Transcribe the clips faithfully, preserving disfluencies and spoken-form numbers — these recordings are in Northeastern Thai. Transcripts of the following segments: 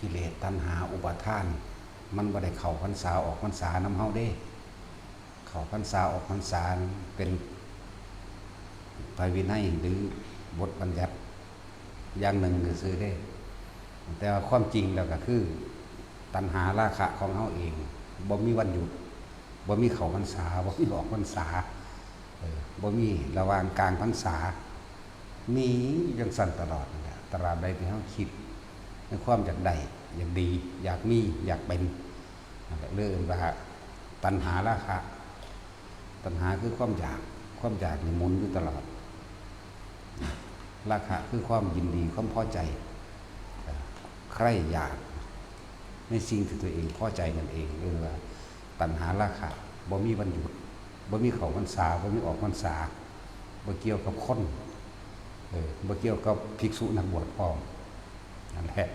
กิเลสตัณหาอุปาทาน มันบ่ได้เข้าพรรษาออกพรรษานำเฮาเด้ เข้าพรรษาออกพรรษาเป็นไตรวินัยหรือบทบัญญัติอย่างหนึ่งซื่อๆเด้ แต่ว่าความจริงแล้วก็คือตัณหาราคะของเฮาเอง บ่มีวันหยุด บ่มีเข้าพรรษา บ่มีออกพรรษา เออ บ่มีระหว่างกลางพรรษา มีอยู่จั่งซั้นตลอดนั่นแหละ ตราบใดที่เฮาคิดในความอยากได้ อยากดี อยากมี อยากเป็น นั่นแหละ เรียกว่าตัณหาราคะ ตัณหาคือความอยาก ความอยากนี่หมุนอยู่ตลอด ราคะคือความยินดี ความพอใจ เอ่อ ใคร่อยากในสิ่งที่ตัวเองพอใจนั่นเอง เรียกว่าตัณหาราคะ บ่มีวันหยุด บ่มีเข้าพรรษา บ่มีออกพรรษา บ่เกี่ยวกับคน เออ บ่เกี่ยวกับภิกษุนักบวชพร้อม นั่นแหละ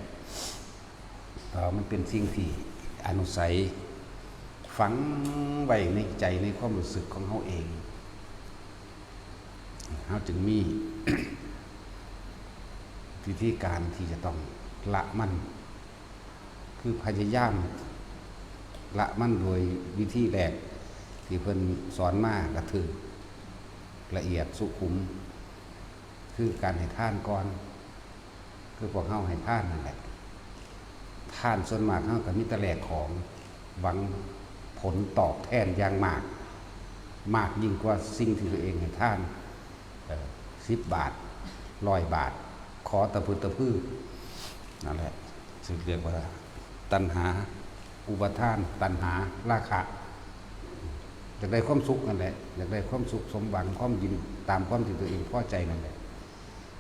เอ่อ มันเป็นสิ่งที่อนุสัยฝังไว้ในใจ ในความรู้สึกของเฮาเอง เฮาจึงมี วิธีการที่จะต้องละมัน คือพยายามละมันโดยวิธีแรกที่เพิ่นสอนมาก็ถืก ละเอียดสุขุม คือการให้ทานก่อน คือพวกเฮาให้ทานนั่นแหละ ทานส่วนมากเฮาก็มีแต่แลกของ หวังผลตอบแทนอย่างมาก มากยิ่งกว่าสิ่งที่ตัวเองให้ทาน เอ่อ สิบบาท ร้อยบาท ขอตะพึดตะพือ นั่นแหละ ซึ่งเรียกว่าตัณหาอุปาทาน ตัณหาราคะ อยากได้ความสุขนั่นแหละ อยากได้ความสุขสมหวัง ความยิน ตามความที่ตัวเองพอใจนั่นแหละ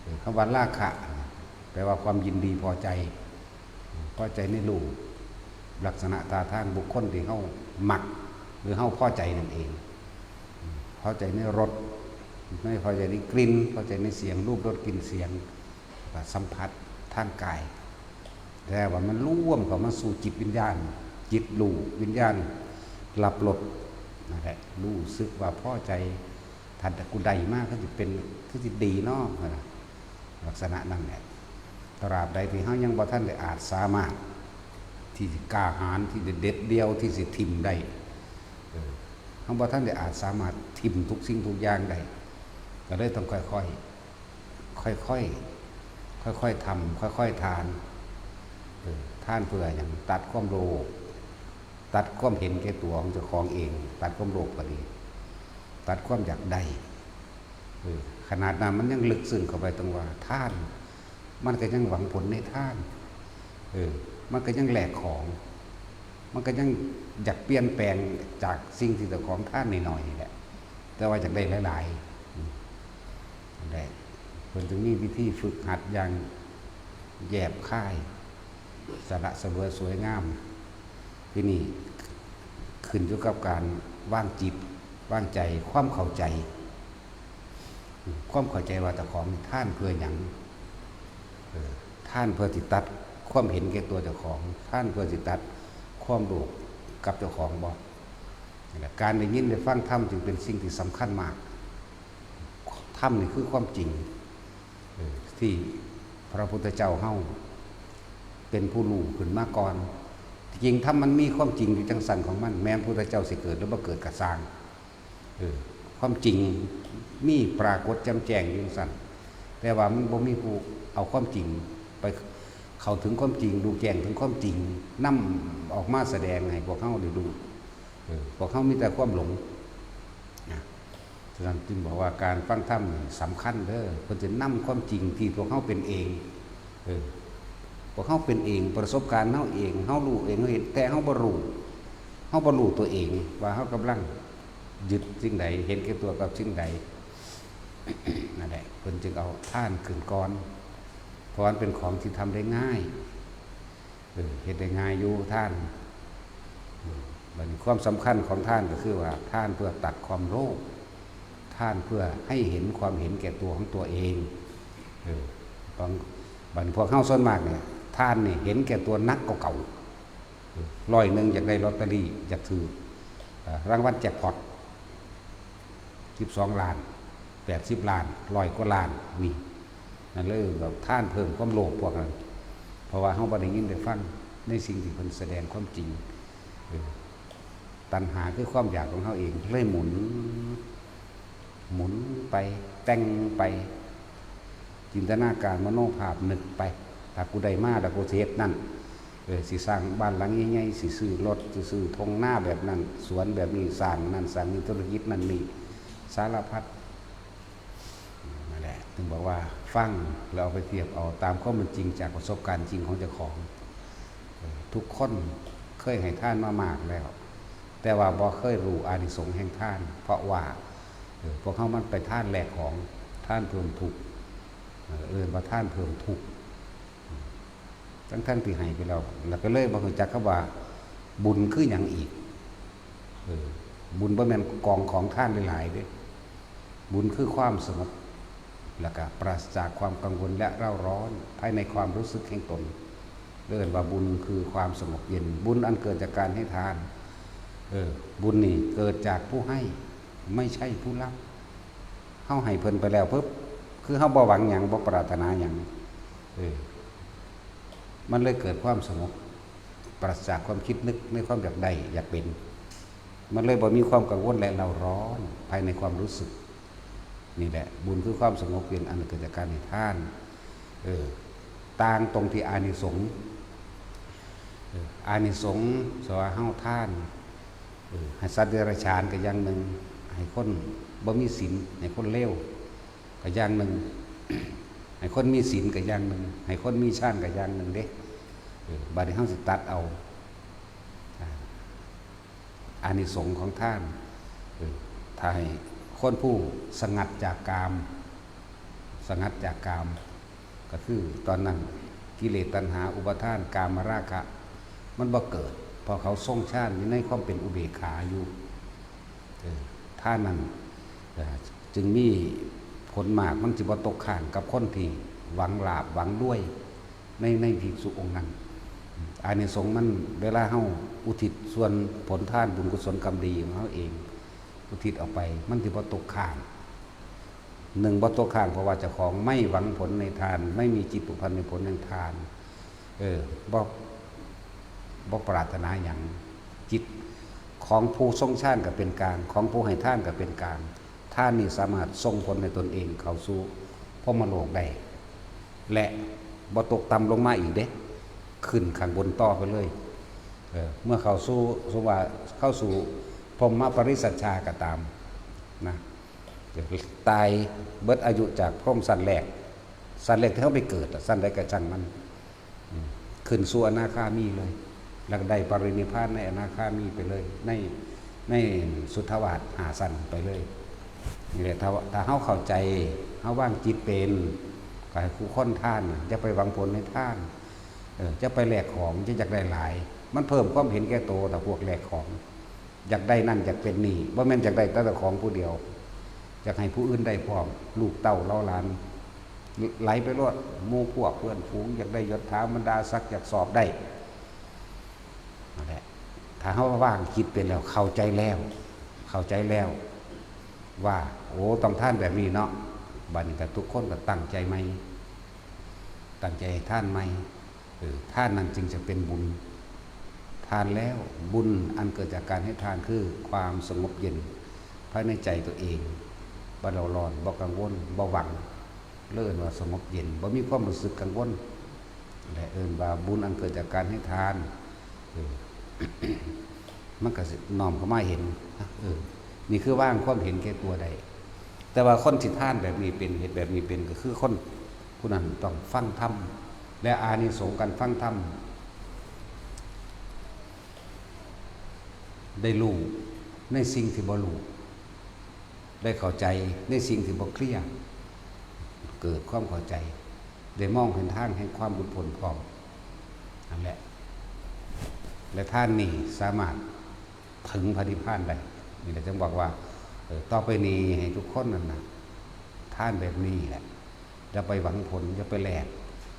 เออ คำว่าราคะ แปลว่าความยินดีพอใจ พอใจในรูป ลักษณะท่าทางบุคคลที่เฮามัก หรือเฮาพอใจนั่นเอง พอใจในรส ไม่พอใจในกลิ่น พอใจในเสียง รูป รส กลิ่น เสียง และสัมผัสทางกาย แต่ว่ามันรวมเข้ามาสู่จิตวิญญาณ จิตรู้ วิญญาณรับรส นั่นแหละ รู้สึกว่าพอใจ ถ้ากูได้มาก็สิเป็น คือสิดีเนาะ ลักษณะนั่นแหละ ตราบใดที่เฮายังบ่ทันได้อาจสามารถ ที่สิกล้าหาญ ที่สิเด็ดเดี่ยว ที่สิถิ่มได้ เออ เฮาบ่ทันได้อาจสามารถถิ่มทุกสิ่งทุกอย่างได้ ก็เลยต้องค่อยๆ ค่อยๆ ค่อยๆทำ ค่อยๆทาน เออ ทานเพื่อหยัง ตัดความโลภ ตัดความเห็นแก่ตัวของเจ้าของเอง ตัดความโลภก็ดี ตัดความอยากได้ เออ ขนาดนั้นมันยังลึกซึ้งเข้าไปตรงว่าทาน มันก็ยังหวังผลในทาน เออ มันก็ยังแลกของ มันก็ยังอยากเปลี่ยนแปลงจากสิ่งที่เจ้าของทานน้อยๆนี่แหละ แต่ว่าอยากได้หลายๆ อืม นั่นแหละ เพิ่นจึงมีวิธีฝึกหัดอย่างแยบคาย สละสลวยสวยงาม ที่นี่ขึ้นอยู่กับการวางจิต วางใจ ความเข้าใจ ความเข้าใจว่าเจ้าของนี่ทานเพื่อหยัง เออ ทานเพื่อสิตัดความเห็นแก่ตัวเจ้าของ ทานเพื่อสิตัดความโลภกับเจ้าของบ่ นี่แหละ การได้ยินได้ฟังธรรมจึงเป็นสิ่งที่สำคัญมาก ธรรมนี่คือความจริง เออ ที่พระพุทธเจ้าเฮาเป็นผู้รู้ขึ้นมาก่อน จริงธรรมมันมีความจริงอยู่จั่งซั้นของมัน แม้พระพุทธเจ้าสิเกิดหรือบ่เกิดก็ซ่าง เออ ความจริงมีปรากฏแจ่มแจ้งอยู่จั่งซั้น แต่ว่ามันบ่มีผู้เอาความจริงไปเข้าถึงความจริง รู้แจ้งถึงความจริง นำออกมาแสดงให้พวกเฮาได้รู้ เออ พวกเฮามีแต่ความหลง นะ ฉะนั้นจึงบอกว่าการฟังธรรมนี่สำคัญเด้อ เพิ่นสินำความจริงที่พวกเฮาเป็นเอง เออ พวกเฮาเป็นเอง ประสบการณ์เฮาเอง เฮารู้เอง เฮาเห็น แต่เฮาบ่รู้ เฮาบ่รู้ตัวเองว่าเฮากำลังยึดสิ่งใด เห็นแก่ตัวกับสิ่งใด นั่นแหละ เพิ่นจึงเอาทานขึ้นก่อน เพราะมันเป็นของที่ทำได้ง่าย เออ เฮ็ดได้ง่ายอยู่ทาน เออ บัดนี้ความสำคัญของทานก็คือว่าทานเพื่อตัดความโลภ ทานเพื่อให้เห็นความเห็นแก่ตัวของตัวเอง เออ บาง บัดนี้พวกเฮาส่วนมากเนี่ย ทานนี่เห็นแก่ตัวหนักกว่าเก่า เออ ร้อยหนึ่งอยากได้ลอตเตอรี่ อยากถืก เอ่อ รางวัลแจ็คพอต สิบสองล้าน แปดสิบล้าน ร้อยกว่าล้าน นี่ นั่นเลยแบบทานเพิ่มความโลภพวกนั้น เพราะว่าเฮาบ่ได้ยินได้ฟังในสิ่งที่เพิ่นแสดงความจริง เออ ตัณหาคือความอยากของเฮาเอง เลยหมุน หมุนไป แต่งไป จินตนาการมโนภาพนึกไป ถ้ากูได้มาแล้วกูสิเฮ็ดนั่น เออ สิสร้างบ้านหลังใหญ่ๆ สิซื้อรถ สิซื้อท่งนาแบบนั้น สวนแบบนี้ สร้างนั่นสร้างนี่ ธุรกิจนั่นนี่ สารพัด นั่นแหละ ถึงบอกว่าฟังแล้วเอาไปเทียบเอาตามความเป็นจริงจากประสบการณ์จริงของเจ้าของ เออ ทุกคนเคยให้ทานมามากแล้ว แต่ว่าบ่เคยรู้อานิสงส์แห่งทาน เพราะว่า เออ พวกเฮามันไปทานแลกของ ทานเพิ่มทุกข์ เออ เอิ้นว่าทานเพิ่มทุกข์ ทั้งๆที่ให้ไปแล้ว แล้วก็เลยบ่รู้จักคำว่าบุญคือหยังอีก เออ บุญบ่แม่นกองของทานหลายๆเด้ บุญคือความสงบ แล้วก็ปราศจากความกังวลและเร่าร้อนภายในความรู้สึกแห่งตน เรียกว่าบุญคือความสงบเย็น บุญอันเกิดจากการให้ทาน เออ บุญนี่เกิดจากผู้ให้ ไม่ใช่ผู้รับ เฮาให้เพิ่นไปแล้วปุ๊บ คือเฮาบ่หวังหยัง บ่ปรารถนาหยัง เออ มันเลยเกิดความสงบ ปราศจากความคิดนึกในความอยากได้ อยากเป็น มันเลยบ่มีความกังวลและเร่าร้อนภายในความรู้สึก นี่แหละ บุญคือความสงบเย็นอันเกิดจากการให้ทาน เออ ต่างตรงที่อานิสงส์ เออ อานิสงส์ สว่าเฮาทาน เออ ให้สัตว์เดรัจฉานก็อย่างหนึ่ง ให้คนบ่มีศีล ให้คนเลวก็อย่างหนึ่ง ให้คนมีศีลก็อย่างหนึ่ง ให้คนมีฌานก็อย่างหนึ่งเด้ เออ บัดนี้เฮาสิตัดเอา อ่า อานิสงส์ของทาน เออ ถ้าให้คนผู้สงัดจากกาม สงัดจากกาม ก็คือตอนนั้นกิเลสตัณหาอุปาทานกามราคะ มันบ่เกิด เพราะเขาทรงฌานอยู่ในความเป็นอุเบกขาอยู่ เออ ทานนั้น เออ จึงมีผลมาก มันสิบ่ตกค้างกับคนที่หวังลาภหวังรวย ใน ในภิกษุองค์นั้น อานิสงส์มัน เวลาเฮาอุทิศส่วนผลทานบุญกุศลกรรมดีของเฮาเอง อุทิศออกไป มันสิบ่ตกค้าง หนึ่ง บ่ตกค้าง เพราะว่าเจ้าของไม่หวังผลในทาน ไม่มีจิตผูกพันในผลแห่งทาน เออ บ่ บ่ปรารถนาหยัง จิตของผู้ทรงฌานก็เป็นกลาง ของผู้ให้ทานก็เป็นกลาง ทานนี่สามารถส่งผลให้ตนเองเข้าสู่พรหมโลกได้ และบ่ตกต่ำลงมาอีกเด้ ขึ้นข้างบนต่อไปเลย เออ เมื่อเข้าสู่ สมมุติว่าเข้าสู่พรหมปริสัชชาก็ตามนะ ตายเบิดอายุจากพรหมชั้นแรก ชั้นแรกที่เฮาไปเกิดอะ ชั้นใดก็ช่างมัน อืม ขึ้นสู่อนาคามีเลย แล้วก็ได้ปรินิพพานในอนาคามีไปเลย ใน ในสุทธาวาสห้าชั้นไปเลย นี่แหละ ถ้า ถ้าเฮาเข้าใจ เฮาวางจิตเป็น ก็ให้ผู้คนทานน่ะ อย่าไปหวังผลในทาน เออ อย่าไปแลกของ อย่าอยากได้หลาย มันเพิ่มความเห็นแก่โต ถ้าพวกแลกของ อยากได้นั่น อยากเป็นนี่ บ่แม่นอยากได้แต่เจ้าของผู้เดียว อยากให้ผู้อื่นได้พร้อม ลูกเต้าเหล่าหลาน ไหลไปโลด หมู่พวกเพื่อนฝูง อยากได้ยศถาบรรดาศักดิ์ อยากสอบได้ นั่นแหละ ถ้าเฮาวางจิตเป็นแล้ว เข้าใจแล้ว เข้าใจแล้ว ว่า โอ้ ต้องทานแบบนี้เนาะ บัดนี้ก็ทุกคนก็ตั้งใจใหม่ ตั้งใจให้ทานใหม่ เออ ทานนั้นจึงจะเป็นบุญ ทานแล้ว บุญอันเกิดจากการให้ทานคือความสงบเย็นภายในใจตัวเอง บ่เร่าร้อน บ่กังวล บ่หวัง เลยเอิ้นว่าสงบเย็น บ่มีความรู้สึกกังวล และเอิ้นว่าบุญอันเกิดจากการให้ทาน เออ มันก็สิน้อมเข้ามาเห็น เออ นี่คือวางความเห็นแก่ตัวได้ แต่ว่าคนสิทานแบบนี้เป็น เฮ็ดแบบนี้เป็น ก็คือคนผู้นั้นต้องฟังธรรม และอานิสงส์การฟังธรรม ได้รู้ในสิ่งที่บ่รู้ ได้เข้าใจในสิ่งที่บ่เคลียร์ เกิดความเข้าใจ ได้มองเห็นทางแห่งความหลุดพ้นพร้อม นั่นแหละ และทานนี้สามารถถึงพระนิพพานได้ นี่แหละจึงบอกว่า เออ ต่อไปนี้ให้ทุกคนนั่นน่ะ ทานแบบนี้แหละ อย่าไปหวังผล อย่าไปแลก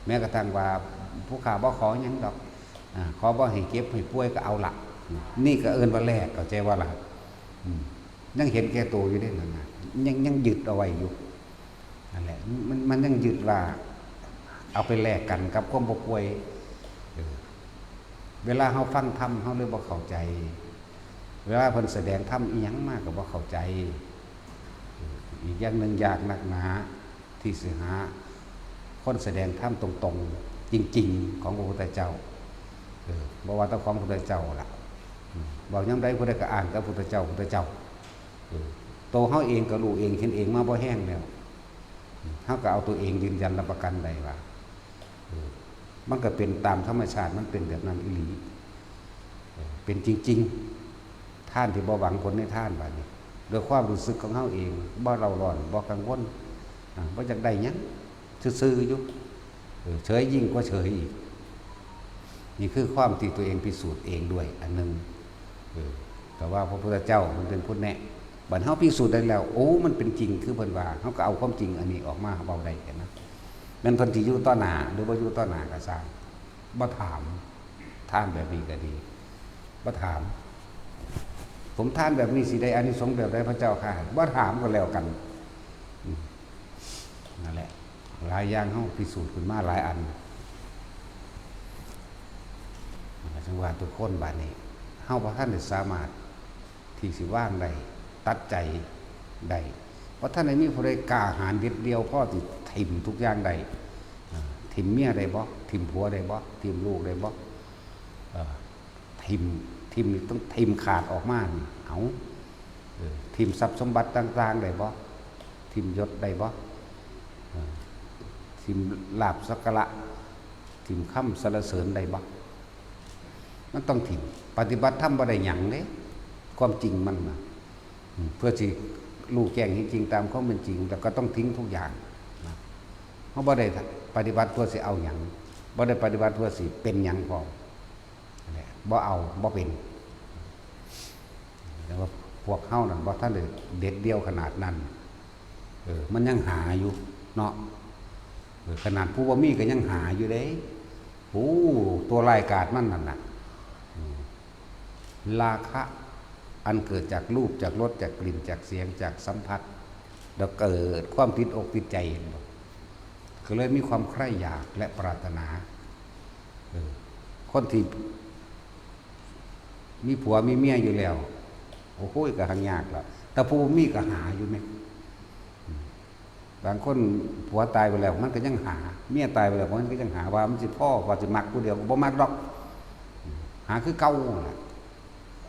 แม้กระทั่งว่าผู้ข้าบ่ขอหยังดอก อ่า ขอบ่ให้เจ็บให้ป่วยก็เอาละ นี่ก็เอิ้นว่าแลก เข้าใจบ่ล่ะ อืม ยังเห็นแก่ตัวอยู่เด้นั่นน่ะ ยัง ยังยึดเอาไว้อยู่ นั่นแหละ มัน มันยังยึดว่า เอาไปแลกกันกับความบ่ป่วย เวลาเฮาฟังธรรม เฮาเลยบ่เข้าใจ เวลาเพิ่นแสดงธรรมอิหยังมาก็บ่เข้าใจ อีกอย่างหนึ่งยากนักหนา ที่สิหาคนแสดงธรรมตรงๆ จริงๆ ของพระพุทธเจ้า เออ บ่ว่าแต่ของพระพุทธเจ้าล่ะ อืม เว้ายามใดผู้ใดก็อ้างแต่พุทธเจ้า พุทธเจ้า เออ โตเฮาเองก็รู้เองเห็นเองมาบ่แฮงแล้ว อืม เฮาก็เอาตัวเองยืนยันรับประกันได้ว่า เออ มันก็เป็นตามธรรมชาติ มันเป็นแบบนั้นอีหลี เออ เป็นจริงๆ ทานที่บ่หวังผลในทานบาดนี้ ด้วยความรู้สึกของเฮาเอง บ่เร่าร้อน บ่กังวล อ่า บ่อยากได้หยัง ซื่อๆ อยู่ เออ เฉยยิ่งกว่าเฉยอีก นี่คือความที่ตัวเองพิสูจน์เองด้วยอันหนึ่ง เออ แต่ว่าพระพุทธเจ้ามันเป็นผู้แนะ บัดเฮาพิสูจน์ได้แล้ว โอ้ มันเป็นจริง คือเพิ่นว่า เฮาก็เอาความจริงอันนี้ออกมาเว้าได้หั้นนะ แม่นเพิ่นสิอยู่ต่อหน้า หรือบ่อยู่ต่อหน้าก็ซ่าง บ่ถาม ทานแบบนี้ก็ดี บ่ถาม ผมทานแบบนี้สิได้อานิสงส์แบบใดพระเจ้าข้า บ่ถามก็แล้วกัน อืม นั่นแหละ หลายอย่างเฮาพิสูจน์ขึ้นมาหลายอัน จังว่าทุกคนบาดนี้ เฮาบ่ทันได้สามารถที่สิวางได้ ตัดใจได้ บ่ทันได้มีผู้ใดกล้าหาญเด็ดเดี่ยวพอสิถิ่มทุกอย่างได้ อ่า ถิ่มเมียได้บ่ ถิ่มผัวได้บ่ ถิ่มลูกได้บ่ เอ่อ ถิ่ม ถิ่มนี่ต้องถิ่มขาดออกมานี่ เอา เออ ถิ่มทรัพย์สมบัติต่างๆ ได้บ่ ถิ่มยศได้บ่ เออ ถิ่มลาภสักการะ ถิ่มคำสรรเสริญได้บ่ มันต้องถิ่ม ปฏิบัติธรรมบ่ได้หยังเด้ ความจริงมันนะ อืม เพื่อสิรู้แจ้งเห็นจริงตามความเป็นจริง แล้วก็ต้องทิ้งทุกอย่างนะ เฮาบ่ได้ปฏิบัติเพื่อสิเอาหยัง บ่ได้ปฏิบัติเพื่อสิเป็นหยังพร้อม นั่นแหละ บ่เอา บ่เป็น แต่ว่าพวกเฮานั่นบ่ทันได้เด็ดเดี่ยวขนาดนั้น เออ มันยังหาอยู่เนาะ เออ ขนาดผู้บ่มีก็ยังหาอยู่เด้ โอ้ ตัวร้ายกาจมันนั่นน่ะ อืม ราคะอันเกิดจากรูป จากรส จากกลิ่น จากเสียง จากสัมผัส แล้วเกิดความติดอกติดใจ เห็นบ่ ก็เลยมีความใคร่อยากและปรารถนา เออ คนที่มีผัวมีเมียอยู่แล้ว โอ้โห ก็หายากละ แต่ผู้มีก็หาอยู่แหม อืม บางคนผัวตายไปแล้ว มันก็ยังหา เมียตายไปแล้ว มันก็ยังหา ว่ามันสิพอ ว่าสิมักผู้เดียว ก็บ่มักดอก หาคือเก่าล่ะ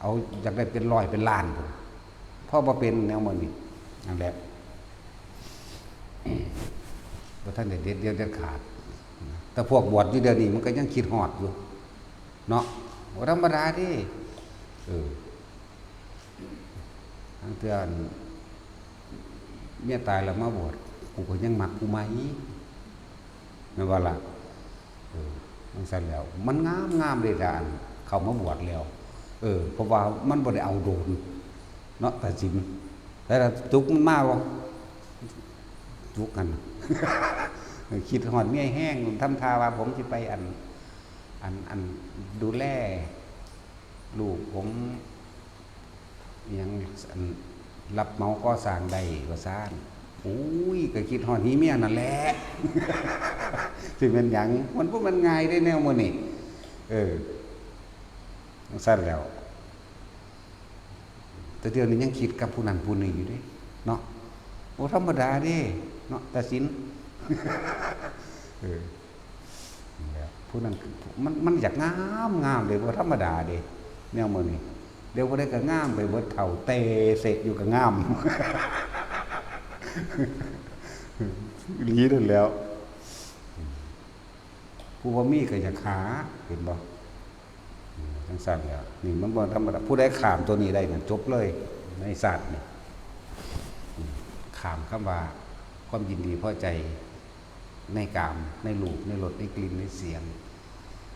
เอาอยากได้เป็นร้อยเป็นล้านพุ้น พอบ่เป็นแนวมื้อนี้ นั่นแหละ บ่ทันได้เด็ดเดี่ยวเด็ดขาด แต่พวกบวชอยู่เดี๋ยวนี้มันก็ยังคิดฮอดอยู่ เนาะ บ่ธรรมดาเด้ เออ ลางเทื่อ เมียตายแล้วมาบวช กูก็ยังมักผู้ใหม่ แม่นบ่ล่ะ เออ จั่งซั้นแล้ว มันงามๆ เด้ล่ะ อันเข้ามาบวชแล้ว เออ เพราะว่ามันบ่ได้เอาโดน เนาะ ตาสิน แต่ละจุกมันมาบ่ จุกกัน คิดฮอดเมียแฮง ทำท่าว่าผมสิไปอัน อัน อันดูแลลูกผม อิหยัง อัน รับเหมาก่อสร้างได้ว่าซั่น โอ้ย ก็คิดฮอดหีเมียนั่นแหละ สิแม่นหยัง มันบ่แม่นง่ายเด้แนวมื้อนี้ เออ จั่งซั้นแล้ว แต่เดี๋ยวนี้ยังคิดกับผู้นั้นผู้นี้อยู่เด้ เนาะ บ่ธรรมดาเด้ เนาะ ตาสิน เออ นั่นแหละ ผู้นั้นคือ มัน มันอยากงาม งามเด้ บ่ธรรมดาเด้ แนวมื้อนี้ เดี๋ยวผู้ใดก็งามไปเบิด เฒ่าเตเสะอยู่ก็งาม อีหลีนั่นแหล้ว ผู้บ่มีก็อยากหา เห็นบ่ อืม จั่งซั้นแหล้ว นี่มันบ่ธรรมดา ผู้ใดข้ามตัวนี้ได้นั่นจบเลย ในชาตินี้ อืม ข้ามคำว่าความยินดีพอใจในกาม ในรูป ในรส ในกลิ่น ในเสียง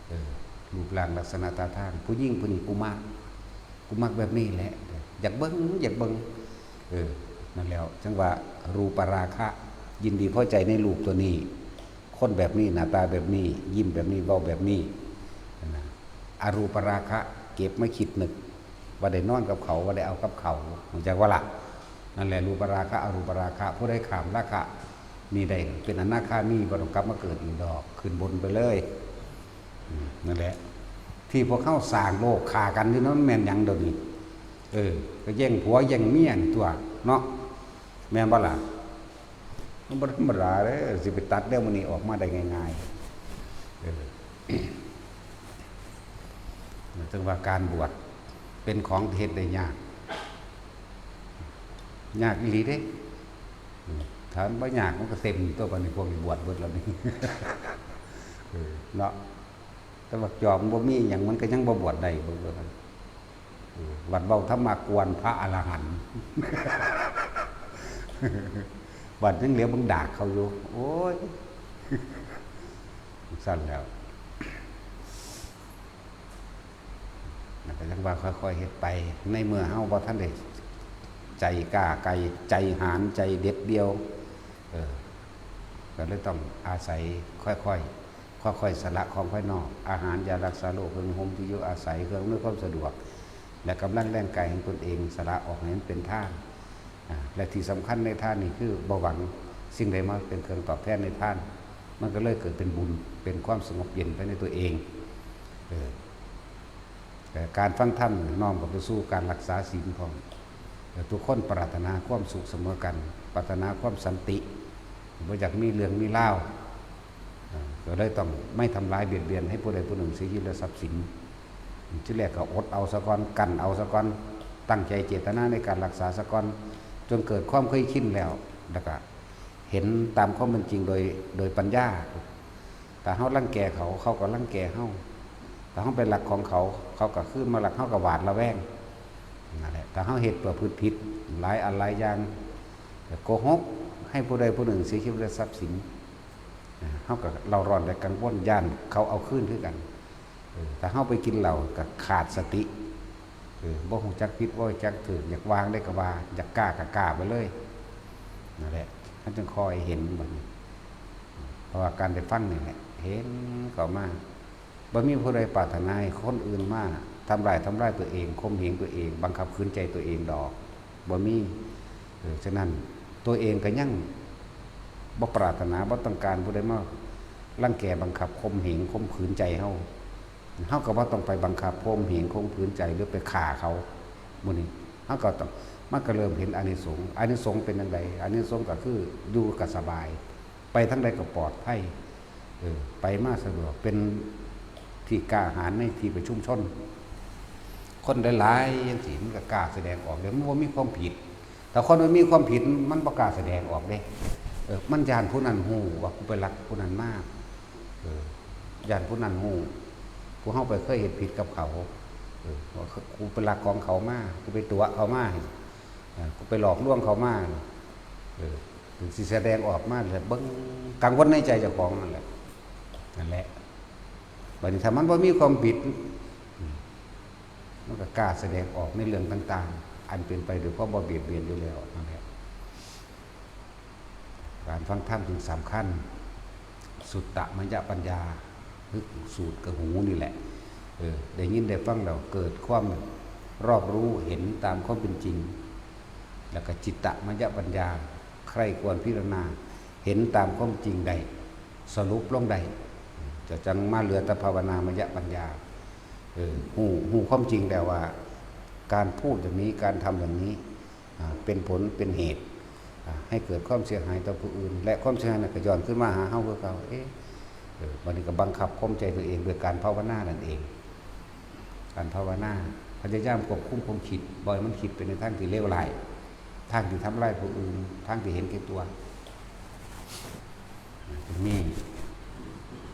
เออ รูปร่างลักษณะท่าทาง ผู้หญิงผู้นี้กูมัก กูมักแบบนี้แหละ อยากเบิ่ง อยากเบิ่ง เออ นั่นแหล้ว จั่งว่ารูปราคะ ยินดีพอใจในรูปตัวนี้ คนแบบนี้ หน้าตาแบบนี้ ยิ้มแบบนี้ เว้าแบบนี้ นะ อรูปราคะ เก็บมาคิดนึก ว่าได้นอนกับเขา ว่าได้เอากับเขา รู้จักบ่ล่ะ นั่นแหละ รูปราคะ อรูปราคะ ผู้ใดข้ามราคะนี่ได้ เป็นอนาคามี บ่ต้องกลับมาเกิดอีกดอก ขึ้นบนไปเลย นั่นแหละ ที่พวกเขาสร้างโลกฆ่ากันอยู่นั้นมันแม่นหยังเดี๋ยวนี้ เออ ก็แย่งผัวแย่งเมียนี่ตัวเนาะ แม่นบ่ล่ะ มันบ่ธรรมดาเด้อ สิไปตัดเรื่องมันนี้ออกมาได้ง่ายๆ เออ ถึงว่าการบวชเป็นของที่เฮ็ดได้ยาก ยากอีหลีเด้ อืม ถ้ามันบ่ยากมันก็เต็มตัวปานนี้ พวกนี้บวชเบิดแล้วนี่ เออ เนาะ แต่ว่าจอมบ่มีหยังมันก็ยังบ่บวชได้ เบิ่งเบิ่งกัน เออ บัดเว้าธรรมะกวนพระอรหันต์ บัดยังเหลือเบิ่งดากเขาอยู่ โอ้ย ซั่นแล้ว นั่นก็ยังว่าค่อยๆเฮ็ดไป ในเมื่อเฮาบ่ทันได้ใจกล้าไกล ใจหาญ ใจเด็ดเดี่ยว เออ ก็เลยต้องอาศัยค่อยๆ ค่อยๆสละของภายนอก อาหาร ยารักษาโรค เครื่องห่มที่อยู่อาศัย เครื่องอำนวยความสะดวก และกำลังแรงกายของตนเอง สละออกให้มันเป็นทาน อ่า และที่สำคัญในทานนี่คือบ่หวังสิ่งใดมาเป็นเครื่องตอบแทนในทาน มันก็เลยเกิดเป็นบุญ เป็นความสงบเย็นภายในตัวเอง เออ แต่การฟังธรรมน้อมเข้าไปสู่การรักษาศีลของ เอ่อ ทุกคนปรารถนาความสุขเสมอกัน ปรารถนาความสันติ บ่อยากมีเรื่องมีราว อ่า ก็เลยต้องไม่ทำร้ายเบียดเบียนให้ผู้ใดผู้หนึ่งเสียชีวิตและทรัพย์สิน ทีแรกก็อดเอาซะก่อน กั้นเอาซะก่อน ตั้งใจเจตนาในการรักษาซะก่อน จนเกิดความเคยชินแล้ว แล้วก็เห็นตามความเป็นจริงโดย โดยปัญญา ถ้าเฮารังแกเขา เขาก็รังแกเฮา ถ้าเฮาไปลักของเขา เขาก็คืนมาลัก เฮาก็หวาดระแวง นั่นแหละ ถ้าเฮาเฮ็ดประพฤติผิดหลายอันหลายอย่าง โกหกให้ผู้ใดผู้หนึ่งเสียชีวิตและทรัพย์สิน เฮาก็เร่าร้อนและกังวล ย้านเขาเอาคืนคือกัน เออ ถ้าเฮาไปกินเหล้าก็ขาดสติ เออ บ่ฮู้จักผิด บ่ฮู้จักถูก อยากวางได้ก็ว่า อยากกล้าก็กล้าไปเลย นั่นแหละ มันจึงค่อยเห็นบัดนี้ เพราะว่าการได้ฟังนี่แหละ เห็นเข้ามา บ่มีผู้ใดปรารถนาให้คนอื่นมาทำร้าย ทำร้ายตัวเอง ข่มเหงตัวเอง บังคับขืนใจตัวเองดอก บ่มี เออ ฉะนั้นตัวเองก็ยังบ่ปรารถนา บ่ต้องการผู้ใดมารังแก บังคับ ข่มเหง ข่มขืนใจเฮา เฮาก็บ่ต้องไปบังคับ ข่มเหง ข่มขืนใจ หรือไปฆ่าเขา มื้อนี้เฮาก็ต้อง มันก็เริ่มเห็นอานิสงส์ อานิสงส์เป็นจั่งใด อานิสงส์ก็คืออยู่ก็สบาย ไปทางใดก็ปลอดภัย เออ ไปมาสะดวก เป็นที่กล้าหาญในที่ประชุมชน คนหลายๆจั่งซี้ มันก็กล้าแสดงออกเด้ มันบ่มีความผิด ถ้าคนมันมีความผิด มันบ่กล้าแสดงออกเด้ เออ มันย้านผู้นั้นฮู้ว่ากูไปลักผู้นั้นมา เออ ย้านผู้นั้นฮู้ ผู้เฮาไปเคยเฮ็ดผิดกับเขา เออ ว่ากูไปลักของเขามา กูไปตั๋วเขามา เออ กูไปหลอกลวงเขามา เออ ถึงสิแสดงออกมาแล้วเบิ่ง กังวลในใจเจ้าของนั่นแหละ นั่นแหละ บัดนี้ถ้ามันบ่มีความผิด อืม มันก็กล้าแสดงออกในเรื่องต่างๆ อันเป็นไปโดยความบ่เบียดเบียนอยู่แล้วนั่นแหละ การฟังธรรมจึงสำคัญ สุตตมยปัญญา คือสูตรกับหูนี่แหละ เออ ได้ยินได้ฟังแล้วเกิดความรอบรู้เห็นตามความเป็นจริง แล้วก็จิตตมยปัญญา ใคร่ควรพิจารณา เห็นตามความจริงได้ สรุปลงได้ จะจังมาเหลือแต่ภาวนามยปัญญา เออ ฮู้ ฮู้ความจริงแล้วว่า การพูดอย่างนี้ การทำอย่างนี้ อ่า เป็นผล เป็นเหตุ อ่า ให้เกิดความเสียหายต่อผู้อื่น และความเสียหายนั้นก็ย้อนคืนมาหาเฮาคือเก่า เอ๊ะ เออ บัดนี้ก็บังคับข่มใจตัวเองด้วยการภาวนานั่นเอง การภาวนา พยายามควบคุมความคิด บ่ให้มันคิดไปในทางที่เลวร้าย ทางที่ทำร้ายผู้อื่น ทางที่เห็นแก่ตัว มี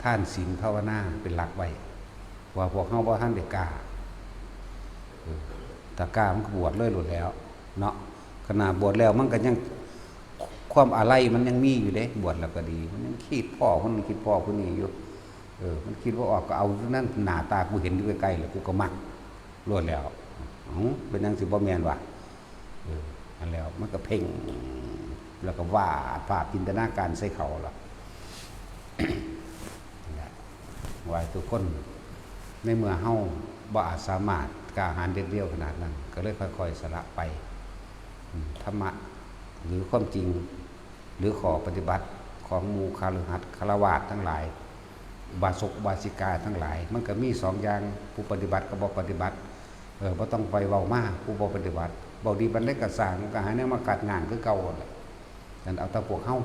ทานศีลภาวนาเป็นหลักไว้ ว่าพวกเฮาบ่ทันได้กล้า เออ ถ้ากล้ามันก็บวชเลยโลดแหล้ว เนาะ ขนาดบวชแล้วมันก็ยัง ความอาลัยมันยังมีอยู่เด้ บวชแล้วก็ดี มันยังคิดพ้อคนนั้นคิดพ้อคนนี้อยู่ เออ มันคิดบ่ออกก็เอานั่น หน้าตากูเห็นอยู่ใกล้ๆ แล้วกูก็มักโลดแหล้ว เอ้า เป็นจั่งสิบ่แม่นวะ เออ นั่นแหล้ว มันก็เพ่ง แล้วก็วาดภาพจินตนาการใส่เขาล่ะ นั่นแหละ ว่าทุกคน ในเมื่อเฮาบ่อาจสามารถกล้าหาญเด็ดเดี่ยวขนาดนั้น ก็เลยค่อยๆ สละไป อืม ธรรมะ หรือความจริง หรือข้อปฏิบัติของหมู่คฤหัสถ์ฆราวาสทั้งหลาย อุบาสกอุบาสิกาทั้งหลาย มันก็มีสองอย่าง ผู้ปฏิบัติกับบ่ปฏิบัติ เออ บ่ต้องไปเว้ามา ผู้บ่ปฏิบัติ เว้าดีปานใดก็ซ่าง มันก็หาแนวมาขัดง้างคือเก่าแหละ นั่นเอาแต่พวกเฮา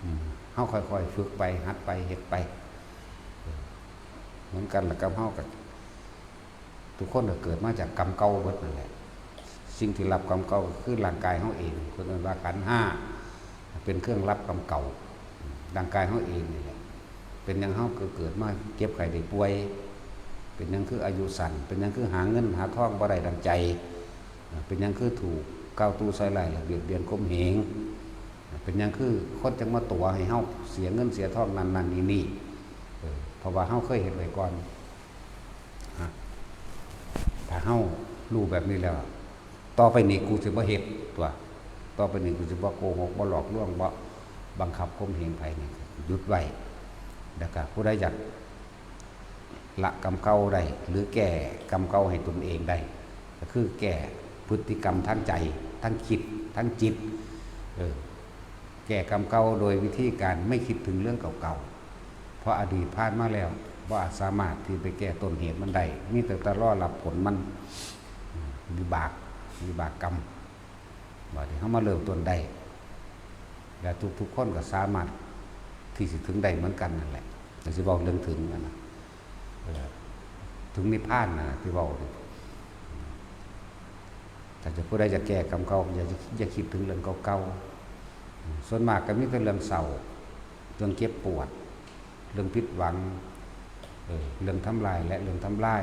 อืม เฮาค่อยๆฝึกไป หัดไป เฮ็ดไป เออ เหมือนกันล่ะกับเฮากับ ทุกคนก็เกิดมาจากกรรมเก่าเบิดนั่นแหละ สิ่งที่รับกรรมเก่าก็คือร่างกายเฮาเอง เพิ่นเอิ้นว่าขันธ์ห้า เป็นเครื่องรับกรรมเก่า ร่างกายเฮาเองนี่แหละ เป็นหยังเฮาก็เกิดมาเจ็บไข้ได้ป่วย เป็นหยังคืออายุสั้น เป็นหยังคือหาเงินหาทองบ่ได้ดังใจ เป็นหยังคือถูกก้าวตู้ใส่ร้ายและเบียดเบียนข่มเหง เป็นหยังคือคนจังมาตั๋วให้เฮาเสียเงินเสียทองนั่นนั่นนี่นี่ เออ เพราะว่าเฮาเคยเฮ็ดไว้ก่อน ฮะ ถ้าเฮารู้แบบนี้แล้ว ต่อไปนี้กูสิบ่เฮ็ดตั๊ว ต่อไปนี้กูสิบ่โกหก บ่หลอกลวง บ่บังคับข่มเหงไผนี่ หยุดไว้ แล้วก็ผู้ใดอยากละกรรมเก่าได้ หรือแก้กรรมเก่าให้ตนเองได้ ก็คือแก้พฤติกรรมทางใจ ทางคิด ทางจิต เออ แก้กรรมเก่าโดยวิธีการไม่คิดถึงเรื่องเก่าๆ เพราะอดีตผ่านมาแล้ว บ่อาจสามารถที่ไปแก้ต้นเหตุมันได้ มีแต่จะรอรับผลมัน วิบาก วิบากกรรม บัดนี้เฮามาเริ่มต้นได้ และทุกๆคนก็สามารถที่สิถึงได้เหมือนกันนั่นแหละ แต่สิเว้าเรื่องถึงนั่นน่ะ เออ ถึงนิพพานน่ะที่เว้านี่ ถ้าจะผู้ใดจะแก้กรรมเก่า อย่า อย่าคิดถึงเรื่องเก่าๆ ส่วนมากก็มีแต่เรื่องเศร้า เรื่องเจ็บปวด เรื่องผิดหวัง เออ เรื่องทำลายและเรื่องทำลาย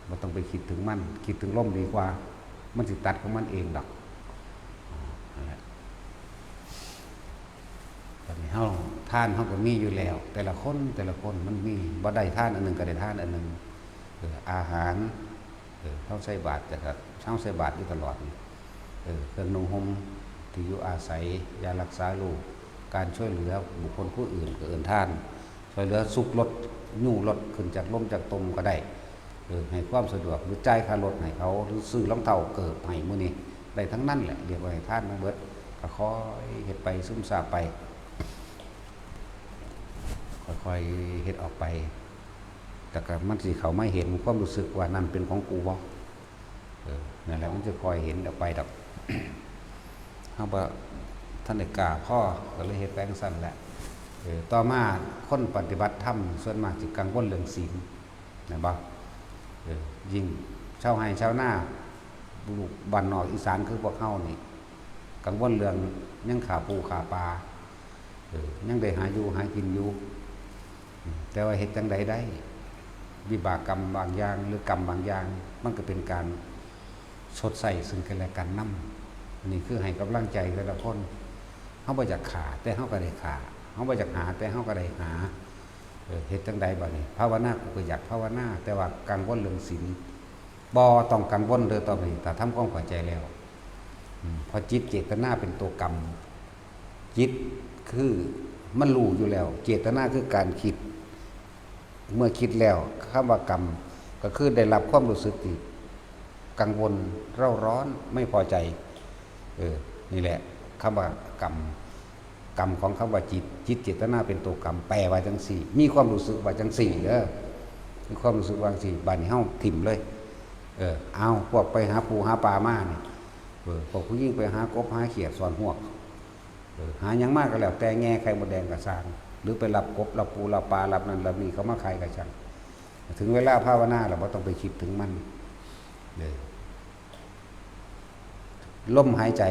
บ่ต้องไปคิดถึงมัน คิดถึงลมดีกว่า มันสิตัดของมันเองดอก อ่า นั่นแหละ ตอนนี้เฮา ทานเฮาก็มีอยู่แล้ว แต่ละคน แต่ละคนมันมี บ่ได้ทานอันหนึ่งก็ได้ทานอันหนึ่ง เออ อาหาร เออ เฮาใส่บาตร แต่ก็เฮาใส่บาตรอยู่ตลอดนี่ เออ เครื่องนุ่งห่มที่อยู่อาศัย ยารักษาโรค การช่วยเหลือบุคคลผู้อื่นก็เอิ้นทาน ช่วยเหลือซุกรถ ยู้รถขึ้นจากหลุมจากตมก็ได้ เออ ให้ความสะดวก หรือจ่ายค่ารถให้เขา หรือซื้อรองเท้าเกิบให้มื้อนี้ ได้ทั้งนั้นแหละ เรียกว่าให้ทานทั้งเบิด ก็ค่อยเฮ็ดไป ซึมซาบไป ค่อยๆเฮ็ดออกไป แต่ก็มันสิเข้ามาเห็นความรู้สึกว่านั่นเป็นของกูบ่ เออ นั่นแหละ มันจะค่อยเห็นออกไปดอก เฮาบ่ทันได้กล้าพอ ก็เลยเฮ็ดไปจั่งซั้นแหละ เออ ต่อมาคนปฏิบัติธรรมส่วนมากสิกังวลเรื่องศีล แม่นบ่ เออ ยิ่งชาวไร่ชาวนา ลูกบ้านนอกอีสานคือพวกเฮานี่ กังวลเรื่องยังฆ่าปูฆ่าปลา เออ ยังได้หาอยู่หากินอยู่ แต่ว่าเฮ็ดจั่งใดได้ วิบากกรรมบางอย่างหรือกรรมบางอย่าง มันก็เป็นการชดใช้ซึ่งกันและกันนำ อันนี้คือให้กำลังใจแต่ละคน เฮาบ่อยากฆ่า แต่เฮาก็ได้ฆ่า เฮาบ่อยากหา แต่เฮาก็ได้หา เออ เฮ็ดจั่งใดบัดนี้ ภาวนา กูก็อยากภาวนา แต่ว่ากังวลเรื่องศีล บ่ต้องกังวลเด้อต่อไปนี้ ถ้าทำความเข้าใจแล้ว อืม เพราะจิตเจตนาเป็นตัวกรรม จิตคือมันรู้อยู่แล้ว เจตนาคือการคิด เมื่อคิดแล้ว คำว่ากรรม ก็คือได้รับความรู้สึกที่กังวล เร่าร้อน ไม่พอใจ เออ นี่แหละ คำว่ากรรม กรรมของคำว่าจิต จิตเจตนาเป็นตัวกรรม แปลว่าจั่งซี้ มีความรู้สึกว่าจั่งซี้เด้อ มีความรู้สึกว่าจั่งซี้ บัดนี้เฮาถิ่มเลย เออ เอา พวกไปหาปูหาปลามานี่ เออ พวกผู้หญิงไปหากบหาเขียดซ่อนฮวก เออ หาหยังมาก็แล้วแต่ แง่ไข่มดแดงก็ซ่าง หรือไปลักกบลักปูลักปลาลักนั่นลักนี่เขามาขายก็ซ่าง ถึงเวลาภาวนาแล้วบ่ต้องไปคิดถึงมัน เออ ลมหายใจ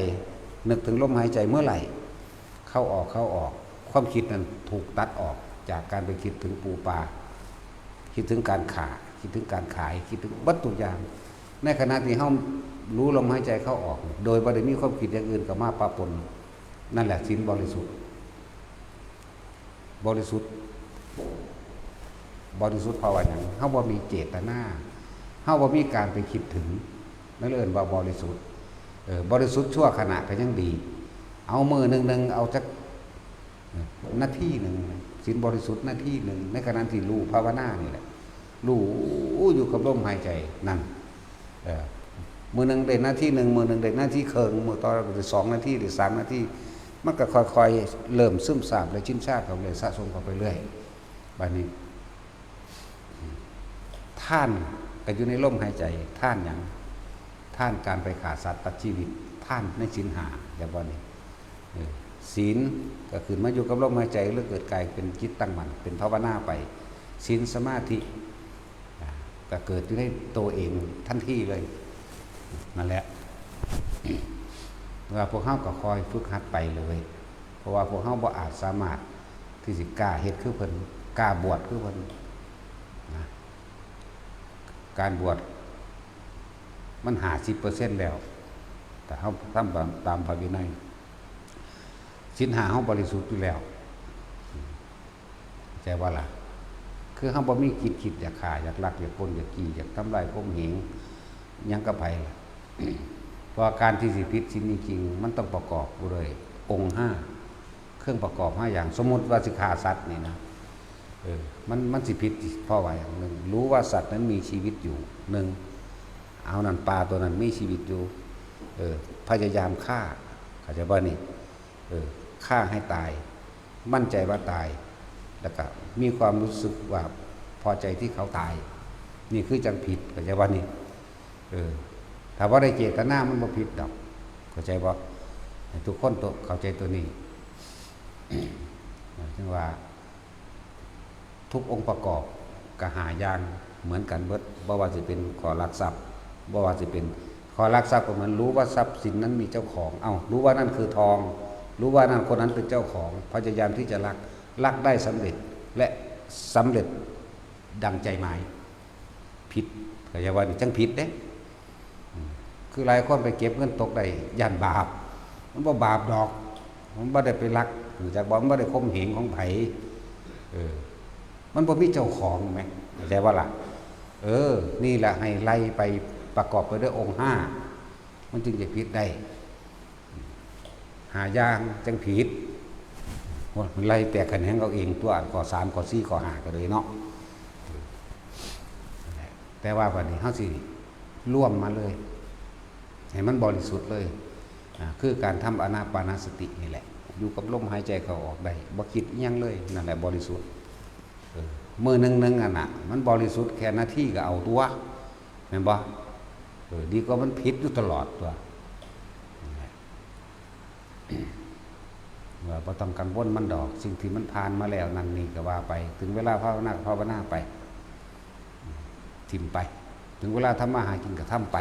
นึกถึงลมหายใจเมื่อไหร่ เข้าออก เข้าออก ความคิดนั้นถูกตัดออกจากการไปคิดถึงปูปลา คิดถึงการฆ่า คิดถึงการขาย คิดถึงเบิดทุกอย่าง ในขณะที่เฮารู้ลมหายใจเข้าออก โดยบ่ได้มีความคิดอย่างอื่นเข้ามาปะปน นั่นแหละศีลบริสุทธิ์ บริสุทธิ์ บริสุทธิ์เพราะว่าหยัง เฮาบ่มีเจตนา เฮาบ่มีการไปคิดถึง นั่นเอิ้นว่าบริสุทธิ์ เออ บริสุทธิ์ชั่วขณะก็ยังดี เอามื้อหนึ่งๆ เอาจักนาทีหนึ่ง ศีลบริสุทธิ์นาทีหนึ่ง ในขณะที่รู้ภาวนานี่แหละ รู้อยู่กับลมหายใจนั่น เออ มื้อหนึ่งได้นาทีหนึ่ง มื้อหนึ่งได้นาทีครึ่ง มื้อต่อไปได้สองนาที ได้สามนาที มันก็ค่อยๆ เริ่มซึมซาบและชินชาเข้าเรื่อย สะสมเข้าไปเรื่อย บัดนี้ ทานก็อยู่ในลมหายใจ ทานหยัง ทานการไปฆ่าสัตว์ตัดชีวิต ทานในศีลห้า เรียกว่านี่ เออ ศีลก็ขึ้นมาอยู่กับลมหายใจ แล้วเกิดกลายเป็นจิตตั้งมั่น เป็นภาวนาไป ศีลสมาธิ อ่า ก็เกิดอยู่ในตัวเองทันทีเลย นั่นแหละ ว่าพวกเฮาก็คอยฝึกหัดไปเลย เพราะว่าพวกเฮาบ่อาจสามารถที่สิกล้าเฮ็ดคือเพิ่น กล้าบวชคือเพิ่นนะ การบวชมัน ห้าสิบเปอร์เซ็นต์ แล้ว แต่เฮาทำตาม ตามพระวินัย ศีลห้าเฮาบริสุทธิ์อยู่แล้ว เข้าใจบ่ล่ะ คือเฮาบ่มีจิตคิดอยากฆ่า อยากลัก อยากปล้น อยากจี้ อยากทำลายข่มเหง หยังกับไผล่ะ เพราะว่าการที่สิผิดศีลจริงๆ มันต้องประกอบด้วยองค์ห้า เครื่องประกอบห้าอย่าง สมมุติว่าสิฆ่าสัตว์นี่นะ เออ มัน มันสิผิดเพราะว่าอย่างหนึ่ง รู้ว่าสัตว์นั้นมีชีวิตอยู่ หนึ่ง เอานั่น ปลาตัวนั้นมีชีวิตอยู่ เออ พยายามฆ่า เข้าใจบ่นี่ เออ ฆ่าให้ตาย มั่นใจว่าตาย แล้วก็มีความรู้สึกว่าพอใจที่เขาตาย นี่คือจั่งผิด เข้าใจบ่นี่ เออ ถ้าบ่ได้เจตนามันบ่ผิดดอก เข้าใจบ่ ให้ทุกคนโต เข้าใจตัวนี้ ถึงว่า ทุกองค์ประกอบก็ห้าอย่างเหมือนกันเบิด บ่ว่าสิเป็นข้อลักทรัพย์ บ่ว่าสิเป็นข้อลักทรัพย์ก็เหมือนรู้ว่าทรัพย์สินนั้นมีเจ้าของ เอ้า รู้ว่านั่นคือทอง รู้ว่านั่นคนนั้นเป็นเจ้าของ พยายามที่จะลัก ลักได้สำเร็จ และสำเร็จดังใจหมาย ผิด เข้าใจบ่นี่ จั่งผิดเด้ อืม คือหลายคนไปเก็บเงินตกได้ ย้านบาป มันบ่บาปดอก มันบ่ได้ไปลัก รู้จักบ่ มันบ่ได้ข่มเหงของไผ เออ มันบ่มีเจ้าของแหม เข้าใจบ่ล่ะ เออ นี่แหละให้ไล่ไปประกอบไปด้วยองค์ห้า มันจึงจะผิดได้ ห้าอย่างจั่งผิด โอ้ย มันไล่แตกแขนงเอาเองตัว ข้อสาม ข้อสี่ ข้อห้า ก็เลยเนาะ แต่ว่าบัดนี้เฮาสิรวมมาเลย ให้มันบริสุทธิ์เลย อ่า คือการทำอานาปานสตินี่แหละ อยู่กับลมหายใจเข้าออกได้ บ่คิดอิหยังเลย นั่นแหละบริสุทธิ์ เออ มื้อหนึ่งหนึ่งอันน่ะ มันบริสุทธิ์แค่นาทีก็เอาตัว แม่นบ่ เออ ดีกว่ามันผิดอยู่ตลอดตัว นั่นแหละ ว่าบ่ต้องกังวลมันดอก สิ่งที่มันผ่านมาแล้วนั่นนี่ก็ว่าไป ถึงเวลาภาวนาก็ภาวนาไป ถิ่มไป ถึงเวลาทำมาหากินก็ทำไป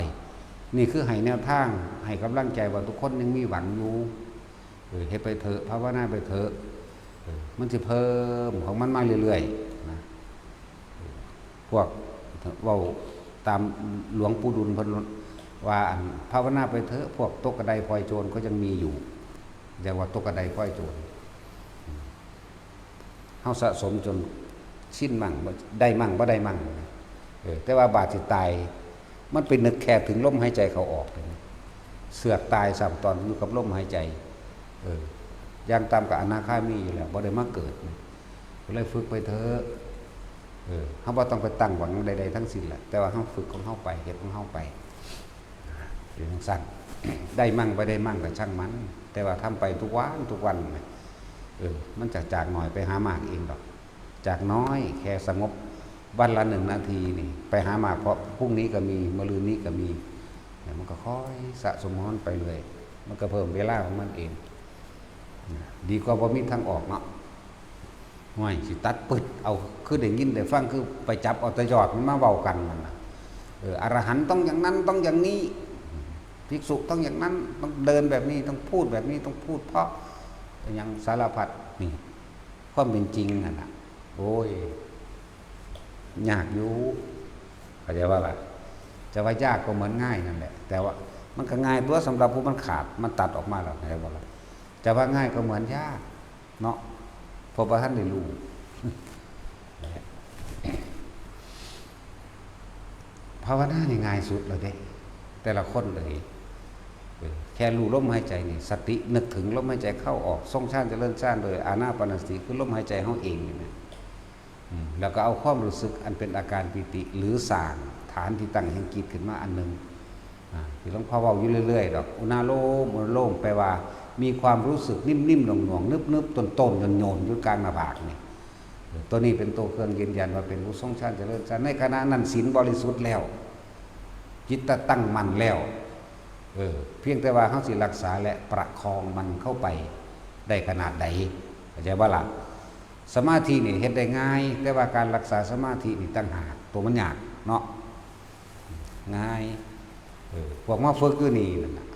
นี่คือให้แนวทาง ให้กำลังใจว่าทุกคนยังมีหวังอยู่ เออ เฮ็ดไปเถอะ ภาวนาไปเถอะ เออ มันสิเพิ่มของมันมาเรื่อยๆ นะ พวกเว้าตามหลวงปู่ดุลเพิ่นว่า อันภาวนาไปเถอะ พวกตกกระไดพลอยโจรก็ยังมีอยู่ เรียกว่าตกกระไดพลอยโจร เฮาสะสมจนชินมั่ง ได้มั่ง บ่ได้มั่ง เออ แต่ว่าบาดสิตาย มันไปนึกแค่ถึงลมหายใจเข้าออก เสือกตายซ้ำตอนอยู่กับลมหายใจ เออ อย่างต่ำก็อนาคามีอยู่แล้ว บ่ได้มาเกิด ก็เลยฝึกไปเถอะ เออ เฮาบ่ต้องไปตั้งหวังใดๆทั้งสิ้นแหละ แต่ว่าเฮาฝึกของเฮาไป เฮ็ดของเฮาไป เป็นจั่งซั้น ได้มั่งบ่ได้มั่งก็ช่างมัน แต่ว่าทำไปทุกวันทุกวันนะ เออ มันจะจากน้อยไปหามากเองดอก จากน้อยแค่สงบวันละหนึ่งนาทีนี่ ไปหามาก เพราะพรุ่งนี้ก็มี มะรืนนี้ก็มี เนี่ย มันก็ค่อยสะสมของมันไปเรื่อย มันก็เพิ่มเวลาของมันเอง นะ ดีกว่าบ่มีทางออกเนาะ ห้วย สิตัดปึดเอา คือได้ยินได้ฟัง คือไปจับเอาแต่ยอดมันมาเว้ากันนั่นน่ะ เออ อรหันต์ต้องอย่างนั้น ต้องอย่างนี้ ภิกษุต้องอย่างนั้น ต้องเดินแบบนี้ ต้องพูดแบบนี้ ต้องพูดเพราะ อย่างสารพัดนี่ ความเป็นจริงนั่นน่ะ โอ้ย ยากอยู่ เข้าใจว่าล่ะ จะว่ายากก็เหมือนง่ายนั่นแหละ แต่ว่ามันก็ง่ายตัวสำหรับผู้มันขาด มันตัดออกมาแล้ว เข้าใจบ่ล่ะ จะว่าง่ายก็เหมือนยากเนาะ เพราะบ่ทันได้รู้ ภาวนานี่ง่ายสุดแล้วเด้ แต่ละคนเลย เออ แค่รู้ลมหายใจนี่ สตินึกถึงลมหายใจเข้าออก ทรงฌานเจริญฌานโดยอานาปานสติ คือลมหายใจเฮาเองนี่นะ อืม แล้วก็เอาความรู้สึกอันเป็นอาการปีติ หรือสร้างฐานที่ตั้งแห่งจิตขึ้นมาอันหนึ่ง อ่า ที่หลวงพ่อเว้าอยู่เรื่อยๆดอก อุณาโลม อุณาโลม แปลว่ามีความรู้สึกนิ่มๆหน่วงๆ นึบๆ ต้นๆ โยนๆ อยู่กลางหน้าผากนี่ ตัวนี้เป็นตัวเครื่องยืนยันว่าเป็นผู้ทรงฌานเจริญฌาน ในขณะนั้นศีลบริสุทธิ์แล้ว จิตตั้งมั่นแล้ว เออ เพียงแต่ว่าเฮาสิรักษาและประคองมันเข้าไปได้ขนาดใด เข้าใจบ่ล่ะ? สมาธินี่เฮ็ดได้ง่าย แต่ว่าการรักษาสมาธินี่ต่างหาก ตัวมันยากเนาะ ง่าย เออ พวกมาฝึกอยู่นี่นั่นน่ะ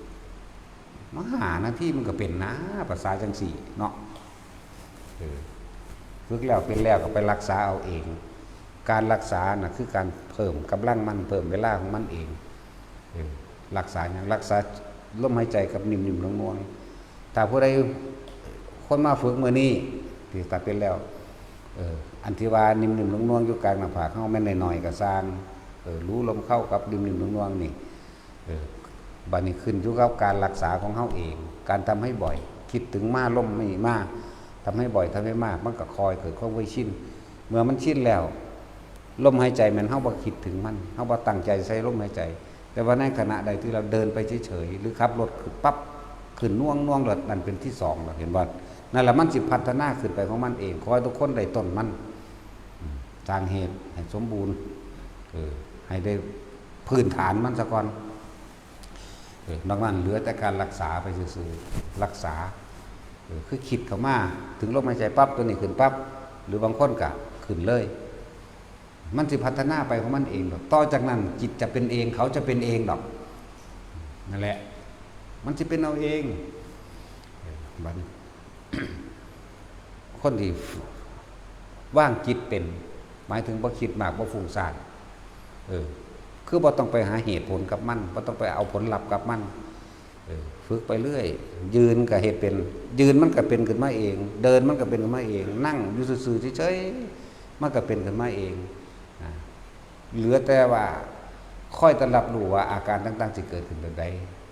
มาห้านาทีมันก็เป็นนะ ภาษาจังสี่เนาะ เออ ฝึกแล้วเป็นแล้วก็ไปรักษาเอาเอง การรักษาน่ะคือการเพิ่มกำลังมัน เพิ่มเวลาของมันเอง เออ รักษาหยัง? รักษาลมหายใจกับนิ่มๆ น่วงๆ ถ้าผู้ใด คนมาฝึกมื้อนี้ ที่ตัดเป็นแล้ว เออ อันที่ว่านิ่มๆ น่วงๆ อยู่กลางหน้าผากเฮา แม่นน้อยๆ ก็ซ่าง เออ รู้ลมเข้ากับนิ่มๆ น่วงๆ นี่ เออ บัดนี้ขึ้นอยู่กับการรักษาของเฮาเอง การทำให้บ่อย คิดถึงมา ลมนี่มา ทำให้บ่อย ทำให้มาก มันก็ค่อยเกิดความเคยชิน เมื่อมันชินแล้ว ลมหายใจแม่นเฮาบ่คิดถึงมัน เฮาบ่ตั้งใจใส่ลมหายใจ แต่ว่าในขณะใดที่เราเดินไปเฉยๆ หรือขับรถขึ้นปั๊บ ขึ้นน่วงๆ แล้ว นั่นเป็นที่สองแล้ว เห็นบ่? นั่นแหละมันสิพัฒนาขึ้นไปของมันเอง ขอให้ทุกคนได้ต้นมัน อืม สร้างเหตุให้สมบูรณ์ เออ ให้ได้พื้นฐานมันซะก่อน เออ นอกนั้นเหลือแต่การรักษาไปซื่อๆ รักษา เออ คือคิดเข้ามา ถึงลมหายใจปั๊บ ตัวนี้ขึ้นปั๊บ หรือบางคนก็ขึ้นเลย มันสิพัฒนาไปของมันเองดอก ต่อจากนั้นจิตจะเป็นเอง เขาจะเป็นเองดอก นั่นแหละ มันสิเป็นเอาเอง เออ บัดนี้ คนที่วางจิตเป็น หมายถึงบ่คิดมาก บ่ฟุ้งซ่าน เออ คือบ่ต้องไปหาเหตุผลกับมัน บ่ต้องไปเอาผลลัพธ์กับมัน เออ ฝึกไปเรื่อย ยืนก็เฮ็ดเป็น ยืนมันก็เป็นขึ้นมาเอง เดินมันก็เป็นขึ้นมาเอง นั่งอยู่ซื่อๆ เฉยๆ มันก็เป็นขึ้นมาเอง อ่า เหลือแต่ว่าคอยแต่รับรู้ว่าอาการต่างๆ สิเกิดขึ้นแบบใด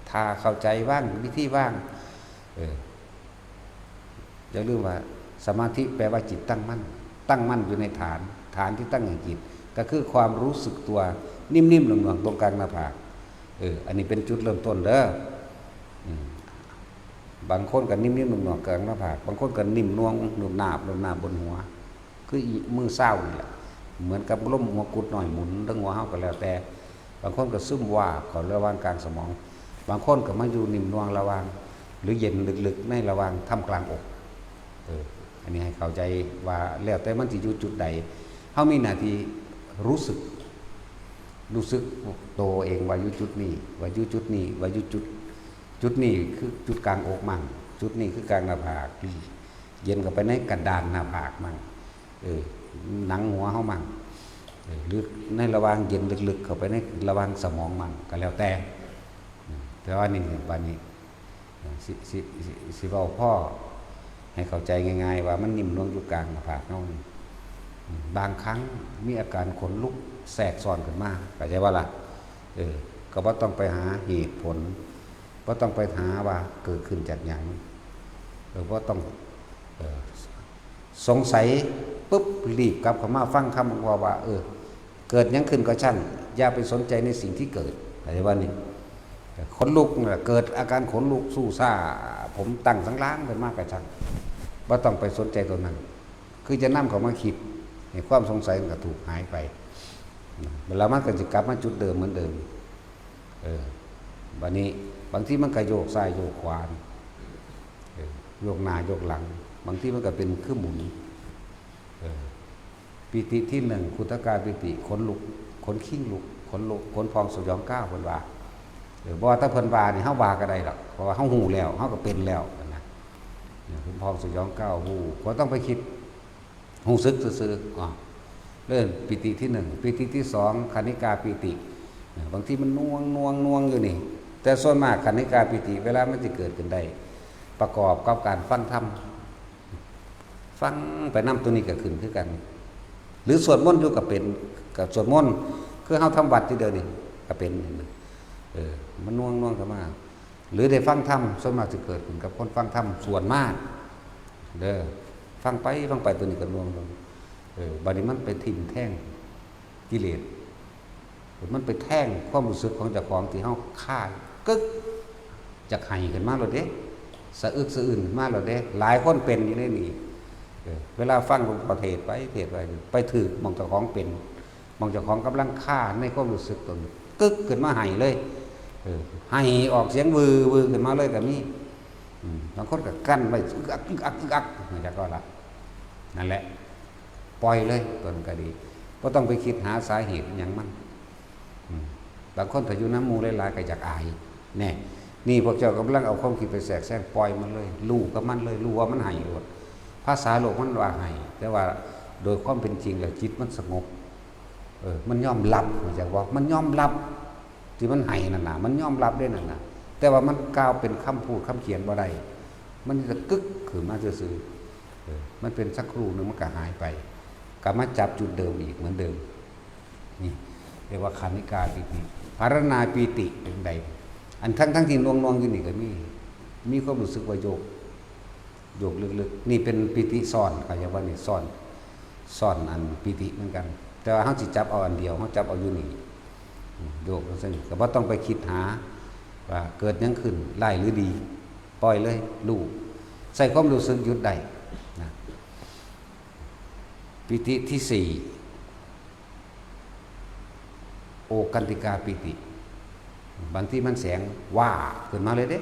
ถ้าเข้าใจวาง วิธีวาง เออ อย่าลืมว่าสมาธิแปลว่าจิตตั้งมั่น ตั้งมั่นอยู่ในฐาน ฐานที่ตั้งแห่งจิต ก็คือความรู้สึกตัวนิ่มๆ หน่วงๆ ตรงกลางหน้าผาก เออ อันนี้เป็นจุดเริ่มต้นเด้อ อืม บางคนก็นิ่มๆ หน่วงๆ กลางหน้าผาก บางคนก็นิ่มน่วง หนุบหนาบ หนุบหนาบบนหัว คืออีมือเศร้านี่แหละ เหมือนกับลมหัวกุดน้อยหมุนเทิงหัวเฮาก็แล้วแต่ บางคนก็ซึมวาบเข้าระหว่างกลางสมอง บางคนก็มาอยู่นิ่มนวลระหว่าง หรือเย็นลึกๆ ในระหว่างท่ามกลางอก เออ อันนี้ให้เข้าใจว่าแล้วแต่มันสิอยู่จุดใด เฮามีหน้าที่รู้สึก รู้สึกตัวเองว่าอยู่จุดนี้ ว่าอยู่จุดนี้ ว่าอยู่จุด จุดนี้คือจุดกลางอกมั่ง จุดนี้คือกลางหน้าผาก เย็นเข้าไปในกระดานหน้าผากมั่ง เออ หนังหัวเฮามั่ง เออ หรือในระหว่างเย็นลึกๆ เข้าไปในระหว่างสมองมั่ง ก็แล้วแต่ อืม แต่ว่านี่ บัดนี้ เอ่อ สิ สิ สิ สิเว้าพอให้เข้าใจง่ายๆ ว่ามันนิ่มนวลอยู่กลางหน้าผากเฮานี่ อืม บางครั้งมีอาการขนลุกแทรกซ้อนขึ้นมา เข้าใจบ่ล่ะ? เออ ก็บ่ต้องไปหาเหตุผล บ่ต้องไปหาว่าเกิดขึ้นจากหยัง เออ บ่ต้อง เออ สงสัยปุ๊บ รีบกลับเข้ามาฟังคำหลวงพ่อว่า เออ เกิดหยังขึ้นก็ช่าง อย่าไปสนใจในสิ่งที่เกิด เข้าใจบ่นี่? ขนลุกน่ะ เกิดอาการขนลุกสู้ซ่า ผมตั้งสันหลังขึ้นมาก็ช่าง บ่ต้องไปสนใจตัวนั้น คือจะนำเข้ามาคิด ให้ความสงสัยมันก็ถูกหายไป แล้วมันก็จะกลับมาจุดเดิมเหมือนเดิม เออ บัดนี้บางทีมันก็โยกซ้ายโยกขวา เออ โยกหน้าโยกหลัง บางทีมันก็เป็นคือหมุน เออ ปีติที่หนึ่ง ขุทกาปีติ ขนลุก ขนคิงลุก ขนลุก ขนพองสยองกล้าว เพิ่นว่า เออ บ่ว่าแต่เพิ่นว่านี่ เฮาว่าก็ได้ดอก เพราะว่าเฮาฮู้แล้ว เฮาก็เป็นแล้วนะ เนี่ย ขนพองสยองกล้าว ฮู้ บ่ต้องไปคิด ฮู้สึกซื่อๆ อ๋อ เริ่มปีติที่หนึ่ง ปีติที่สอง คณิกาปีติ เนี่ย บางทีมันน่วง น่วง น่วงอยู่นี่ แต่ส่วนมากคณิกาปีติ เวลามันสิเกิดขึ้นได้ ประกอบกับการฟังธรรม ฟังไปนำ ตัวนี้ก็ขึ้นคือกัน หรือสวดมนต์อยู่ก็เป็น ก็สวดมนต์ คือเฮาทำวัดอยู่เดี๋ยวนี้ก็เป็น เออ มันน่วงๆ เข้ามา หรือได้ฟังธรรม ส่วนมากสิเกิดขึ้นกับคนฟังธรรมส่วนมาก เด้อ ฟังไปฟังไป ตัวนี้ก็น่วงลง เออ บัดนี้มันไปทิ่มแทงกิเลส มันไปแทงความรู้สึกของเจ้าของที่เฮาคาดกึก อยากไห้ขึ้นมาโลดเด้ สะอึกสะอื้นขึ้นมาโลดเด้ หลายคนเป็นอยู่ในนี้ เออ เวลาฟังหลวงพ่อเทศน์ไปเทศน์ไป ไปถืกหม่องเจ้าของเป็น หม่องเจ้าของกำลังคาในความรู้สึกตน กึกขึ้นมาไห้เลย เออ ไห้ออกเสียงวือวือขึ้นมาเลยก็มี อืม บางคนก็กั้นไว้ อึกอัก อึกอัก อึกอัก จักก็ละ นั่นแหละ ปล่อยเลย ตนก็ดี บ่ต้องไปคิดหาสาเหตุหยังมัน อืม บางคนถ้าอยู่นำหมู่หลายๆ ก็อยากอาย แน่ นี่พวกเจ้ากำลังเอาความคิดไปแทรกแซง ปล่อยมันเลย รู้กับมันเลย รู้ว่ามันไห้โลด ภาษาโลกมันว่าไห้ แต่ว่าโดยความเป็นจริงแล้วจิตมันสงบ เออ มันยอมรับ รู้จักบ่ มันยอมรับ ที่มันไห้นั่นน่ะ มันยอมรับได้นั่นน่ะ แต่ว่ามันกล่าวเป็นคำพูดคำเขียนบ่ได้ มันจะกึกขึ้นมาซื่อๆ เออ มันเป็นสักครู่หนึ่งมันก็หายไป กลับมาจับจุดเดิมอีกเหมือนเดิม นี่เรียกว่าคณิกาปีติ ภารณาปีติเป็นใด อันทั้งๆ ที่หน่วงๆ อยู่นี่ก็มี มีความรู้สึกว่าโยก โยกลึกๆ นี่เป็นปีติซ้อน เขาเรียกว่านี่ซ้อน ซ้อนอันปีติเหมือนกัน แต่ว่าเฮาสิจับเอาอันเดียว เฮาจับเอาอยู่นี่ โยกจั่งซี้ ก็บ่ต้องไปคิดหาว่าเกิดหยังขึ้น ร้ายหรือดี ปล่อยเลย รู้ ใช้ความรู้สึกหยุดได้นะ ปีติที่สี่ โอกันติกาปีติ บางทีมันแสงว่าขึ้นมาเลยเด้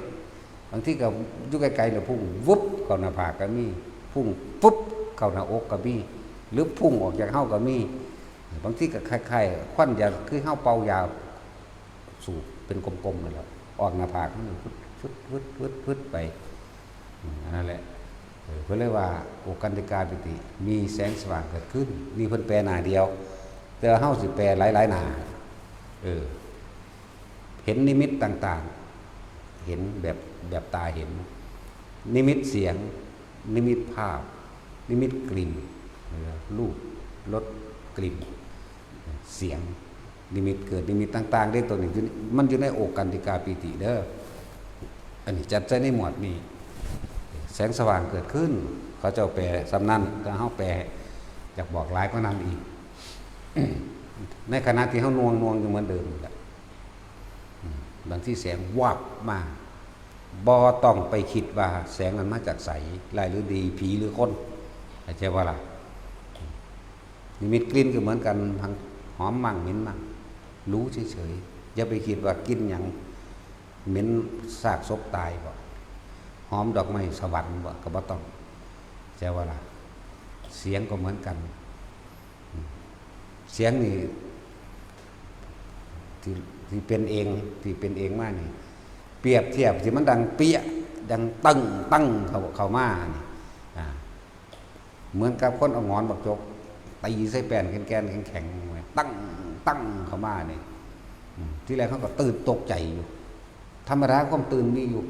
บางทีก็อยู่ไกลๆ แล้วพุ่งวุบเข้าหน้าผากก็มี พุ่งปุ๊บเข้าหน้าอกก็มี หรือพุ่งออกจากเฮาก็มี บางทีก็คล้ายๆ ควันยา คือเฮาเป่ายาสูบเป็นกลมๆ นั่นแหละ ออกหน้าผากมันฟึดฟึดฟึดฟึดฟึดไป อืม อันนั้นแหละ เออ เพิ่นเลยว่า โอกันติกาปิติ มีแสงสว่างเกิดขึ้น นี่เพิ่นแปลหน้าเดียว แต่ว่าเฮาสิแปลหลายๆ หน้า เออ เห็นนิมิตต่างๆ เห็นแบบ แบบตาเห็น นิมิตเสียง นิมิตภาพ นิมิตกลิ่น เออ รูป รส กลิ่น เสียง นิมิตเกิดนิมิตต่างๆ เด้ ตัวนี้อยู่ มันอยู่ในโอกันติกาปีติเด้อ อันนี้จัดใส่ในหมวดนี้ แสงสว่างเกิดขึ้น เขาเจ้าแปลส่ำนั้น แต่เฮาแปลอยากบอกหลายกว่านั้นอีก ในขณะที่เฮาหน่วงๆ อยู่เหมือนเดิมนี่แหละ อืม บางทีแสงวับมา บ่ต้องไปคิดว่าแสงนั้นมาจากไส ร้ายหรือดี ผีหรือคน เข้าใจบ่ล่ะ นิมิตกลิ่นก็เหมือนกัน ทั้งหอมมั่งเหม็นมั่ง รู้เฉยๆ อย่าไปคิดว่ากลิ่นหยัง เหม็นซากศพตายบ่ หอมดอกไม้สวรรค์บ่ ก็บ่ต้อง เข้าใจบ่ล่ะ เสียงก็เหมือนกัน อืม เสียงนี่ ที่ ที่เป็นเอง ที่เป็นเองมานี่ เปรียบเทียบที่มันดังเปี้ยะ ดังตึ้ง ตึ้ง เข้า เข้ามานี่ อ่า เหมือนกับคนเอาหงอนบักจก ตีใส่แป้นแก่นๆ แข็งๆ ไว้ ตึ้ง ตึ้ง เข้ามานี่ อืม ทีแรกเขาก็ตื่นตกใจอยู่ ธรรมดาความตื่นมีอยู่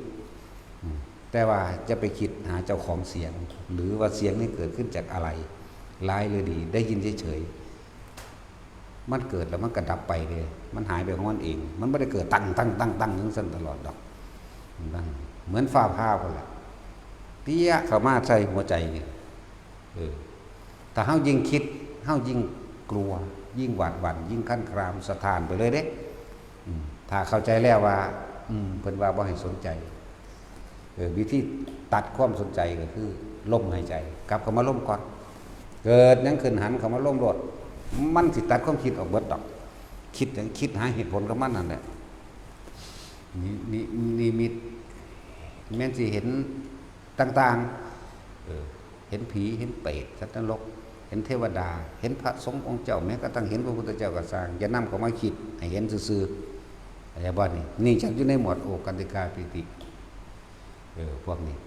อืม แต่ว่าจะไปคิดหาเจ้าของเสียง หรือว่าเสียงนี้เกิดขึ้นจากอะไร ร้ายหรือดี ได้ยินเฉยๆ มันเกิดแล้วมันก็ดับไปเลย มันหายไปของมันเอง มันบ่ได้เกิดตึ้ง ตึ้ง ตึ้ง ตึ้ง จั่งซั้นตลอดดอก นั่น เหมือนฟ้าผ่าพู้นแหละ เปี้ยะเข้ามาใส่หัวใจนี่ เออ ถ้าเฮายิ่งคิด เฮายิ่งกลัว ยิ่งหวาดหวั่น ยิ่งครั่นครามสะท้านไปเลยเด้ อืม ถ้าเข้าใจแล้วว่า อืม เพิ่นว่าบ่ให้สนใจ เออ วิธีตัดความสนใจก็คือลมหายใจ กลับเข้ามาลมก่อน เกิดหยังขึ้นหันเข้ามาลมโลด มันสิตัดความคิดออกเบิดดอก คิดหยัง คิดหาเหตุผลกับมันนั่นแหละ นิ- นิ- นิมิต แม่นสิเห็นต่างๆ เออ เห็นผี เห็นเปรต สัตว์นรก เห็นเทวดา เห็นพระสงฆ์องค์เจ้า แม้กระทั่งเห็นพระพุทธเจ้าก็ซ่าง อย่านำเข้ามาคิด ให้เห็นซื่อๆ เข้าใจบ่นี่ นี่จัดอยู่ในหมวดโอกันติกาปีติ เออ พวกนี้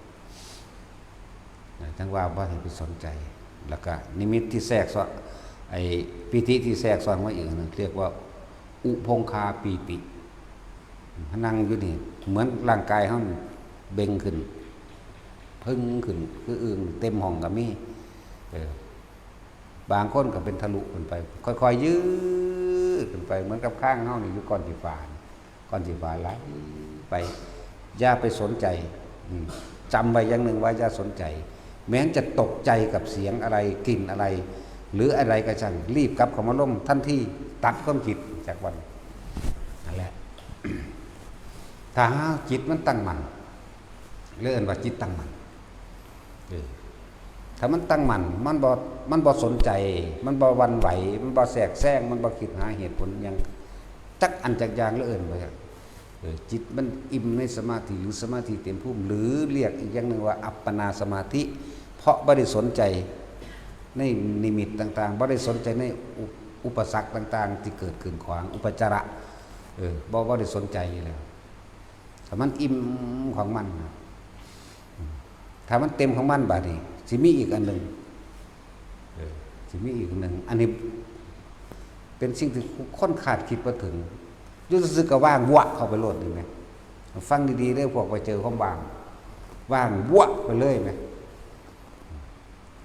นะ จั่งว่าบ่ให้ไปสนใจ แล้วก็นิมิตที่แทรกซ้อน ไอ้ปีติที่แทรกซ้อนมาอีกอันหนึ่ง เรียกว่า อุพงคาปีติ นั่งอยู่นี่ เหมือนร่างกายเฮานี่เบ่งขึ้น เพิ่งขึ้น คืออึ่งเต็มห้องก็มี เออ บางคนก็เป็นทะลุขึ้นไป ค่อยๆ ยืดขึ้นไป เหมือนกับคางเฮานี่อยู่ก้อนขี้ฟ้านี่ ก้อนขี้ฟ้าไหลไป อย่าไปสนใจ อืม จำไว้อย่างหนึ่งว่าอย่าสนใจ แม้นจะตกใจกับเสียงอะไร กลิ่นอะไร หรืออะไรก็ช่าง รีบกลับเข้ามาลมทันที ตัดความคิดจากวัน นั่นแหละ ถ้าหากจิตมันตั้งมั่น เรียกว่าจิตตั้งมั่น เออ ถ้ามันตั้งมั่น มันบ่ มันบ่สนใจ มันบ่หวั่นไหว มันบ่แทรกแซง มันบ่คิดหาเหตุผลหยัง จักอันจักอย่างเลย เอิ้นว่าจั่ง เออ จิตมันอิ่มในสมาธิ หรือสมาธิเต็มภูมิ หรือเรียกอีกอย่างหนึ่งว่าอัปปนาสมาธิ เพราะบ่ได้สนใจในนิมิตต่างๆ บ่ได้สนใจในอุ- อุปสรรคต่างๆ ที่เกิดขึ้นขวาง อุปจาระ เออ บ่- บ่ได้สนใจอยู่แล้ว ถ้ามันอิ่มของมันนะ ถ้ามันเต็มของมันบาดนี้ สิมีอีกอันหนึ่ง เออ สิมีอีกอันหนึ่ง อันนี้เป็นสิ่งที่คนคาดคิดบ่ถึง อยู่ซื่อๆก็ว่างวะเข้าไปโลดนี่แหม ฟังดีๆเด้อ พวกไปเจอความว่าง ว่างวะไปเลยแหม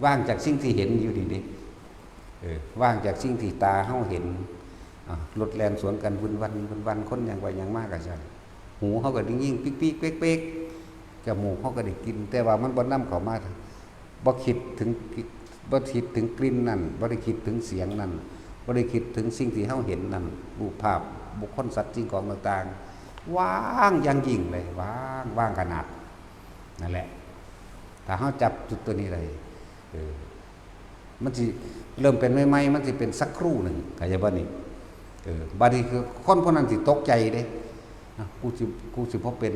ว่างจากสิ่งที่เห็นอยู่นี่เด้ เออ ว่างจากสิ่งที่ตาเฮาเห็น อ่ะ รถแล่นสวนกันวึนวัน วึนวัน คนย่างไปย่างมาก็ซั่น หูเฮาก็ได้ยินปิ๊กๆเป๊กๆ จมูกเฮาก็ได้กลิ่น แต่ว่ามันบ่นำเข้ามา บ่คิดถึง บ่คิดถึงกลิ่นนั่น บ่ได้คิดถึงเสียงนั่น บ่ได้คิดถึงสิ่งที่เฮาเห็นนั่น รูปภาพ บุคคล สัตว์ สิ่งของต่างๆ ว่างอย่างยิ่งเลย ว่าง ว่างขนาด นั่นแหละ ถ้าเฮาจับจุดตัวนี้ได้ เออ มันสิเริ่มเป็นใหม่ๆ มันสิเป็นสักครู่หนึ่ง เข้าใจบ่นี่ เออ บาดนี้คือคนผู้นั้นสิตกใจเด้ อ่ะ กูสิ- กูสิบ่เป็น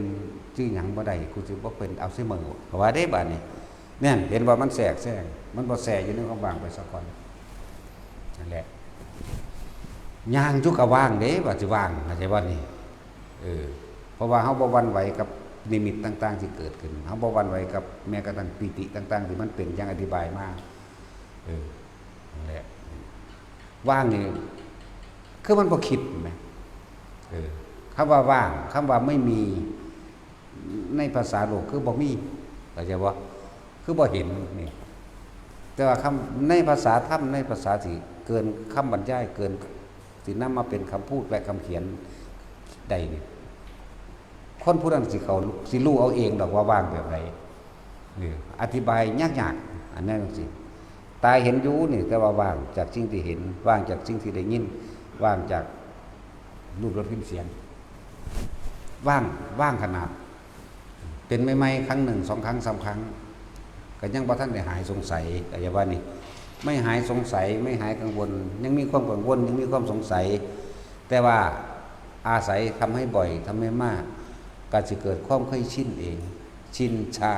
จื่อหยังบ่ได้ กูสิบ่เป็นอัลไซเมอร์ เขาว่าเด้บาดนี้ เนี่ย เห็นว่ามันแทรกแซง มันบ่แทรกอยู่ในความว่างไปซะก่อน นั่นแหละ ย่างอยู่ก็ว่างเด้ ว่าสิว่าง เข้าใจบ่นี่ เออ เพราะว่าเฮาบ่หวั่นไหวกับนิมิตต่างๆที่เกิดขึ้น เฮาบ่หวั่นไหวกับแม้กระทั่งปีติต่างๆที่มันเป็น อย่างอธิบายมา เออ นั่นแหละ ว่างนี่ คือมันบ่คิดแหม เออ คำว่าว่าง คำว่าไม่มี ในภาษาโลกคือบ่มี เข้าใจบ่ คือบ่เห็นนี่ แต่ว่าคำ- ในภาษาธรรม ในภาษาที่เกินคำบรรยาย เกิน สินำมาเป็นคำพูดและคำเขียนได้นี่ คนผู้นั้นสิเข้า- สิรู้เอาเองดอกว่าว่างแบบใด นี่ อธิบายยากๆ อันนั้นจั่งซี้ ตาเห็นอยู่นี่ แต่ว่าว่างจากสิ่งที่เห็น ว่างจากสิ่งที่ได้ยิน ว่างจากรูปรสกลิ่นเสียง ว่าง- ว่างขนาด เป็นใหม่ๆ ครั้งหนึ่ง สองครั้ง สามครั้ง ก็ยังบ่ทันได้หายสงสัย เข้าใจบ่นี่ ไม่หายสงสัย ไม่หายกังวล ยังมีความกังวล ยังมีความสงสัย แต่ว่าอาศัยทำให้บ่อย ทำให้มาก ก็สิเกิดความเคยชินเอง ชินชา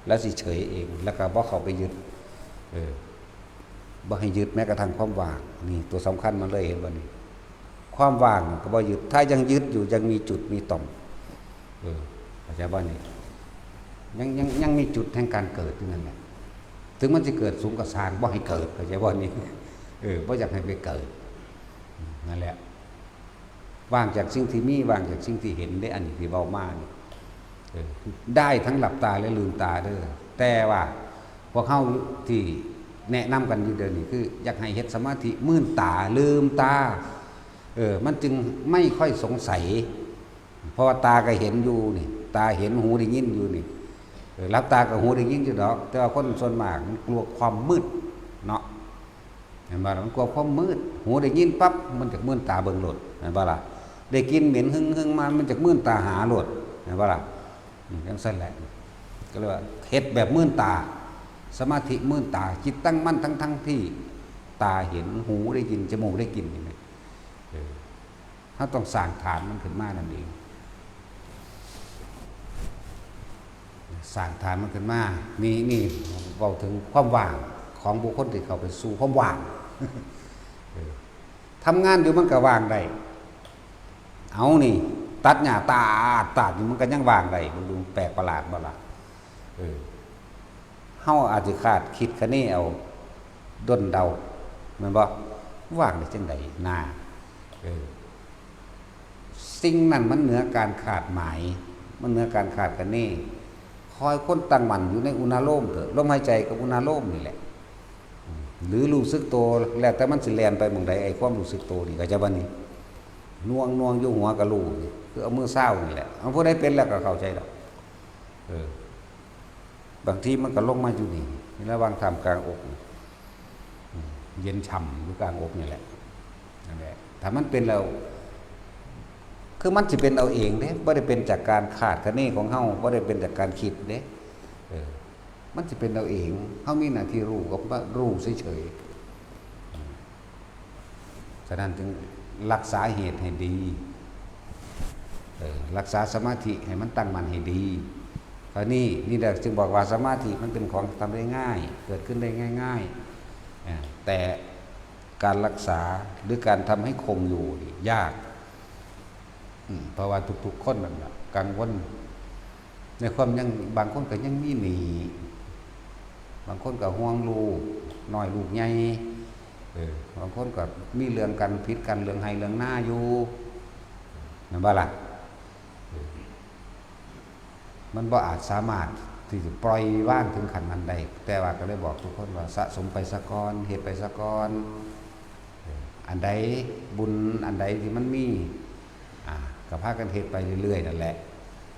แล้วสิเฉยเอง แล้วก็บ่เข้าไปยึด เออ บ่ให้ยึดแม้กระทั่งความว่าง นี่ตัวสำคัญมันเลย เห็นบ่นี่ ความว่างก็บ่ยึด ถ้ายังยึดอยู่ ยังมีจุดมีต่อม เออ เข้าใจบ่นี่ ยัง- ยัง- ยังมีจุดแห่งการเกิดอยู่นั่นแหละ ถึงมันสิเกิดสูงก็ซ่าง บ่ให้เกิด เข้าใจบ่นี่ เออ บ่อยากให้ไปเกิด นั่นแหละ ว่างจากสิ่งที่มี ว่างจากสิ่งที่เห็นเด้ อันนี้ที่เว้ามานี่ เออ ได้ทั้งหลับตาและลืมตาเด้อ แต่ว่าพวกเฮาที่แนะนำกันอยู่เดี๋ยวนี้ คืออยากให้เฮ็ดสมาธิมื่นตา ลืมตา เออ มันจึงไม่ค่อยสงสัย เพราะว่าตาก็เห็นอยู่นี่ ตาเห็น หูได้ยินอยู่นี่ เออ หลับตาก็หูได้ยินอยู่ดอก แต่ว่าคนส่วนมากมันกลัวความมืดเนาะ เห็นบ่ล่ะ มันกลัวความมืด หูได้ยินปั๊บ มันจักมื่นตาเบิ่งโลด เห็นบ่ล่ะ ได้กลิ่นเหม็นหึ่งๆมา มันจักมื่นตาหาโลด เห็นบ่ล่ะ อืม จั่งซั่นแหละ ก็เลยว่าเฮ็ดแบบมื่นตา สมาธิมื่นตา จิตตั้งมั่นทั้งๆที่ตาเห็น หูได้ยิน จมูกได้กลิ่น เห็นไหม เออ เราต้องสร้างฐานมันขึ้นมานั่นเอง สร้างฐานมันขึ้นมา นี่- นี่เว้าถึงความว่างของบุคคลที่เข้าไปสู่ความว่าง เออ ทำงานอยู่มันก็ว่างได้ เอานี่ ตัดหญ้าตาดตาดอยู่มันก็ยังว่างได้ มันดูแปลกประหลาดบ่ล่ะ เออ เฮาอาจสิคาดคิดคะเนเอา ด้นเดา แม่นบ่ ว่างได้จั่งใด นา เออ สิ่งนั้นมันเหนือการคาดหมาย มันเหนือการคาดคะเน คอยคนตั้งมั่นอยู่ในอุณาโลมเถอะ ลมหายใจกับอุณาโลมนี่แหละ อืม หรือรู้สึกตัว แล้วแต่มันสิแล่นไปหม่องใด ไอ้ความรู้สึกตัวนี่ เข้าใจบ่นี่ หน่วงๆอยู่หัวก็รู้นี่ คือเอามือซาวนี่แหละ เอา ผู้ใดเป็นแล้วก็เข้าใจดอก เออ บางทีมันก็ลงมาอยู่นี่ ระหว่างท่ามกลางอกนี่ อืม เย็นฉ่ำอยู่กลางอกนี่แหละ นั่นแหละ ถ้ามันเป็นแล้ว คือมันสิเป็นเอาเองเด้ บ่ได้เป็นจากการคาดคะเนของเฮา บ่ได้เป็นจากการคิดเด้ เออ มันสิเป็นเอาเอง เฮามีหน้าที่รู้กับรู้เฉยๆ ฉะนั้นจึงรักษาเหตุให้ดี เออ รักษาสมาธิให้มันตั้งมั่นให้ดี คราวนี้นี่แหละจึงบอกว่าสมาธิมันเป็นของทำได้ง่าย เกิดขึ้นได้ง่ายๆ เออ แต่การรักษาหรือการทำให้คงอยู่นี่ยาก อืม เพราะว่าทุกๆคนนั่นน่ะกังวล ในความยัง บางคนก็ยังมีหนี้ บางคนก็ห่วงลูกน้อยลูกใหญ่ เออ บางคนก็มีเรื่องกันผิดกันเรื่องไฮ่เรื่องนาอยู่ แม่นบ่ล่ะ เออ มันบ่อาจสามารถที่จะปล่อยวางถึงขั้นนั้นได้ แต่ว่าก็เลยบอกทุกคนว่าสะสมไปซะก่อน เฮ็ดไปซะก่อน เออ อันใดบุญอันใดที่มันมี อ่า ก็พากันเฮ็ดไปเรื่อยๆนั่นแหละ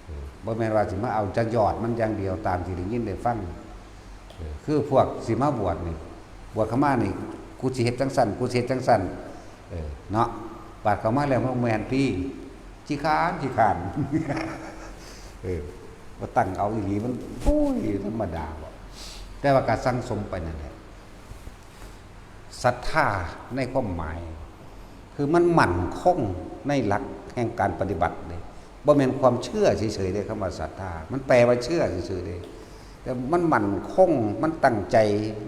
เออ บ่แม่นว่าสิมาเอาจะยอดมันอย่างเดียวตามที่ได้ยินได้ฟัง เออ คือพวกสิมาบวชนี่ บวชเข้ามานี่ กูสิเฮ็ดจังซั่น กูสิเฮ็ดจังซั่น เออ เนาะ บาดเข้ามาแล้วมันบ่แม่นติ ขี้คร้านขี้คร้าน เออ บ่ตั้งเอาอีหลีมัน โอ้ย ธรรมดาบ่ แต่ว่าก็สั่งสมไปนั่นแหละ ศรัทธาในความหมาย คือมันมั่นคงในหลักแห่งการปฏิบัติเด้ บ่แม่นความเชื่อเฉยๆเด้ คำว่าศรัทธา มันแปลว่าเชื่อซื่อๆเด้ แต่มันมั่นคง มันตั้งใจ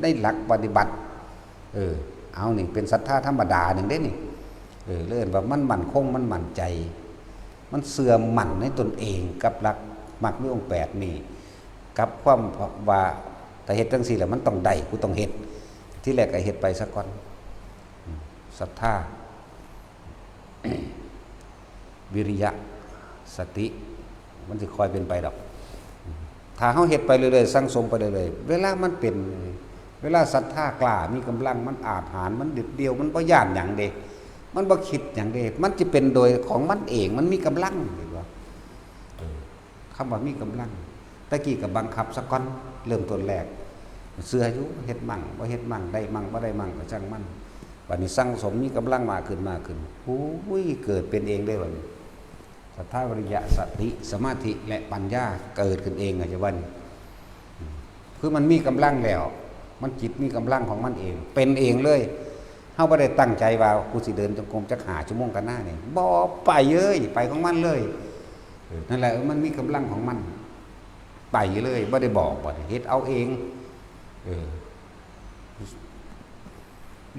ในหลักปฏิบัติ เออ เอานี่เป็นศรัทธาธรรมดาหนึ่งเด้นี่ เออ เลยเอิ้นว่ามันมั่นคง มันมั่นใจ มันเชื่อมั่นในตนเองกับหลักมรรคมีองค์แปดนี่ กับความว่าถ้าเฮ็ดจังซี่แล้วมันต้องได้ กูต้องเฮ็ด ทีแรกก็เฮ็ดไปซะก่อน อืม ศรัทธา วิริยะ สติ มันสิค่อยเป็นไปดอก ถ้าเฮาเฮ็ดไปเรื่อยๆ สั่งสมไปเรื่อยๆ เวลามันเป็น เวลาศรัทธากล้า มีกำลัง มันอาจหาญ มันเด็ดเดี่ยว มันบ่ย้านหยังเด้ มันบ่คิดหยังเด้ มันสิเป็นโดยของมันเอง มันมีกำลัง เห็นบ่ เออ คำว่ามีกำลัง ตะกี้ก็บังคับซะก่อน เริ่มต้นแรก เชื่ออยู่ เฮ็ดมั่ง บ่เฮ็ดมั่ง ได้มั่ง บ่ได้มั่ง ก็ช่างมัน บัดนี้สั่งสมมีกำลังมากขึ้น มากขึ้น โอ้ย เกิดเป็นเองเลยบัดนี้ ศรัทธา วิริยะ สติ สมาธิ และปัญญาเกิดขึ้นเอง อาจจะว่านี่ คือมันมีกำลังแล้ว มันจิตมีกำลังของมันเอง เป็นเองเลย เฮาบ่ได้ตั้งใจว่ากูสิเดินจงกรมจักห้าชั่วโมงกันหน้านี่ บ่ ไปเลย ไปของมันเลย เออ นั่นแหละ เออ มันมีกำลังของมัน ไปเลย บ่ได้บอก บ่ได้เฮ็ดเอาเอง เออ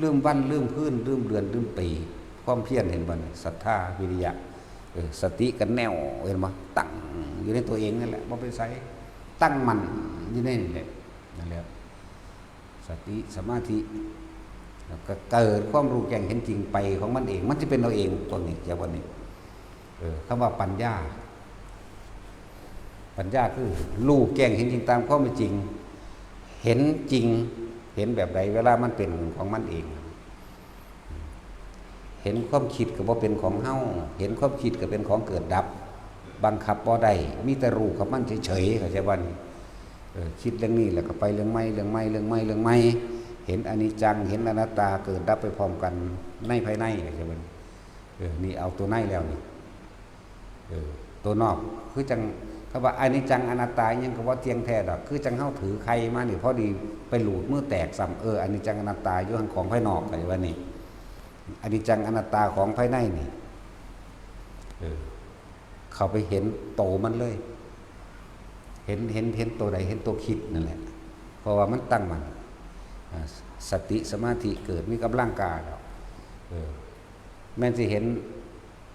ลืมวัน ลืมคืน ลืมเดือน ลืมปี ความเพียร เห็นบ่นี่ ศรัทธา วิริยะ เออ สติก็แน่ว เห็นบ่ ตั้งอยู่ในตัวเองนั่นแหละ บ่ไปไส ตั้งมั่นอยู่ในนี่แหละ นั่นแหละ สติ สมาธิ แล้วก็เกิดความรู้แจ้งเห็นจริงไปของมันเอง มันสิเป็นเอาเอง ตัวนี้ เจ้า วันนี้ เออ คำว่าปัญญา ปัญญาคือรู้แจ้งเห็นจริงตามความเป็นจริง เห็นจริง เห็นแบบใด เวลามันเป็นของมันเอง เห็นความคิดก็บ่เป็นของเฮา เห็นความคิดก็เป็นของเกิดดับ บังคับบ่ได้ มีแต่รู้กับมันเฉยๆ เข้าใจบ่นี่ เออ คิดเรื่องนี้แล้วก็ไปเรื่องใหม่ เรื่องใหม่ เรื่องใหม่ เรื่องใหม่ เห็นอนิจจัง เห็นอนัตตา เกิดดับไปพร้อมกันในภายใน เข้าใจบ่นี่ เออ นี่เอาตัวในแล้วนี่ เออ ตัวนอก คือจั่ง คำว่าอนิจจังอนัตตาอิหยังก็บ่เที่ยงแท้ดอก คือจั่งเฮาถือไข่มานี่ พอดีไปหลูดมือแตกซ้ำ เออ อนิจจังอนัตตาอยู่หั่น ของภายนอก เข้าใจบ่นี่ อนิจจังอนัตตาของภายในนี่ เออ เข้าไปเห็นโตมันเลย เห็น เห็น เห็นตัวใด เห็นตัวคิดนั่นแหละ เพราะว่ามันตั้งมั่น อ่า สติสมาธิเกิดมีกำลังกล้าแล้ว เออ แม่นสิเห็น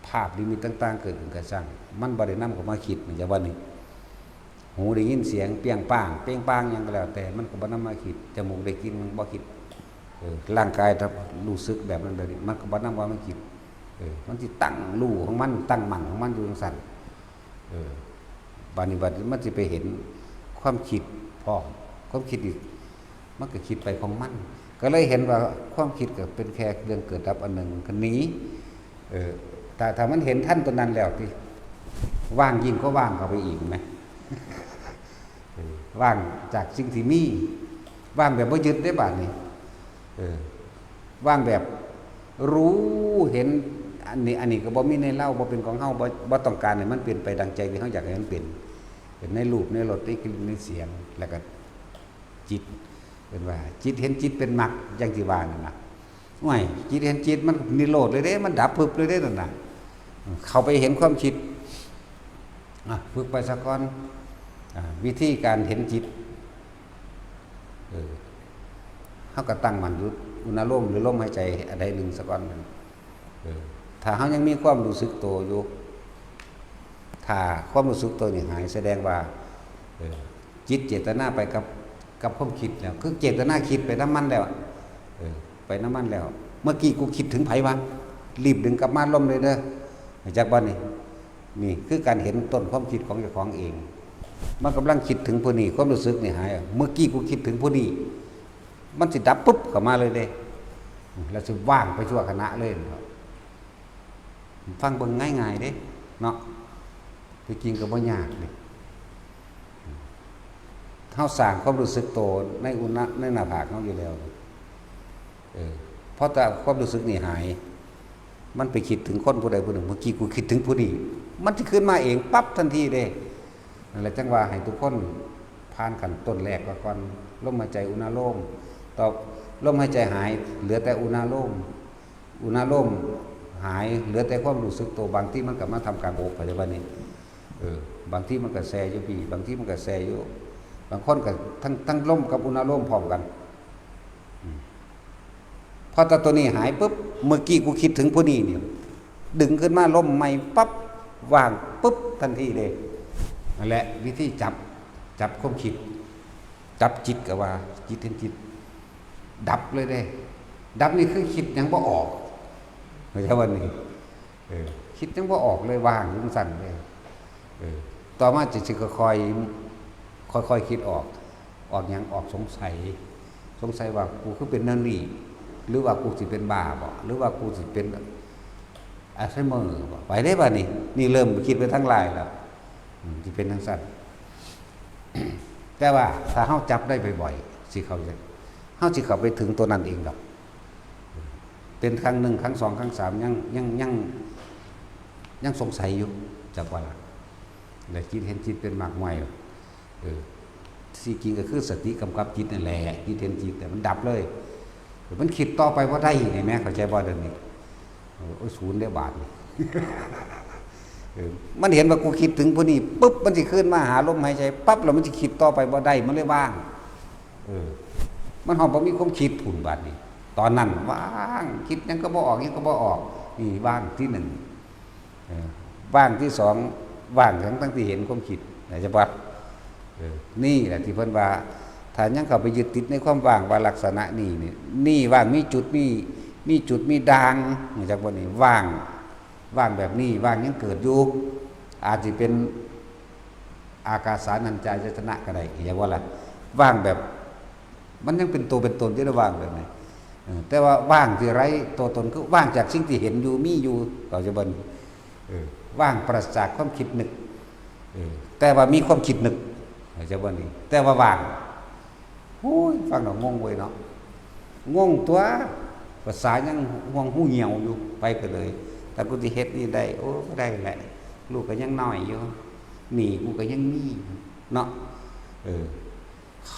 ภาพนิมิตต่างๆ เกิดขึ้นก็ช่าง มันบ่ได้นำเข้ามาคิด มันจะว่านี่ หูได้ยินเสียงเปี้ยงป้าง เป้งป้างหยังก็แล้วแต่ มันก็บ่นำมาคิด จมูกได้กลิ่น มันบ่คิด เออ ร่างกายถ้ารู้สึกแบบนั้นแบบนี้ มันก็บ่นำว่ามันคิด เออ มันสิตั้งรู้ของมัน ตั้งมั่นของมันอยู่จั่งซั้น เออ บัดนี้ บัดนี้มันสิไปเห็นความคิดพร้อม ความคิดนี่ มันก็คิดไปของมัน ก็เลยเห็นว่าความคิดก็เป็นแค่เรื่องเกิดดับอันหนึ่ง ก็หนี เออ ถ้า ถ้ามันเห็นทันตัวนั้นแล้วติ ว่างยิ่งกว่าว่างเข้าไปอีกไหม เออ ว่างจากสิ่งที่มี ว่างแบบบ่ยึดได้บาดนี้ เออ ว่างแบบรู้เห็น อันนี้ อันนี้ก็บ่มีในเฮา บ่เป็นของเฮา บ่ บ่ต้องการให้มันเป็นไปดังใจที่เฮาอยากให้มันเป็น เป็นในรูป ในรส ในกลิ่น ในเสียง แล้วก็ จิต เป็นว่า จิตเห็นจิตเป็นมรรค อย่างที่ว่านั่นนะ โอ้ย จิตเห็นจิตมันนิโรธเลยเด้ มันดับพึบเลยเด้นั่นน่ะ เข้าไปเห็นความคิด อ่ะ ฝึกไปซะก่อน อ่ะ วิธีการเห็นจิต เออ เฮาก็ตั้งมั่นอยู่อุณาโลมหรือลมหายใจอันใดหนึ่งซะก่อน เออ ถ้าเฮายังมีความรู้สึกตัวอยู่ ถ้าความรู้สึกตัวนี่หาย แสดงว่า เออ จิตเจตนาไปกับ กับความคิดแล้ว คือเจตนาคิดไปนำมันแล้วอะ เออ ไปนำมันแล้ว เมื่อกี้กูคิดถึงไผวะ รีบดึงกลับมาลมเลยเด้อ รู้จักบ่นี่ นี่คือการเห็นต้นความคิดของเจ้าของเอง มันกำลังคิดถึงผู้นี้ ความรู้สึกนี่หาย เมื่อกี้กูคิดถึงผู้นี้ มันสิดับปุ๊บเข้ามาเลยเด้ แล้วสิว่างไปชั่วขณะเลย ฟังเบิ่งง่ายๆเด้ เนาะ ที่จริงก็บ่ยากเด้ เฮาสร้างความรู้สึกตัวในอุณะ ในหน้าผากเฮาอยู่แล้ว เออ เพราะแต่ความรู้สึกนี่หาย มันไปคิดถึงคนผู้ใดผู้หนึ่ง เมื่อกี้กูคิดถึงผู้นี้ มันสิขึ้นมาเองปั๊บทันทีเด้ นั่นแหละจั่งว่าให้ทุกคนผ่านขั้นต้นแรกก่อน ลมหายใจอุณาโลม ต่อ ลมหายใจหาย เหลือแต่อุณาโลม อุณาโลมหาย เหลือแต่ความรู้สึกตัว บางทีมันก็มาทำกลางอก เข้าใจบ่นี่ เออ บางทีมันก็แซ่อยู่พี้ บางทีมันก็แซ่อยู่ บางคนก็ทั้ง ทั้งลมกับอุณาโลมพร้อมกัน อืม พอแต่ตัวนี้หายปุ๊บ เมื่อกี้กูคิดถึงผู้นี้นี่ ดึงขึ้นมาลมใหม่ปั๊บ ว่างปุ๊บทันทีเลย นั่นแหละวิธีจับ จับความคิด จับจิตก็ว่า จิตเห็นจิต ดับเลยเด้ ดับนี่คือคิดหยังบ่ออก เข้าใจบ่นี่ เออ คิดหยังบ่ออกเลย ว่างอยู่จั่งซั้นเลย เออ ต่อมาจะสิค่อยๆ ค่อยๆคิดออก ออกหยัง ออกสงสัย สงสัยว่ากูคือเป็นแนวนี้ หรือว่ากูสิเป็นบ้าบ่ หรือว่ากูสิเป็นอัลไซเมอร์บ่ ไปเด้บัดนี้ นี่เริ่มคิดไปทางร้ายแล้ว อืม สิเป็นจั่งซั้น แต่ว่าถ้าเฮาจับได้บ่อยๆ สิเข้าใจ เฮาสิเข้าไปถึงตัวนั้นเองดอก เป็นครั้งหนึ่ง ครั้งสอง ครั้งสาม ยัง ยัง ยัง ยังสงสัยอยู่ จักว่าล่ะ และจิตเห็นจิตเป็นมรรคใหม่ เออ ที่จริงก็คือสติกำกับจิตนั่นแหละ จิตเห็นจิต แต่มันดับเลย มันคิดต่อไปบ่ได้นี่แหม เข้าใจบ่เดี๋ยวนี้ โอ้ย ศูนย์เด้อบาดนี่ เออ มันเห็นว่ากูคิดถึงผู้นี้ปุ๊บ มันสิขึ้นมาหาลมหายใจปั๊บ แล้วมันสิคิดต่อไปบ่ได้ มันเลยว่าง เออ มันฮอดบ่มีความคิดพุ้นบาดนี้ ตอนนั้นว่าง คิดหยังก็บ่ออก หยังก็บ่ออก นี่ว่างที่หนึ่ง เออ ว่างที่สอง ว่างทั้ง ทั้งที่เห็นความคิด เข้าใจบ่ เออ นี่แหละที่เพิ่นว่า ถ้ายังเข้าไปยึดติดในความว่างว่าลักษณะนี้นี่ นี่ว่างมีจุด มี มีจุด มีด่าง รู้จักบ่นี่ ว่าง ว่างแบบนี้ ว่างยังเกิดอยู่ อาจสิเป็น อากาสานัญจายตนะก็ได้ เข้าใจบ่ล่ะ ว่างแบบ มันยังเป็นตัวเป็นตนอยู่ในว่างแบบนี้ เออ แต่ว่าว่างที่ไร้ตัวตน คือว่างจากสิ่งที่เห็นอยู่ มีอยู่ เข้าใจบ่นี่ เออ ว่างปราศจากความคิดนึก เออ แต่ว่ามีความคิดนึก เข้าใจบ่นี่ แต่ว่าว่าง โอ้ย ฟังแล้วงงเว้ยเนาะ งงตัว ภาษายังห่วงหูเหี่ยวอยู่ ไปก็เลย แต่กูสิเฮ็ดนี่ได้ โอ้ ได้แหละ ลูกก็ยังน้อยอยู่ หนี้กูก็ยังมี เนาะ เออ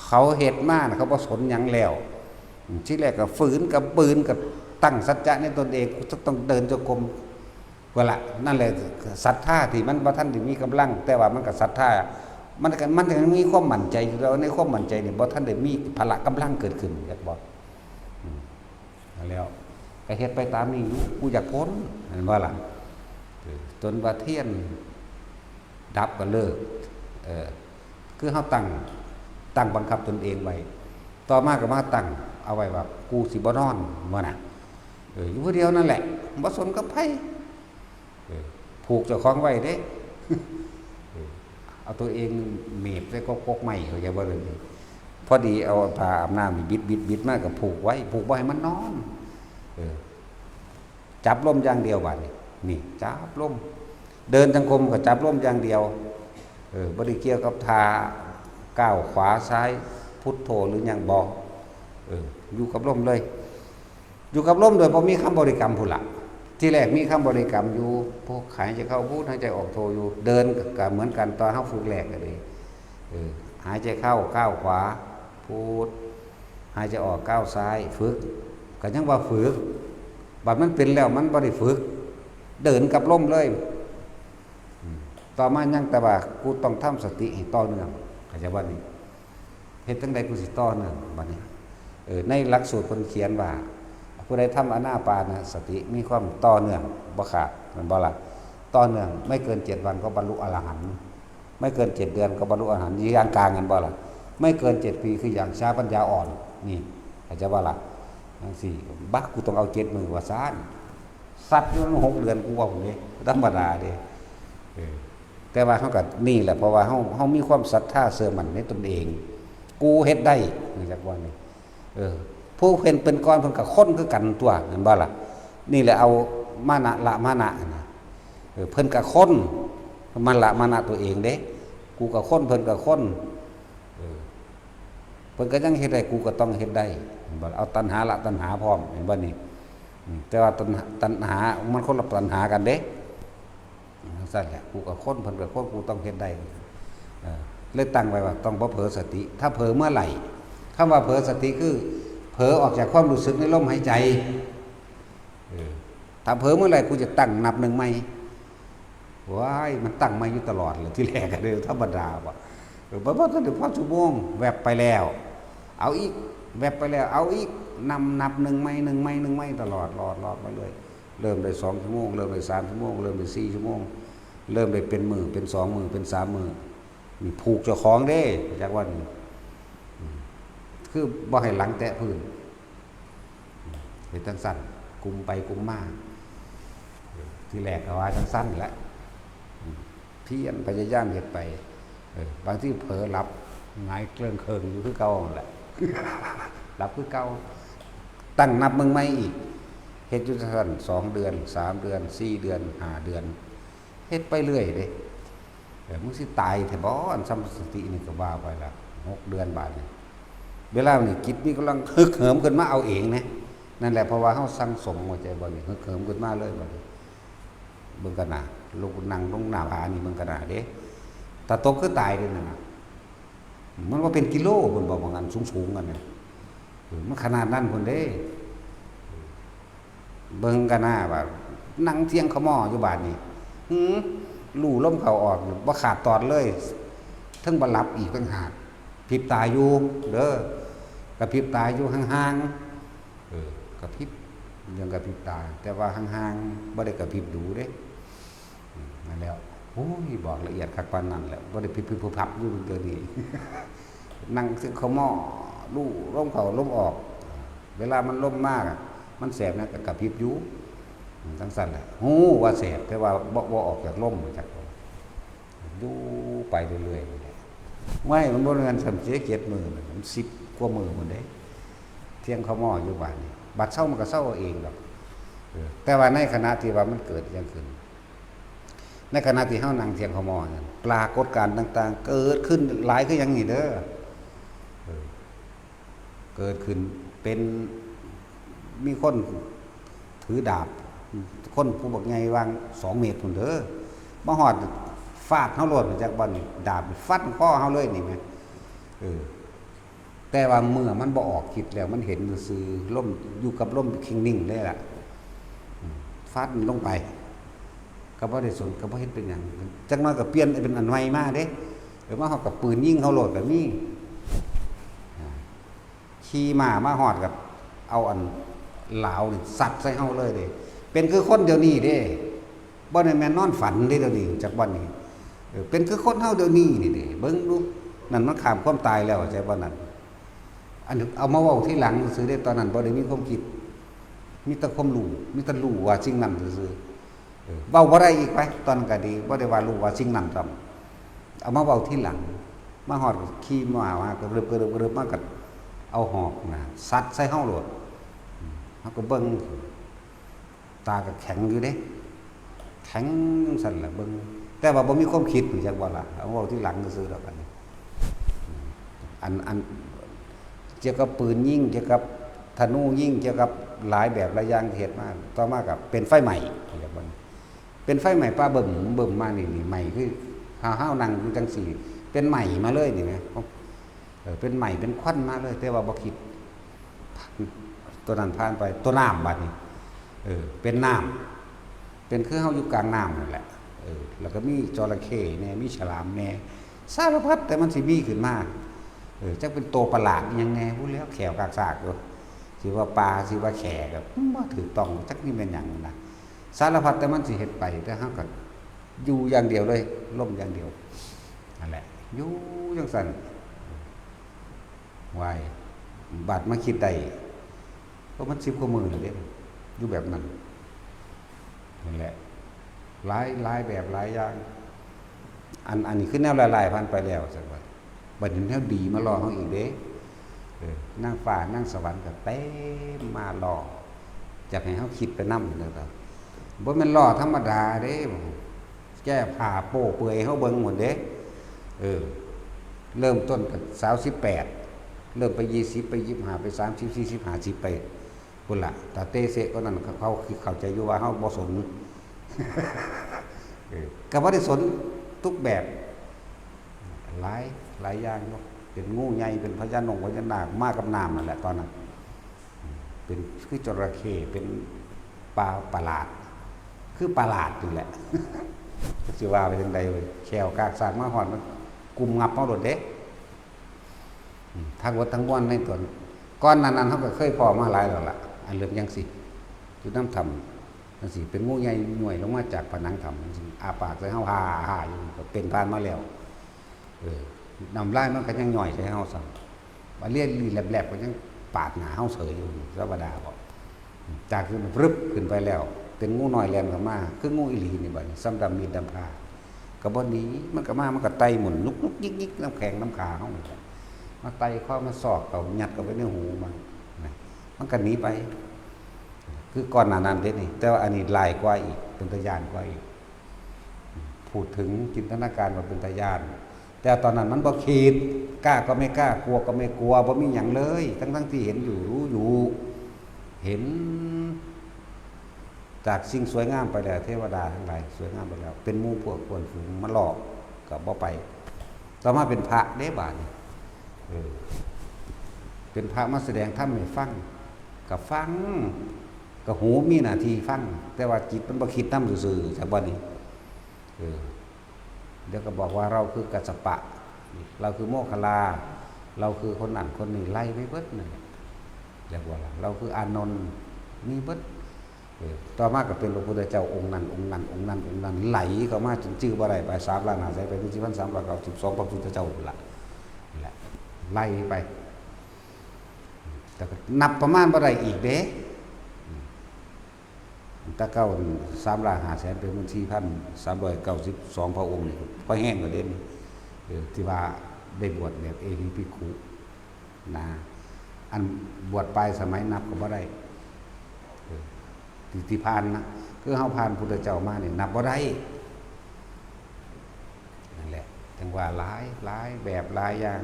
เขาเฮ็ดมาน่ะ เขาบ่สนหยังแล้ว ทีแรกก็ฝืน ก็บืน ก็ตั้งสัจจะในตนเอง กูจะต้องเดินจงกรม ว่าละ นั่นแหละ ศรัทธาที่มันบ่ทันได้มีกำลัง แต่ว่ามันก็ศรัทธา มันก็ มันยังมีความมั่นใจอยู่ แต่ว่าในความมั่นใจนี่บ่ทันได้มีพละกำลังเกิดขึ้น จักบ่ อืม แล้วก็เฮ็ดไปตามนี้อยู่ กูอยากพ้น แม่นบ่ล่ะ เออ จนว่าเทียนดับก็เลิก เออ คือเฮาตั้ง ตั้งบังคับตนเองไว้ ต่อมาก็มาตั้งเอาไว้ว่า กูสิบ่นอน ว่าน่ะ เออ อยู่ผู้เดียวนั่นแหละ บ่สนกับไผ เออ ผูกเจ้าของไว้เด้ เออ เอาตัวเองเหน็บใส่กก กกไม้ เข้าใจบ่เดี๋ยวนี้ พอดีเอาผ้าอาบน้ำนี่บิด บิด บิดมาก็ผูกไว้ ผูกบ่ให้มันนอน เออ จับลมอย่างเดียวบาดนี้ นี่ จับลม เดินจงกรมก็จับลมอย่างเดียว เออ บ่ได้เกี่ยวกับท่าก้าวขวาซ้าย พุทโธหรือหยังบ่ เออ อยู่กับลมเลย อยู่กับลมโดยบ่มีคำบริกรรมพุ้นละ ที่แรกมีคำบริกรรมอยู่ พวกหายใจเข้าพุท หายใจออกโธอยู่ เดินก็เหมือนกัน ตอนเฮาฝึกแรกก็ดี เออ หายใจเข้าก้าวขวา พุท หายใจออกก้าวซ้าย ฝึก ก็ยังว่าฝึก บัดมันเป็นแล้วมันบ่ได้ฝึก เดินกับลมเลย อืม ต่อมายังแต่ว่ากูต้องทำสติให้ต่อเนื่อง เข้าใจบ่นี่ เฮ็ดจั่งใดกูสิต่อเนื่องบัดนี้ เออ ในหลักสูตรเพิ่นเขียนว่า ผู้ใดทำอานาปานสติมีความต่อเนื่องบ่ขาด แม่นบ่ล่ะ ต่อเนื่องไม่เกินเจ็ดวันก็บรรลุอรหันต์ ไม่เกินเจ็ดเดือนก็บรรลุอรหันต์ อย่างกลาง แม่นบ่ล่ะ ไม่เกินเจ็ดปีคืออย่างช้าปัญญาอ่อน นี่ เข้าใจบ่ล่ะ จั่งซี้ บัก กูต้องเอาเจ็ดมื้อว่าซั่น สัตว์อยู่หกเดือนกูว่าผมนี่ธรรมดาเด้ เออ แต่ว่าเฮาก็นี่แหละ เพราะว่าเฮา เฮามีความศรัทธาเชื่อมั่นในตนเอง กูเฮ็ดได้ นี่จักว่านี่ เออ ผู้เพิ่นเป็นก่อนเพิ่นก็คนคือกันตั๊ว แม่นบ่ล่ะ นี่แหละเอามานะละมานะนะ เออ เพิ่นก็คน มันละมานะตัวเองเด้ กูก็คน เพิ่นก็คน เออ เพิ่นก็ยังเฮ็ดได้ กูก็ต้องเฮ็ดได้ แม่นบ่ล่ะ เอาตัณหาละตัณหาพร้อม แม่นบ่นี่ อืม แต่ว่าตัณหา ตัณหา มันคนละตัณหากันเด้ จั่งซั่นแหละ กูก็คน เพิ่นก็คน กูต้องเฮ็ดได้ เออ เลยตั้งไว้ว่าต้องบ่เผลอสติ ถ้าเผลอเมื่อไหร่ คำว่าเผลอสติคือ เผลอออกจากความรู้สึกในลมหายใจ เออ ถ้าเผลอเมื่อไหร่ กูจะตั้งนับหนึ่งใหม่ ว้าย มันตั้งใหม่อยู่ตลอดเลย ทีแรกก็เด้อ ธรรมดาว่ะ เออ บ่ บ่ทันได้พอชั่วโมง แวบไปแล้ว เอาอีก แวบไปแล้ว เอาอีก นำนับหนึ่งใหม่ หนึ่งใหม่ หนึ่งใหม่ ตลอด ลอด ลอดมาเลย เริ่มได้สองชั่วโมง เริ่มได้สามชั่วโมง เริ่มได้สี่ชั่วโมง เริ่มได้เป็นมื้อ เป็นสองมื้อ เป็นสามมื้อ นี่ผูกเจ้าของเด้ จักว่านี่ อืม คือบ่ให้หลังแตะพื้น เฮ็ดจั่งซั่น กุมไปกุมมา ทีแรกก็ว่าจั่งซั่นแหละ อืม เพียรพยายามเฮ็ดไป เออ บางทีเผลอหลับ หงายเกริงเคิงอยู่คือเก่านั่นแหละ หลับคือเก่า ตั้งนับเบิ่งใหม่อีก เฮ็ดอยู่จั่งซั่น สองเดือน สามเดือน สี่เดือน ห้าเดือน เฮ็ดไปเรื่อยเด้ เออ มึงสิตายแท้บ่ อันสมาธินี่ก็ว่าไปละ หกเดือนบาดนี่ เวลานี่จิตมีกำลังฮึกเหิมขึ้นมาเอาเองนะ นั่นแหละ เพราะว่าเฮาสั่งสม เข้าใจบ่นี่ ฮึกเหิมขึ้นมาเลยบัดนี้ เบิ่งกันนะ ลุกนั่งลงหน้าผานี่เบิ่งกันนะเด้ ถ้าตกคือตายเด้นั่นน่ะ มันว่าเป็นกิโล เพิ่นบอกว่างั้น สูงๆ กันนะ เออ มันขนาดนั้นพุ้นเด้ เบิ่งกันหน้าว่า นั่งเที่ยงขะหม้ออยู่บาดนี่ หือ ลู่ลมเข้าออก บ่ขาดตอนเลย เทิงบ่หลับอีกต่างหาก พริบตาอยู่ เด้อ กระพริบตาอยู่ห่างๆ เออ กระพริบ ยังกระพริบตา แต่ว่าห่างๆ บ่ได้กระพริบดูเด้ อืม นั่นแหละ โอ้ย บอกละเอียดคักปานนั้นแหละ บ่ได้พริบๆ พับๆ อยู่เดี๋ยวนี้ นั่งเที่ยงขะหม้อ ลู่ลมเข้าลมออก เวลามันลมมากอะ มันแสบนะ ก็กระพริบอยู่ อืม จั่งซั่นแหละ ฮู้ว่าแสบ แต่ว่าบ่ บ่ออกจากลม จัก อยู่ไปเรื่อยๆ นี่แหละ ไม่ มันบ่แม่นส่ำเสียเจ็ดมื้อนะ มันสิบกว่ามื้อพุ้นเด้ เที่ยงขะหม้ออยู่บาดนี่ บัดเซามันก็เซาเอาเองดอก เออ แต่ว่าในขณะที่ว่ามันเกิดหยังขึ้น ในขณะที่เฮานั่งเที่ยงขะหม้อนั่น ปรากฏการณ์ต่างๆ เกิดขึ้นหลายคือหยังนี่เด้อ เออ เกิดขึ้นเป็น มีคนถือดาบ คนผู้บักใหญ่วางสองเมตรพุ้นเด้อ มาฮอดฟาดเฮาโลด จักบ่นี่ ดาบฟันคอเฮาเลยนี่แหม เออ แต่ว่าเมื่อมันบ่ออกฤทธิ์แล้ว มันเห็นซื่อๆ ลม อยู่กับลมคิงนิ่งเลยล่ะ อืม ฟาดมันลงไป ก็บ่ได้สน ก็บ่เฮ็ดเป็นหยัง จักหน่อยก็เปลี่ยนเป็นอันใหม่มาเด้ เออ มาฮอดก็ปืนยิงเฮาโลดก็มี อ่า ขี่ม้ามาฮอดก็เอาอันหลาวนี่ซัดใส่เฮาเลยเด้ เป็นคือคนเดี๋ยวนี้เด้ บ่ได้แม่นนอนฝันเด้เดี๋ยวนี้ จักบ่นี่ เออ เป็นคือคนเฮาเดี๋ยวนี้นี่เด้ เบิ่งดู นั่นมันข้ามความตายแล้ว เข้าใจบ่นั่น อันเอามาเว้าทีหลังซื่อๆเด้ ตอนนั้นบ่ได้มีความคิด มีแต่ความรู้ มีแต่รู้ว่าสิ่งนั้นซื่อๆ เออ เว้าบ่ได้อีกไป ตอนนั้นก็ดี บ่ได้ว่ารู้ว่าสิ่งนั้นซ้ำ เอามาเว้าทีหลัง มาฮอดก็ขี่ม้ามาก็เริบๆๆๆ มาก็เอาหอกนะ ซัดใส่เฮาโลด อืม เฮาก็เบิ่ง ตาก็แข็งอยู่เด้ แข็งจั่งซั่นล่ะเบิ่ง แต่ว่าบ่มีความคิด รู้จักบ่ล่ะ เอาเว้าทีหลังซื่อๆดอกอันนี้ อัน อัน เกี่ยวกับปืนยิง เกี่ยวกับธนูยิง เกี่ยวกับหลายแบบหลายอย่างที่เฮ็ดมา ต่อมาก็เป็นไฟไหม้ รู้จักบ่ เป็นไฟไหม้ป่าเบิ่มเบิ่มมานี่ นี่ไหม้คือ ห้าวๆ นั่งอยู่จั่งซี้ เป็นไหม้มาเลยนี่แหม เออ เป็นไหม้เป็นควันมาเลย แต่ว่าบ่คิด ตัวนั้นผ่านไป ตัวน้ำบัดนี้ เออ เป็นน้ำ เป็นคือเฮาอยู่กลางน้ำนั่นแหละ เออ แล้วก็มีจระเข้แหน่ มีฉลามแหน่ สารพัดแต่มันสิมีขึ้นมา เออ จักเป็นตัวประหลาดอิหยังแหน่ พูดแล้วแขวกากซากอยู่ สิว่าปลา สิว่าแขกอะ บ่ถูกต้อง จักนี่แม่นหยังนะ สารพัดแต่มันสิเฮ็ดไป แต่เฮาก็อยู่อย่างเดียวเลย ลมอย่างเดียว นั่นแหละ อยู่จังซั่น วาย บาดมาคิดได้ เพราะมันสิบกว่ามื้อแล้วเด้ อยู่แบบนั้น นั่นแหละ หลาย หลายแบบ หลายอย่าง อัน อันนี้คือแนวร้ายๆ ผ่านไปแล้ว ซั่นว่า บัดนี้แนวดีมาล่อเฮาอีกเด้ เออ นางฟ้านางสวรรค์ก็เต็มมาล่อ อยากให้เฮาคิดไปนำ นั่นล่ะ บ่แม่นล่อธรรมดาเด้ แก้ผ้าโป๊เปลือยให้เฮาเบิ่งหมดเด้ เออ เริ่มต้นก็สาวสิบแปด เริ่มไปยี่สิบ ไปยี่สิบห้า ไปสามสิบ สี่สิบ ห้าสิบ ไป พุ้นล่ะ ถ้าเตะเซะกว่านั้น เขา เขาเข้าใจอยู่ว่าเฮาบ่สน เออ ก็บ่ได้สนทุกแบบ หลาย หลายอย่างเนาะ เป็นงูใหญ่ เป็นพญานงพญานาค มากับน้ำนั่นแหละตอนนั้น เป็นคือจระเข้ เป็นปลาประหลาด คือประหลาดนี่แหละ สิว่าไปจั่งใดเว้ย แขวกากซากมาฮอดมันกุมงับเฮาโลดเด้ อืม ทั้งหมดทั้งมวลในตัว ก่อนหน้านั้นเฮาก็เคยพ้อมาหลายแล้วล่ะ อันเรื่องจั่งซี้ อยู่นำถ้ำจั่งซี้ เป็นงูใหญ่ย้วยลงมาจากผนังถ้ำจั่งซี้ อ้าปากใส่เฮา ฮ่าๆ อยู่ ก็เป็นผ่านมาแล้ว เออ น้ำลายมันก็ยังย้อยใส่เฮาซ้ำ บาดเลียลีแลบๆ ก็ยังปาดหน้าเฮาเสยอยู่ ธรรมดาบ่ จากที่มันปรึบขึ้นไปแล้ว เป็นงูน้อยแล่นเข้ามา คืองูอีหลีนี่บัดนี้ ซ้ำดำมีดดำผ้า ก็บ่หนี มันก็มา มันก็ไต่หมุน นุกๆ ยิกๆ นำแข้งนำขาเฮานี่แหละ มาไต่คอ มาซอกเข้า ยัดเข้าไปในหูมัน นะ มันก็หนีไป คือก่อนหน้านั้นเด้นี่ แต่ว่าอันนี้ร้ายกว่าอีก เป็นตาย้านกว่าอีก พูดถึงจินตนาการว่าเป็นตาย้าน แต่ตอนนั้นมันบ่คิด กล้าก็ไม่กล้า กลัวก็ไม่กลัว บ่มีหยังเลย ทั้งๆ ที่เห็นอยู่ รู้อยู่ เห็น จากสิ่งสวยงามไปแล้ว เทวดาทั้งหลายสวยงามไปแล้ว เป็นหมู่พวกเพื่อนฝูงมาล่อ ก็บ่ไป ต่อมาเป็นพระเด้บาดนี้ เออ เป็นพระมาแสดงธรรมให้ฟัง ก็ฟัง ก็หูมีหน้าที่ฟัง แต่ว่าจิตมันบ่คิดนำซื่อๆ จักบ่นี่ เออ เดี๋ยวก็บอกว่าเราคือกัสสปะ เราคือโมคคัลลา เราคือคนนั้นคนนี้ ไล่ไปเบิดนั่นแหละ เรียกว่าเราคืออานนท์ มีเบิด เออ ต่อมาก็เป็นพระพุทธเจ้าองค์นั้น องค์นั้น องค์นั้น องค์นั้น ไหลเข้ามาจนจื่อบ่ได้ ไปสามล้านห้าแสน ไปถึงสี่พันสามร้อยเก้าสิบสอง พระพุทธเจ้าพุ้นละ นี่แหละ ไล่ไป แต่ก็นับประมาณบ่ได้อีกเด้ อืม แต่เก่าสามล้านห้าแสน เป็นหมื่นสี่พันสามร้อยเก้าสิบสอง พระองค์นี่ พอแห้งกว่าเด่น เออ ที่ว่าได้บวชแบบเอหิภิกขุ นะ อันบวชปลายสมัยนับก็บ่ได้ เออ ที่ ที่ผ่านนะ คือเฮาผ่านพุทธเจ้ามานี่นับบ่ได้ นั่นแหละ จั่งว่าหลาย หลายแบบหลายอย่าง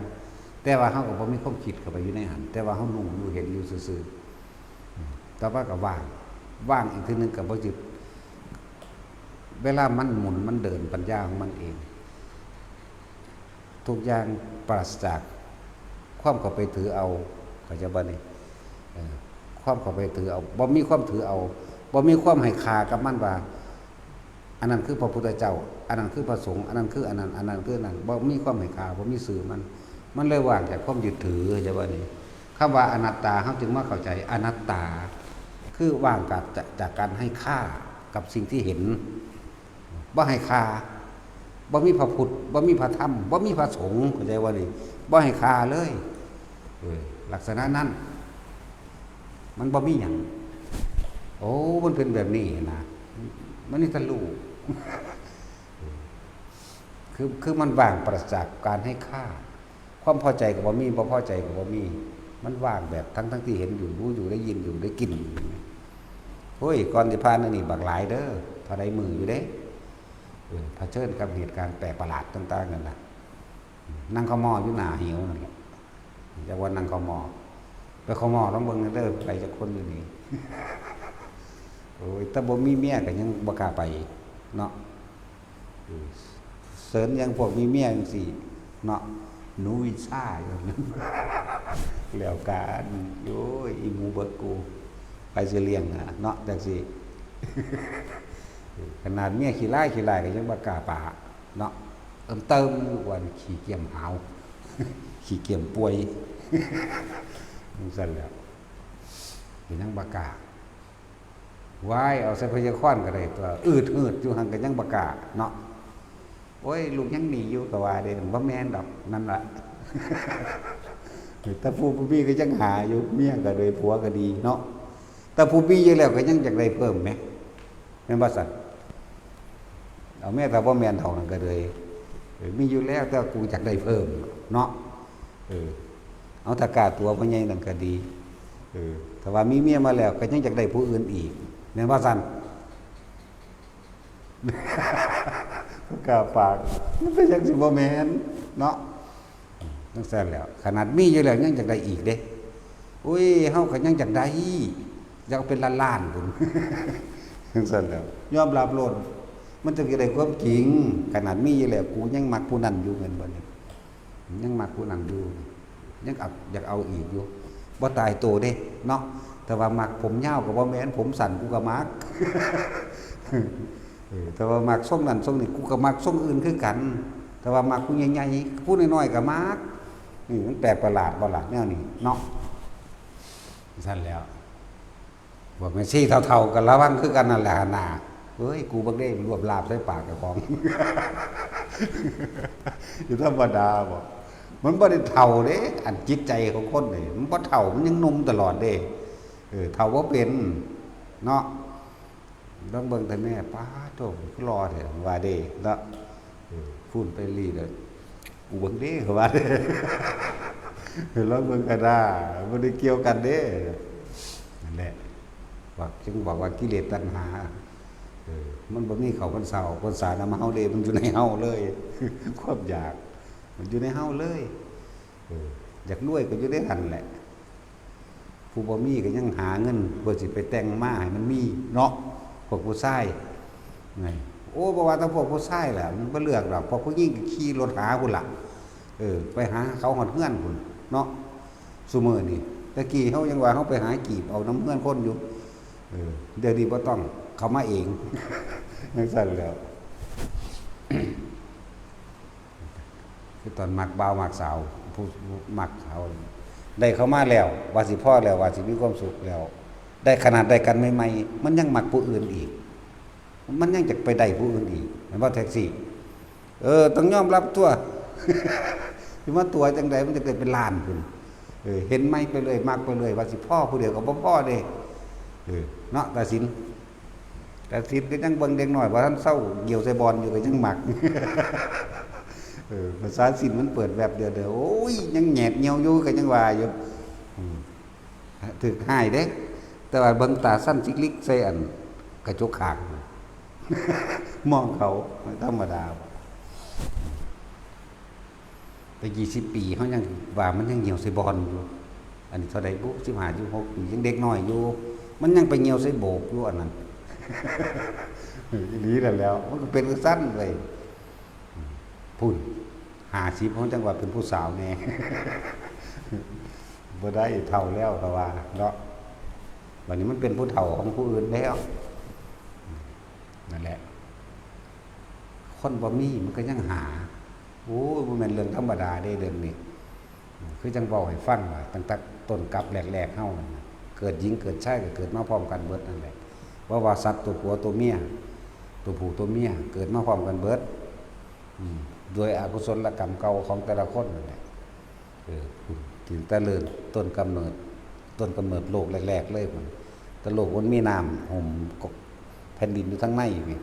แต่ว่าเฮาก็บ่มีความคิดเข้าไปอยู่ในหั้น แต่ว่าเฮารู้อยู่เห็นอยู่ซื่อๆ อืม ต่อไปก็ว่าง ว่างอีกทีหนึ่งก็บ่ยึด เวลามันหมุนมันเดินปัญญาของมันเอง ทุกอย่างปราศจากความเข้าไปถือเอา เข้าใจบ่นี่ เออ ความเข้าไปถือเอา บ่มีความถือเอา บ่มีความให้ค่ากับมันว่า อันนั้นคือพระพุทธเจ้า อันนั้นคือพระสงฆ์ อันนั้นคืออันนั้น อันนั้นคืออันนั้น บ่มีความให้ค่า บ่มีชื่อมัน มันเลยว่างจากความยึดถือ เข้าใจบ่นี่ คำว่าอนัตตา เฮาจึงมาเข้าใจอนัตตา คือว่างจาก จาก จากการให้ค่ากับสิ่งที่เห็น บ่ให้ค่า บ่มีพระพุทธ บ่มีพระธรรม บ่มีพระสงฆ์ เข้าใจบ่นี่ บ่ให้ค่าเลย เออ ลักษณะนั้น มันบ่มีหยัง โอ้ มันเป็นแบบนี้นะ มันนี่ทะลุ คือ คือมันว่างปราศจากการให้ค่า ความพอใจก็บ่มี บ่พอใจก็บ่มี มันว่างแบบทั้งๆ ที่เห็นอยู่ รู้อยู่ ได้ยินอยู่ ได้กลิ่นอยู่ โอ้ย ก่อนสิผ่านอันนี้บักหลายเด้อ เท่าใดมื้ออยู่เด้ เออ เผชิญกับเหตุการณ์แปลกประหลาดต่างๆ นั่นน่ะ นั่งเข้าหม้ออยู่หน้าเหวนั่นแหละ จักว่านั่งเข้าหม้อ ไปเข้าหม้อลองเบิ่งเด้อ ไปจักคนอยู่นี่ โอ้ย แต่บ่มีเมียก็ยังบ่กล้าไปเนาะ เออ เสิร์นอย่างพวกมีเมียจั่งซี้เนาะ หนูวิชาอยู่ แล้วกัน โอ้ย อีหมูเบิกกู ไปสิเลี้ยงอะเนาะ จังสิ ขนาดเมียขี้ร้ายขี้ร้ายก็ยังบ่กล้าปะเนาะ เอิ้มเติมอยู่ว่าขี้เกียจหาว ขี้เกียจป่วย จังซั่นแหล้ว ก็ยังบ่กล้า ว้าย เอาใส่พยาคอนก็ได้ตัว อืดหืดอยู่หั่นก็ยังบ่กล้าเนาะ โอ้ย ลูกยังหนีอยู่ก็ว่าเด้ บ่แม่นดอก นั่นล่ะ แต่ผู้บ่มีก็ยังหาอยู่ เมียก็โดย ผัวก็ดีเนาะ แต่ผู้มีอยู่แล้วก็ยังอยากได้เพิ่มแหม แม่นบ่ซั่น เอาแม่นถ้าบ่แม่นเฒ่านั่นก็เลย เออ มีอยู่แล้ว แต่กูอยากได้เพิ่มเนาะ เออ เอาถ้ากล้าตัวพ่อใหญ่นั่นก็ดี เออ ถ้าว่ามีเมียมาแล้วก็ยังอยากได้ผู้อื่นอีก แม่นบ่ซั่น กล้าปาก มันเป็นจังสิบ่แม่นเนาะ จังซั่นแหล้ว ขนาดมีอยู่แล้วยังอยากได้อีกเด้ อุ้ย เฮาก็ยังอยากได้ อยากเป็นล้านๆ พุ้น จังซั่นแหล้ว ยอมรับโลด มันจังสิได้ความจริง ขนาดมีอยู่แล้ว กูยังมักผู้นั้นอยู่ แม่นบ่นี่ ยังมักผู้นั้นอยู่ ยังเอา อยากเอาอีกอยู่ บ่ตายโตเด้เนาะ แต่ว่ามักผมยาวก็บ่แม่น ผมสั้นกูก็มัก เออ แต่ว่ามักทรงนั้นทรงนี้ กูก็มักทรงอื่นคือกัน แต่ว่ามักผู้ใหญ่ๆ ผู้น้อยๆ ก็มัก นี่มันแปลกประหลาดบ่ล่ะแนวนี้เนาะ ซั่นแหล้ว พวกแม่ชีเฒ่าๆ ก็ระวังคือกันนั่นแหละหั่นน่า เฮ้ย กูบักเด้ รวบลาบใส่ปากเจ้าของ อยู่ธรรมดาบ่ มันบ่ได้เฒ่าเด้ อันจิตใจของคนนี่ มันบ่เฒ่า มันยังหนุ่มตลอดเด้ เออ เฒ่าบ่เป็น เนาะ ลองเบิ่งแต่แม่ ป๊าดโธ่ คือหล่อแท้ ว่าเด้ เนาะ เออ พูนไปลีเด้อ กูเบิ่งเด้ เขาว่าเด้ ลองเบิ่งก็ได้ บ่ได้เกี่ยวกันเด้ นั่นแหละ ว่า จึงบอกว่ากิเลสตัณหา เออ มันบ่มีเข้าพรรษาออกพรรษานำเฮาเด้ มันอยู่ในเฮาเลย ความอยาก มันอยู่ในเฮาเลย เออ อยากรวยก็อยู่ในหั่นแหละ ผู้บ่มีก็ยังหาเงินเพื่อสิไปแต่งมาให้มันมีเนาะ พวกผู้ชาย ไง โอ้ บ่ว่าแต่พวกผู้ชายแหละ มันบ่เลือกดอก พวกผู้หญิงก็ขี่รถหาพุ้นล่ะ เออ ไปหาเขาฮอดเฮือนพุ้นเนาะ ซุมื้อนี่ แต่กี้เฮายังว่าเฮาไปหาจีบเอานำเฮือนคนอยู่ เออ เดี๋ยวนี้บ่ต้อง เขามาเอง จังซั่นแหล้ว คือตอนมักบ่าวมักสาว ผู้มักเขา ได้เข้ามาแล้ว ว่าสิพอแล้ว ว่าสิมีความสุขแล้ว ได้ขนาดได้กันใหม่ๆ มันยังมักผู้อื่นอีก มันยังอยากไปได้ผู้อื่นอีก แม่นบ่แท็กซี่ เออ ต้องยอมรับตัว สิมาตั๋วจั่งใด มันจะได้เป็นล้านพุ้น เออ เห็นใหม่ไปเรื่อย มักไปเรื่อย ว่าสิพอผู้เดียวก็บ่พอเด้ เออ เนาะ ตาสิน ตาสินก็ยังเบิ่งเด็กน้อยบ่ทันเซาเหี่ยวใส่บ่อนอยู่ก็ยังมัก เออ ภาษาสินมันเปิดแว็บเดียวเด้อ โอ้ย ยังแหยดเหี่ยวอยู่ก็ยังว่าอยู่ อืม ถืกฮ้ายเด้ แต่ว่าเบิ่งตาสั้นจิกลิกใส่อันกระจกข้าง มองเขา ธรรมดา แต่ยี่สิบปี เฮายังว่ามันยังเหี่ยวใส่บ่อนอยู่ อันนี้เท่าใดบุ สิบห้า สิบหก ปี ยังเด็กน้อยอยู่ มันยังไปเหี่ยวใส่โบกอยู่อันนั้น อีหลีนั่นแหล้ว มันก็เป็นจั่งซั้นเว้ย พุ้น ห้าสิบ เฮาจั่งว่าเป็นผู้สาวแน่ บ่ได้ เฒ่าแล้วก็ว่าเนาะ บัดนี้มันเป็นผู้เฒ่าของผู้อื่นแล้ว นั่นแหละ คนบ่มีมันก็ยังหา โอ้ย บ่แม่นเรื่องธรรมดาเด้เรื่องนี้ คือจั่งเว้าให้ฟังว่า ตั้งแต่ต้นกลับแรกๆ เฮานั่นน่ะ เกิดหญิงเกิดชายก็เกิดมาพร้อมกันเบิดนั่นแหละ เพราะว่าสัตว์ตัวผัวตัวเมีย ตัวผู้ตัวเมียเกิดมาพร้อมกันเบิด อืม โดยอกุศลกรรมเก่าของแต่ละคนนั่นแหละ เออ ตั้งแต่เริ่มต้นกำเนิด ต้นกำเนิดโลกแรกๆ เลยพุ้น แต่โลกมันมีน้ำห่มกกแผ่นดินอยู่ทางในพี้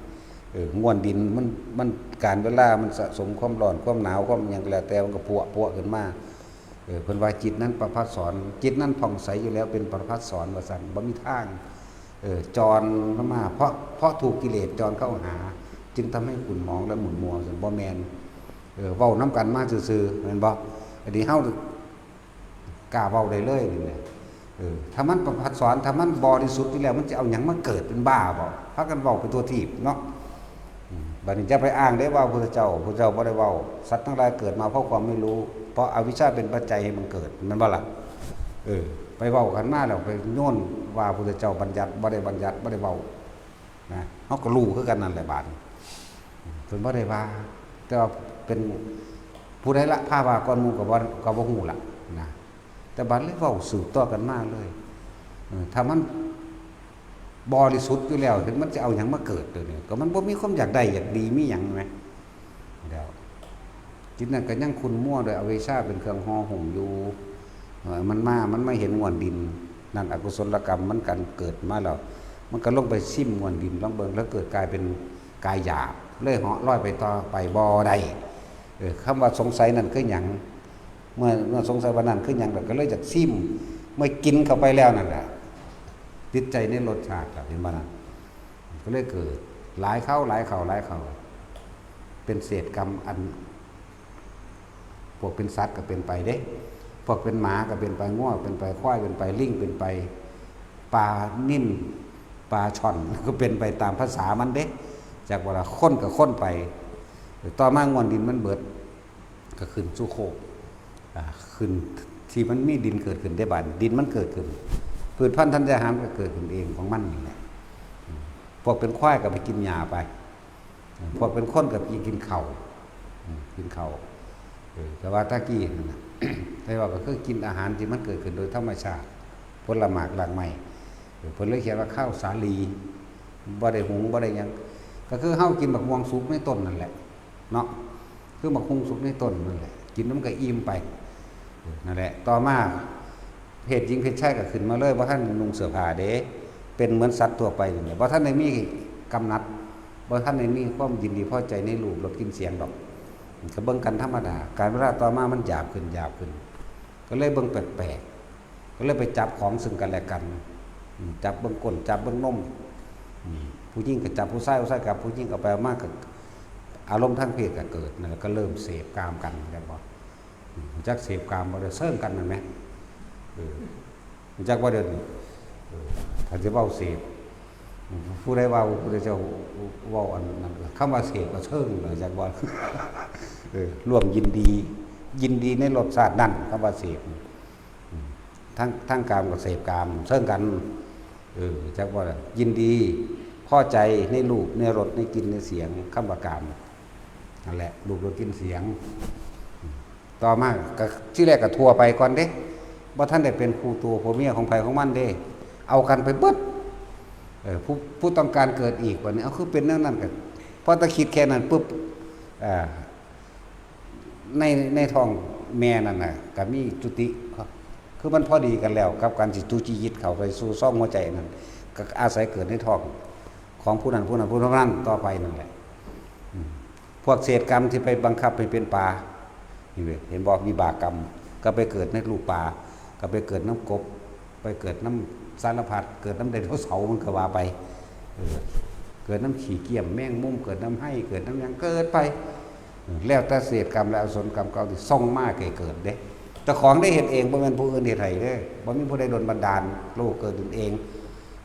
เออ มวลดินมัน มัน กาลเวลามันสะสมความร้อน ความหนาว ความหยังก็แล้วแต่ มันก็พัวพัวขึ้นมา เออ เพิ่นว่าจิตนั้นประภัสสร จิตนั้นผ่องใสอยู่แล้ว เป็นประภัสสรว่าซั่น บ่มีทาง เออ จรมา เพราะ เพราะถูกกิเลสจรเข้าหา จึงทำให้ขุ่นหมองและหมุนมัว ซั่นบ่แม่น เออ เว้านำกันมาซื่อๆ แม่นบ่ อันนี้เฮา กล้าเว้าได้เลยนี่แหละ เออ ถ้ามันประภัสสร ถ้ามันบริสุทธิ์อยู่แล้ว มันจะเอาหยังมาเกิดเป็นบ้าบ่ พากันเว้าไปทั่วทีปเนาะ อืม บัดนี้จะไปอ้างได้ว่าพุทธเจ้า พุทธเจ้าบ่ได้เว้า สัตว์ทั้งหลายเกิดมาเพราะความไม่รู้ เพราะอวิชชาเป็นปัจจัยให้มันเกิด แม่นบ่ล่ะ? เออ ไปเว้ากันมาแล้ว ไปโยนว่าพุทธเจ้าบัญญัติ บ่ได้บัญญัติ บ่ได้เว้า นะ เฮาก็รู้คือกันนั่นแหละบาดนี้ เพิ่นบ่ได้ว่า แต่ว่าเป็นผู้ใดละ พาว่าก่อนหมู่ก็บ่ ก็บ่ฮู้ละนะ แต่บาดเลยเว้าสืบต่อกันมาเลย เออ ถ้ามันบริสุทธิ์อยู่แล้ว เห็นมันจะเอาหยังมาเกิด เดี๋ยวนี้ก็มันบ่มีความอยากได้อยากดีมีหยังแหม แล้ว จิตนั้นก็ยังขุ่นมัวด้วยอวิชชาเป็นเครื่องห่อหุ้มอยู่ เออ มันมา มันมาเห็นง่วนดิน นั่นอกุศลกรรมมันกันเกิดมาแล้ว มันก็ลงไปซิมง่วนดิน ลองเบิ่ง แล้วเกิดกลายเป็นกายหยาบ เลยเหาะลอยไปต่อไปบ่ได้ เออ คำว่าสงสัยนั่นคือหยัง เมื่อ เมื่อสงสัยว่านั่นคือหยัง แล้วก็เลยอยากซิม เมื่อกินเข้าไปแล้วนั่นแหละ ติดใจในรสชาติแล้ว เห็นบ่นั่น? ก็เลยเกิด หลายคราว หลายคราว หลายคราว เป็นเศษกรรมอัน พวกเป็นสัตว์ก็เป็นไปเด้ พวกเป็นหมาก็เป็นไป งัวเป็นไป ควายเป็นไป ลิงเป็นไป ปลานิล ปลาช่อน ก็เป็นไปตามภาษามันเด้ จากว่าละคนก็คนไป ต่อมาง่วนดินมันเบิด ก็ขึ้นสู่โคก อ่า ขึ้นที่มันมีดินเกิดขึ้นได้บาด ดินมันเกิดขึ้น พืชพันธุ์ธัญญาหารก็เกิดขึ้นเองของมันนี่แหละ อืม พวกเป็นควายก็ไปกินหญ้าไป อืม พวกเป็นคนก็ไปกินข้าว อืม กินข้าว เออ แต่ว่าตะกี้นั่นน่ะ แต่ว่าก็คือกินอาหารที่มันเกิดขึ้นโดยธรรมชาติ ผลหมากรากไม้ เออ เพิ่นเลยเขียนว่าข้าวสาลี บ่ได้หุง บ่ได้หยัง ก็คือเฮากินบักม่วงสุกในต้นนั่นแหละ เนาะ คือบักฮุ่งสุกในต้นนั่นแหละ กินแล้วมันก็อิ่มไป เออ นั่นแหละ ต่อมา เพศหญิงเพศชายก็ขึ้นมาเลย บ่ทันนุ่งเสื้อผ้าเด้ เป็นเหมือนสัตว์ทั่วไปนี่แหละ บ่ทันได้มีกำหนัด บ่ทันได้มีความยินดีพอใจในรูปรสกลิ่นเสียงดอก ก็เบิ่งกันธรรมดา กาลเวลาต่อมามันหยาบขึ้น หยาบขึ้น ก็เลยเบิ่งแปลกๆ ก็เลยไปจับของซึ่งกันและกัน อืม จับเบิ่งก้น จับเบิ่งนม อืม ผู้หญิงก็จับผู้ชาย ผู้ชายจับผู้หญิง เอาไปเอามาก็อารมณ์ทางเพศก็เกิด นั่นแหละ ก็เริ่มเสพกามกัน จักบ่ อืม จักเสพกามบ่ ได้เซิงกันนั่นแหม เออ จักบ่ เดี๋ยวนี้ เออ ถ้าสิเว้าเสพ อืม ผู้ใดว่าพระพุทธเจ้าเว้าอันนั้น คำว่าเสพก็เซิงเลย จักบ่ เออ ร่วมยินดี ยินดีในรสชาตินั้น คำว่าเสพ อืม ทั้ง ทั้งกามก็เสพกาม เซิงกัน เออ จักบ่ล่ะ ยินดี พอใจในรูป ในรส ในกลิ่น ในเสียง คำว่ากาม นั่นแหละ รูป รส กลิ่น เสียง ต่อมาก็ ทีแรกก็ทั่วไปก่อนเด้ บ่ทันได้เป็นคู่ตัวผัวเมียของไผของมันเด้ เอากันไปเบิด เออ ผู้ ผู้ต้องการเกิดอีก บัดนี้ เอา คือเป็นแนวนั้นกัน พอแต่คิดแค่นั้นปุ๊บ อ่า ใน ในท้องแม่นั่นน่ะ ก็มีจุติ คือมันพอดีกันแล้วกับการสิจุติจิตเข้าไปสู่ซองหัวใจนั่น ก็อาศัยเกิดในท้องของผู้นั้น ผู้นั้น ผู้นั้นต่อไปนั่นแหละ อืม พวกเศษกรรมที่ไปบังคับให้เป็นปลา นี่เว้ย เห็นบ่ วิบากกรรม ก็ไปเกิดในรูปปลา ก็ไปเกิดนำกบ ไปเกิดนำสารพัด เกิดนำไดโนเสาร์มันก็ว่าไป เออ เกิดนำขี้เกียมแมงมุม เกิดนำไฮ่ เกิดนำหยัง เกิดไป เออ แล้วแต่เศษกรรมและอกุศลกรรมเก่าที่ส่งมาให้เกิดเด้ เจ้าของได้เฮ็ดเอง บ่แม่นผู้อื่นเฮ็ดให้เด้ บ่มีผู้ใดดลบันดาล โลกเกิดขึ้นเอง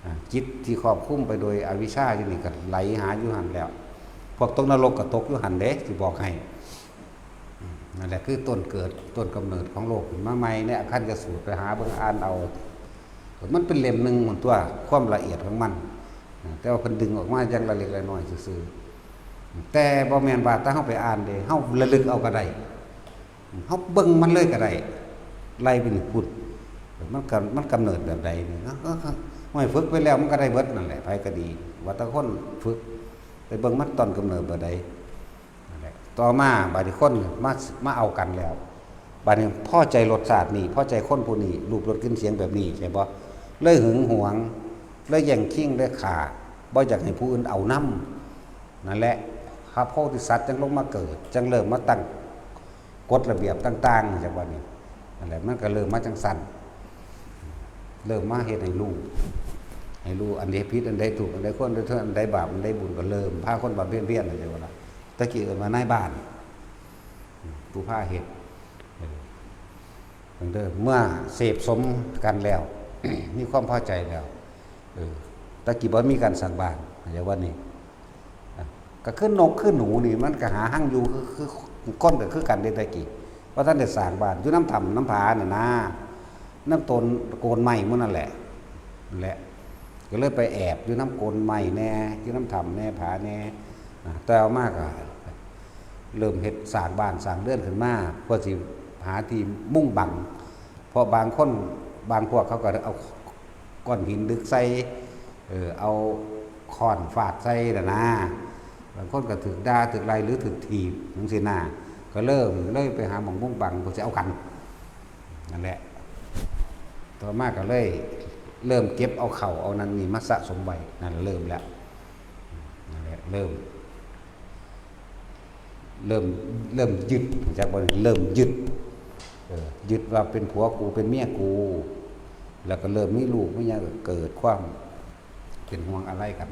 อ่า จิตที่ครอบคลุมไปโดยอวิชชาอยู่นี่ก็ไหลหาอยู่หั่นแล้ว พวกตกนรกก็ตกอยู่หั่นเด้ สิบอกให้ อืม นั่นแหละคือต้นเกิด ต้นกำเนิดของโลกขึ้นมาใหม่ ในอคันธสูตร ไปหาเบิ่งอ่านเอา มันเป็นเล่มหนึ่งหมดตัว ความละเอียดของมัน แต่ว่าเพิ่นดึงออกมาอย่างละเล็กละน้อยซื่อๆ แต่บ่แม่นว่าแต่เฮาไปอ่านเด้ เฮาระลึกเอาก็ได้ เฮาเบิ่งมันเลยก็ได้ ไล่ไปนี่พุ้น มันก็ มันกำเนิดแบบใดนี่ เฮา เฮา เฮา ห้วย ฝึกไปแล้วมันก็ได้เบิดนั่นแหละ ไผก็ดี ว่าแต่คนฝึก ไปเบิ่งมันต้นกำเนิดแบบใด นั่นแหละ ต่อมาบาดนี้คนมา มาเอากันแล้ว บาดนี้พอใจรสชาตินี่ พอใจคนผู้นี้ รูปรสกลิ่นเสียงแบบนี้ ใช่บ่ เลยหึงหวง เลยแย่งชิง เลยฆ่า บ่อยากให้ผู้อื่นเอานำ นั่นแหละ พระโพธิสัตว์จั่งลงมาเกิด จั่งเริ่มมาตั้งกฎระเบียบต่างๆ จั่งว่านี่ นั่นแหละ มันก็เริ่มมาจั่งซั่น เริ่มมาเฮ็ดให้รู้ ให้รู้อันใดผิด อันใดถูก อันใดควร อันใดเทิง อันใดบาป อันใดบุญ ก็เริ่มพาคนบำเพ็ญเพียร จั่งว่าล่ะ ตะกี้เอิ้นว่านายบ้าน ผู้พาเฮ็ด เออ เบิ่งเด้อ เมื่อเสพสมกันแล้ว มีความพอใจแล้ว เออ ตะกี้บ่มีการสร้างบ้าน เข้าใจว่านี่ อ่ะ ก็คือนกคือหนูนี่ มันก็หาฮังอยู่ คือ คือ คนก็คือกันเด้ตะกี้ ว่าท่านได้สร้างบ้านอยู่น้ำถ้ำน้ำผาน่ะนะ น้ำต้นโกนไม้หมู่นั่นแหละ นั่นแหละ ก็เลยไปแอบอยู่น้ำโกนไม้แน่ อยู่น้ำถ้ำแน่ ผาแน่ อ่า แต่เอามากก็เริ่มเฮ็ดสร้างบ้านสร้างเรือนขึ้นมา เพื่อสิหาที่มุงบัง เพราะบางคนบางพวกเขาก็เอาก้อนหินดึกใส่ เออ เอาค้อนฟาดใส่น่ะนะ บางคนก็ถืกด่าถืกไล่หรือถืกถีบจังซี้นะ ก็เริ่มเลยไปหาหม่องมุงบังเพื่อสิเอากัน นั่นแหละ ต่อมาก็เลยเริ่มเก็บเอาเข้าเอานั่นนี่มาสะสมไว้ นั่นเริ่มแล้ว นั่นแหละ เริ่ม เริ่ม เริ่มยึด จักบ่าเริ่มยึด เออ ยึดว่าเป็นผัวกูเป็นเมียกู แล้วก็เริ่มมีลูกมีหยัง ก็เกิดความเป็นห่วงอาลัยกัน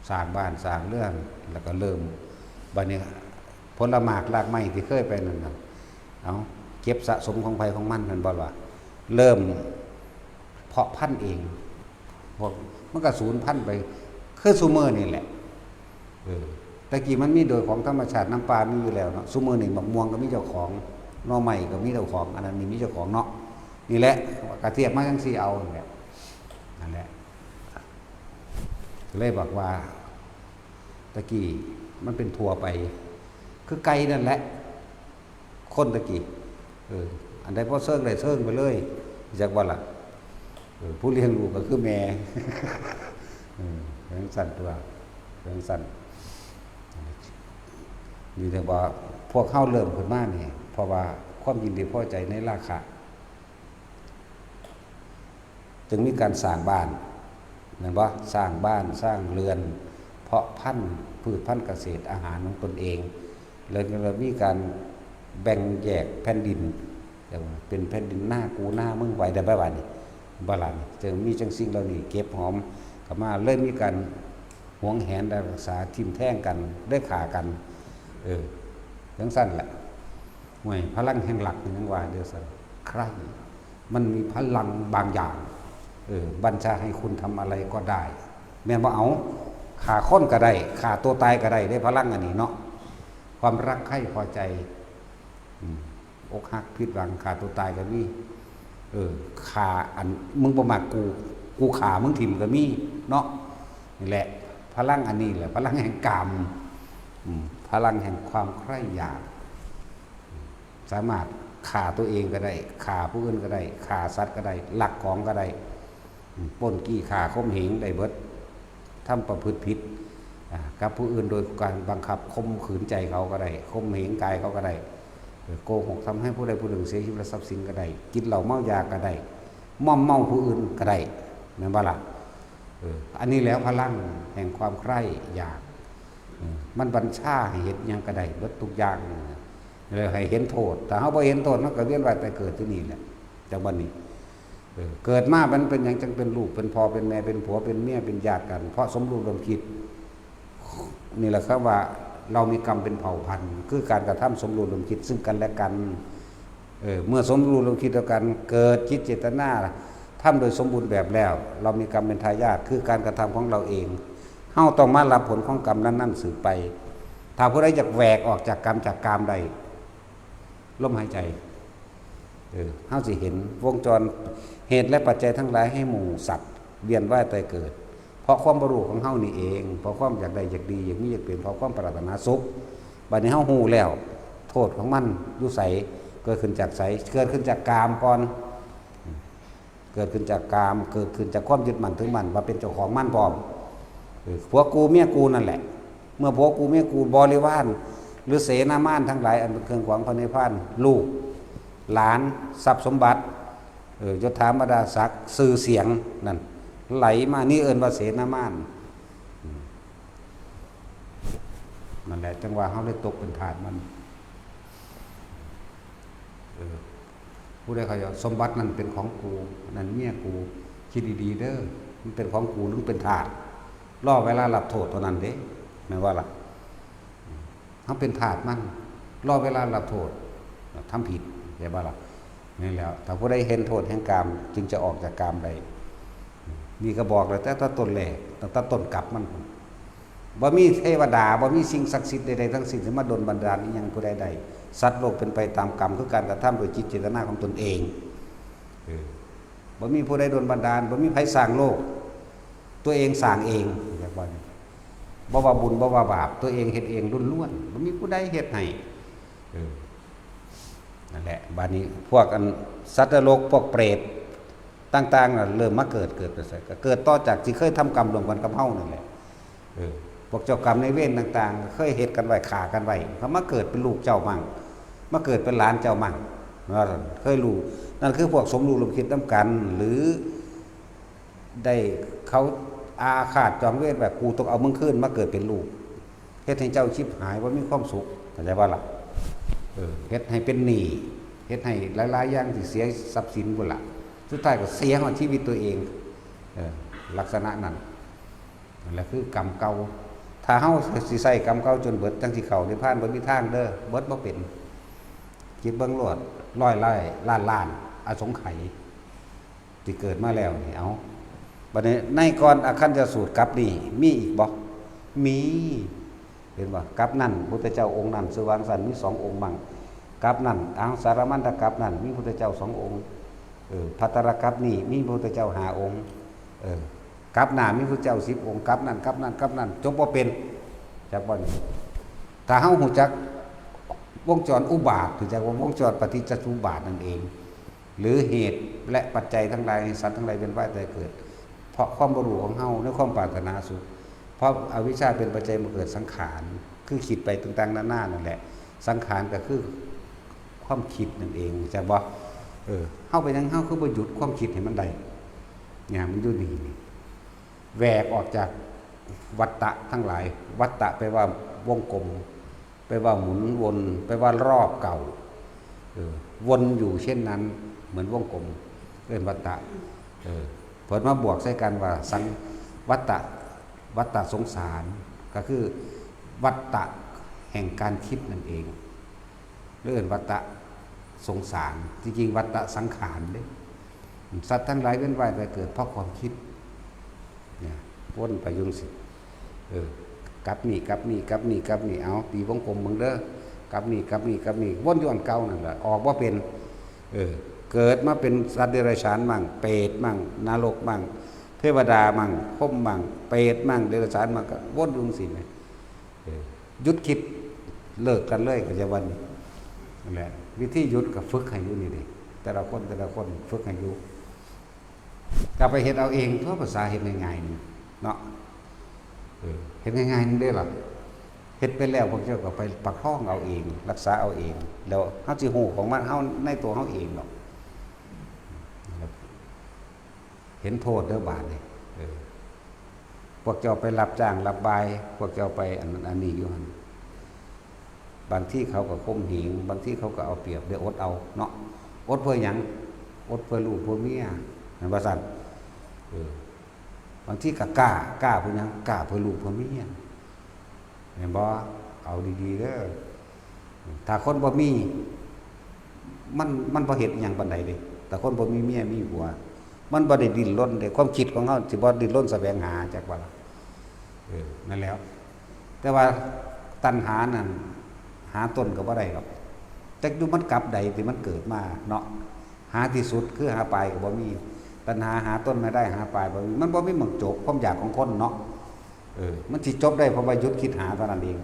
สร้างบ้านสร้างเรือน แล้วก็เริ่ม บัดนี้ผลหมากรากไม้ที่เคยไปนั่นน่ะ เอา เก็บสะสมของไผของมัน แม่นบ่ล่ะ เริ่มเพาะพันธุ์เอง พวกมันก็สูญพันธุ์ไป คือซุมื้อนี่แหละ เออ แต่กี้มันมีโดยของธรรมชาติ น้ำป่ามีอยู่แล้วเนาะ ซุมื้อนี่บักม่วงก็มีเจ้าของ หน่อไม้ก็มีเจ้าของ อันนั้นนี่มีเจ้าของเนาะ นี่แหละ กะเทียบมาจังซี่เอานั่นแหละ นั่นแหละ เลยบอกว่า ตะกี้มันเป็นทั่วไป คือไก่นั่นแหละ คนตะกี้ เออ อันใดพอเซิงได้เซิงไปเลย จักว่าล่ะ เออ ผู้เลี้ยงลูกก็คือแม่ เออ จังซั่นตัว จังซั่น นี่แต่ว่าพวกเฮาเริ่มขึ้นมานี่ เพราะว่าความยินดีพอใจในราคะ จึงมีการสร้างบ้าน แม่นบ่ สร้างบ้าน สร้างเรือน เพาะพันธุ์ พืชพันธุ์เกษตรอาหารของตนเอง แล้วก็มีการแบ่งแยกแผ่นดิน แต่ว่าเป็นแผ่นดินหน้ากูหน้ามึงไปได้บ่บัดนี้ บ่ล่ะนี่ จึงมีจังสิ่งเหล่านี้เก็บหอมเข้ามา เลยมีการหวงแหนรักษาทิ่มแทงกัน ได้ฆ่ากัน เออ จังซั่นแหละ ห่วย พลังแห่งรักนี่ยังว่าเด้อซั่น ใคร่ มันมีพลังบางอย่าง เออ บัญชาให้คุณทำอะไรก็ได้ แม่นบ่ เอา ฆ่าคนก็ได้ ฆ่าตัวตายก็ได้เด้ พลังอันนี้เนาะ ความรักใคร่พอใจ อืม อกหักผิดหวัง ฆ่าตัวตายก็มี เออ ฆ่าอัน มึงบ่มักกู กูฆ่ามึงถิ่มก็มีเนาะ นี่แหละ พลังอันนี้แหละ พลังแห่งกาม อืม พลังแห่งความใคร่อยาก สามารถฆ่าตัวเองก็ได้ ฆ่าผู้อื่นก็ได้ ฆ่าสัตว์ก็ได้ ลักของก็ได้ อืม ปล้นจี้ฆ่าข่มเหงได้เบิด ทำประพฤติผิด อ่า กับผู้อื่นโดยการบังคับข่มขืนใจเขาก็ได้ ข่มเหงกายเขาก็ได้ เออ โกหกทำให้ผู้ใดผู้หนึ่งเสียชีวิตและทรัพย์สินก็ได้ กินเหล้าเมายาก็ได้ มอมเมาผู้อื่นก็ได้ แม่นบ่ล่ะ เออ อันนี้แล้วพลังแห่งความใคร่อยาก เออ มันบัญชาให้เฮ็ดหยังก็ได้เบิดทุกอย่าง แล้วให้เห็นโทษ ถ้าเฮาบ่เห็นโทษ มันก็เวียนว่ายตายเกิดที่นี่แหละ จังบัดนี้ เออ เกิดมามันเป็นหยังจังเป็นลูก เป็นพ่อ เป็นแม่ เป็นผัว เป็นเมีย เป็นญาติกัน เพราะสมรู้ร่วมคิด นี่แหละครับว่าเรามีกรรมเป็นเผ่าพันธุ์ คือการกระทำสมรู้ร่วมคิดซึ่งกันและกัน เออ เมื่อสมรู้ร่วมคิดแล้วกัน เกิดจิตเจตนา ทำโดยสมบูรณ์แบบแล้ว เรามีกรรมเป็นทายาท คือการกระทำของเราเอง เฮาต้องมารับผลของกรรมนั้นๆสืบไป ถ้าผู้ใดอยากแหวกออกจากกรรมจากกามได้ ลมหายใจ เออ เฮาสิเห็นวงจรเหตุและปัจจัยทั้งหลายให้หมู่สัตว์เวียนว่ายตายเกิด เพราะความบ่รู้ของเฮานี่เอง เพราะความอยากได้อยากดี อยากมีอยากเป็น เพราะความปรารถนาสุข บัดนี้เฮาฮู้แล้ว โทษของมันอยู่ไส เกิดขึ้นจากไส เกิดขึ้นจากกามก่อน เกิดขึ้นจากกาม เกิดขึ้นจากความยึดมั่นถือมั่นว่าเป็นเจ้าของมันพร้อม เออ ผัวกูเมียกูนั่นแหละ เมื่อผัวกูเมียกู บริวาร หรือเสนามารทั้งหลายอันเป็นเครื่องขวางพระนิพพาน ลูก หลาน ทรัพย์สมบัติ เออ ยศถาบรรดาศักดิ์ ชื่อเสียงนั่น ไหลมา นี่เอิ้นว่าเสนามาร อืม นั่นแหละ จังว่าเฮาเลยตกเป็นทาสมัน เออ ผู้ใดเขาจะ สมบัตินั่นเป็นของกู นั่นเมียกู คิดดีๆเด้อ มันเป็นของกูหรือเป็นทาส รอเวลารับโทษเท่านั้นเด้ แม่นบ่ล่ะ เฮาเป็นทาสมัน รอเวลารับโทษ ทำผิด แม่นบ่ล่ะ นี่แหละ ถ้าผู้ใดเห็นโทษแห่งกาม จึงจะออกจากกามได้ นี่ก็บอกแล้ว แต่ต้นแรก ตั้งแต่ต้นกลับมัน บ่มีเทวดา บ่มีสิ่งศักดิ์สิทธิ์ใดๆทั้งสิ้นที่มาดลบันดาลอิหยังผู้ใดได้ สัตว์โลกเป็นไปตามกรรม คือการกระทำโดยจิตเจตนาของตนเอง เออ บ่มีผู้ใดดลบันดาล บ่มีไผสร้างโลก ตัวเองสร้างเอง เรียกว่านี่ บ่ว่าบุญ บ่ว่าบาป ตัวเองเฮ็ดเองล้วนๆ บ่มีผู้ใดเฮ็ดให้ เออ นั่นแหละ บาดนี้พวกอันสัตว์นรก พวกเปรตต่างๆน่ะ เริ่มมาเกิด เกิดไปไส ก็เกิดต่อจากที่เคยทำกรรมร่วมกันกับเฮานั่นแหละ เออ พวกเจ้ากรรมนายเวรต่างๆ เคยเฮ็ดกันไว้ ฆ่ากันไว้ เขามาเกิดเป็นลูกเจ้ามั่ง มาเกิดเป็นหลานเจ้ามั่ง ว่าซั่น เคยรู้ นั่นคือพวกสมรู้ร่วมคิดนำกัน หรือ ได้เขาอาฆาตจองเวรแบบ "กูต้องเอามึงคืนมาเกิดเป็นลูก" เฮ็ดให้เจ้าชิบหาย บ่มีความสุข เข้าใจบ่ล่ะ เออ เฮ็ดให้เป็นหนี้ เฮ็ดให้หลายๆอย่างที่เสียทรัพย์สินพุ้นล่ะ สุดท้ายก็เสียฮอดชีวิตตัวเอง เออ ลักษณะนั้น นั่นแหละคือกรรมเก่า ถ้าเฮาสิใช้กรรมเก่าจนเบิด จั่งสิเข้านิพพาน บ่มีทางเด้อ เบิดบ่เป็น คิดเบิ่งโลด ร้อยล้าน ล้านล้าน อสงไขย ที่เกิดมาแล้วนี่ เอา บัดนี้ในก่อนอคันธสูตรกับนี่มีอีกบ่ มี เห็นบ่ กับนั่นพุทธเจ้าองค์นั้น ชื่อว่าจั่งซั่น มีสององค์มั่ง กับนั่น อังสารมันตกับนั่น มีพุทธเจ้าสององค์ เออ ภัตตรกับนี่ มีพุทธเจ้าห้าองค์ เออ กับหน้ามีพุทธเจ้าสิบองค์ กับนั่น กับนั่น กับนั่น จบบ่เป็น จักบ่นี่ ถ้าเฮารู้จักวงจรอุบาท รู้จักว่าวงจรปฏิจจสมุปบาทนั่นเอง หรือเหตุและปัจจัยทั้งหลายให้สัตว์ทั้งหลายเวียนว่ายตายเกิด เพราะความบ่รู้ของเฮาในความปรารถนาสุข เพราะอวิชชาเป็นปัจจัยมาเกิดสังขาร คือคิดไปต่างๆนานานั่นแหละ สังขารก็คือความคิดนั่นเอง จักบ่ เออ เฮาเป็นหยังเฮาคือบ่หยุดความคิดให้มันได้ เนี่ย มันอยู่นี่ แหวกออกจากวัฏฏะทั้งหลาย วัฏฏะแปลว่าวงกลม แปลว่าหมุนวน แปลว่ารอบเก่า เออ วนอยู่เช่นนั้น เหมือนวงกลม เอิ้นวัฏฏะ เออ เพิ่นมาบวกใส่กันว่าสัง วัฏฏะ วัฏฏะสงสาร ก็คือวัฏฏะแห่งการคิดนั่นเอง เอิ้นวัฏฏะสงสาร จริงๆ วัฏฏะสังขารเด้ สัตว์ทั้งหลายเวียนว่ายตายเกิดเพราะความคิด เนี่ย วนไปอยู่จั่งซี้ เออ กับนี่ กับนี่ กับนี่ กับนี่ เอา ตีวงกลมเบิ่งเด้อ กับนี่ กับนี่ กับนี่ วนอยู่อันเก่านั่นแหละ ออกบ่เป็น เออ เกิดมาเป็นสัตว์เดรัจฉานมั่ง เปรตมั่ง นรกมั่ง เทวดามั่ง พรหมมั่ง เปรตมั่ง เดรัจฉานมั่ง ก็วนอยู่จั่งซี้แหม เออ หยุดคิด เลิกกันเลย ก็จะว่านี่ นั่นแหละ วิธีหยุดก็ฝึกให้อยู่นี่เด้ แต่ละคน แต่ละคน ฝึกให้อยู่ ก็ไปเฮ็ดเอาเอง ทั่วภาษาเฮ็ดง่ายๆนี่เนาะ เออ เฮ็ดง่ายๆนี่เด้ล่ะ เฮ็ดไปแล้วพวกเจ้าก็ไปประคองเอาเอง รักษาเอาเอง แล้วเฮาสิฮู้ของมัน เฮาในตัวเฮาเองดอก เห็นโทษเด้อบาดนี่ เออ พวกเจ้าไปรับจ้างรับบาย พวกเจ้าไปอันนั้นอันนี้อยู่หั่น บางทีเขาก็ข่มเหง บางทีเขาก็เอาเปรียบ ได้อดเอาเนาะ อดเพื่อหยัง อดเพื่อลูกเพื่อเมีย แม่นบ่ซั่น เออ บางทีก็กล้า กล้าเพื่อหยัง กล้าเพื่อลูกเพื่อเมีย แม่นบ่ เอาดีๆเด้อ ถ้าคนบ่มี มัน มันบ่เฮ็ดอิหยังปานใดเด้ แต่คนบ่มีเมียมีผัว มันบ่ได้ดิ้นรนเด้ ความคิดของเฮาสิบ่ดิ้นรนแสวงหา จักว่าล่ะ เออ นั่นแหล้ว แต่ว่าตัณหานั่น หาต้นก็บ่ได้ดอก จักอยู่มันกับใดที่มันเกิดมาเนาะ หาที่สุดคือหาปลายก็บ่มี ตัณหาหาต้นไม่ได้ หาปลายบ่มี มันบ่มีหม่องจบ ความอยากของคนเนาะ เออ มันสิจบได้เพราะว่าหยุดคิดหาเท่านั้นเอง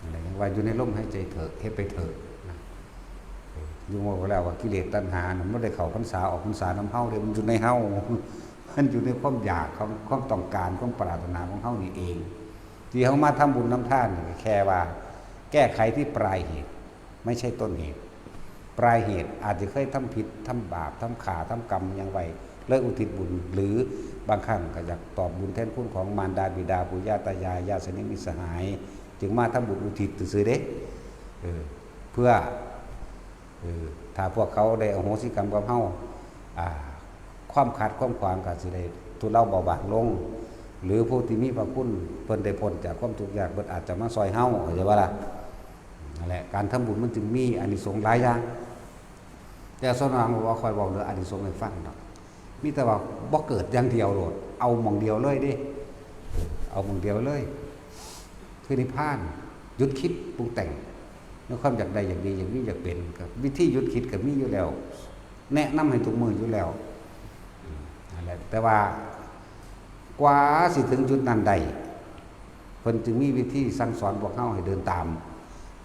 อะไรนะ ว่าอยู่ในลมหายใจเถอะ เฮ็ดไปเถอะนะ เออ อยู่ว่าแล้วว่ากิเลสตัณหาน่ะมันบ่ได้เข้าพรรษาออกพรรษานำเฮาเด้ มันอยู่ในเฮา มันอยู่ในความอยากของ ความต้องการ ความปรารถนาของเฮานี่เอง ที่เฮามาทำบุญนำทานนี่ก็แค่ว่าแก้ไขที่ปลายเหตุ ไม่ใช่ต้นเหตุ ปลายเหตุอาจจะเคยทำผิด ทำบาป ทำฆ่า ทำกรรมหยังไว้ เลยอุทิศบุญ หรือบางครั้งก็อยากตอบบุญแทนคุณของมารดาบิดาปู่ย่าตายาย ญาติสนิทมิตรสหาย จึงมาทำบุญอุทิศซื่อๆเด้ เออ เพื่อ เออ ถ้าพวกเขาได้อโหสิกรรมกับเฮา อ่า ความขัดความขวางก็สิได้ทุเลาเบาบางลง หรือผู้ที่มีพระคุณเพิ่นได้พ้นจากความทุกข์ยาก เพิ่นอาจจะมาซอยเฮา เข้าใจบ่ล่ะ นั่นแหละ การทำบุญมันจึงมีอานิสงส์หลายอย่าง แต่ส่วนมากบ่ค่อยเว้าเรื่องอานิสงส์ให้ฟังดอก มีแต่ว่าบ่เกิดอย่างเดียวโลด เอาหม่องเดียวเลยเด้ เอาหม่องเดียวเลย คือนิพพาน หยุดคิดปรุงแต่งในความอยากได้ อยากดี อยากมี อยากเป็น ก็วิธีหยุดคิดก็มีอยู่แล้ว แนะนำให้ทุกมื้ออยู่แล้ว อืม นั่นแหละ แต่ว่ากว่าสิถึงจุดนั้นได้ เพิ่นจึงมีวิธีสั่งสอนพวกเฮาให้เดินตาม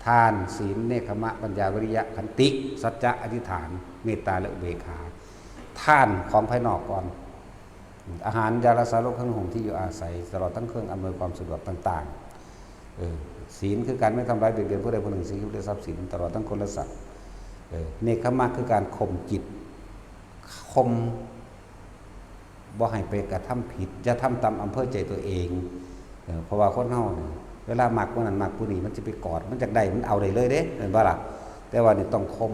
ทาน ศีล เนกขัมมะ ปัญญา วิริยะ ขันติ สัจจะ อธิษฐาน เมตตา และอุเบกขา ทานของภายนอกก่อน อาหาร ยารักษาโรค เครื่องนุ่งห่ม ที่อยู่อาศัย ตลอดทั้งเครื่องอำนวยความสะดวกต่างๆ เออ ศีลคือการไม่ทำร้ายเบียดเบียนผู้ใดผู้หนึ่ง เสียชีวิต และทรัพย์สิน ตลอดทั้งคนและสัตว์ เออ เนกขัมมะคือการข่มจิต ข่ม บ่ให้ไปกระทำผิด อย่าทำตามอำเภอใจตัวเอง เออ เพราะว่าคนเฮานี่ เวลามักผู้นั้นมักผู้นี้ มันจะไปกอด มันอยากได้ มันเอาได้เลยเด้ แม่นบ่ล่ะ? แต่ว่านี่ต้องข่ม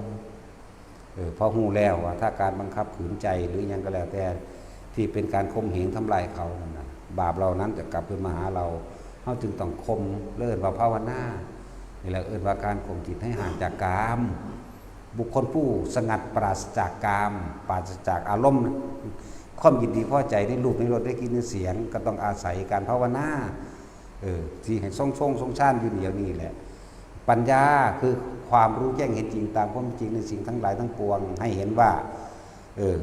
เออ พอฮู้แล้วว่าถ้าการบังคับขืนใจหรือหยังก็แล้วแต่ ที่เป็นการข่มเหงทำลายเขานั่นน่ะ บาปเหล่านั้นจะกลับคืนมาหาเรา เฮาจึงต้องข่ม เอิ้นว่าภาวนา นี่แหละเอิ้นว่าการข่มจิตให้ห่างจากกาม บุคคลผู้สงัดปราศจากกาม ปราศจากอารมณ์ ความยินดีพอใจในรูป ในรส ในกลิ่น ในเสียง ก็ต้องอาศัยการภาวนา เออ ที่ให้ทรงๆ ทรงฌานอยู่เดี๋ยวนี้แหละ ปัญญาคือความรู้แจ้งเห็นจริงตามความจริงในสิ่งทั้งหลายทั้งปวง ให้เห็นว่า เออ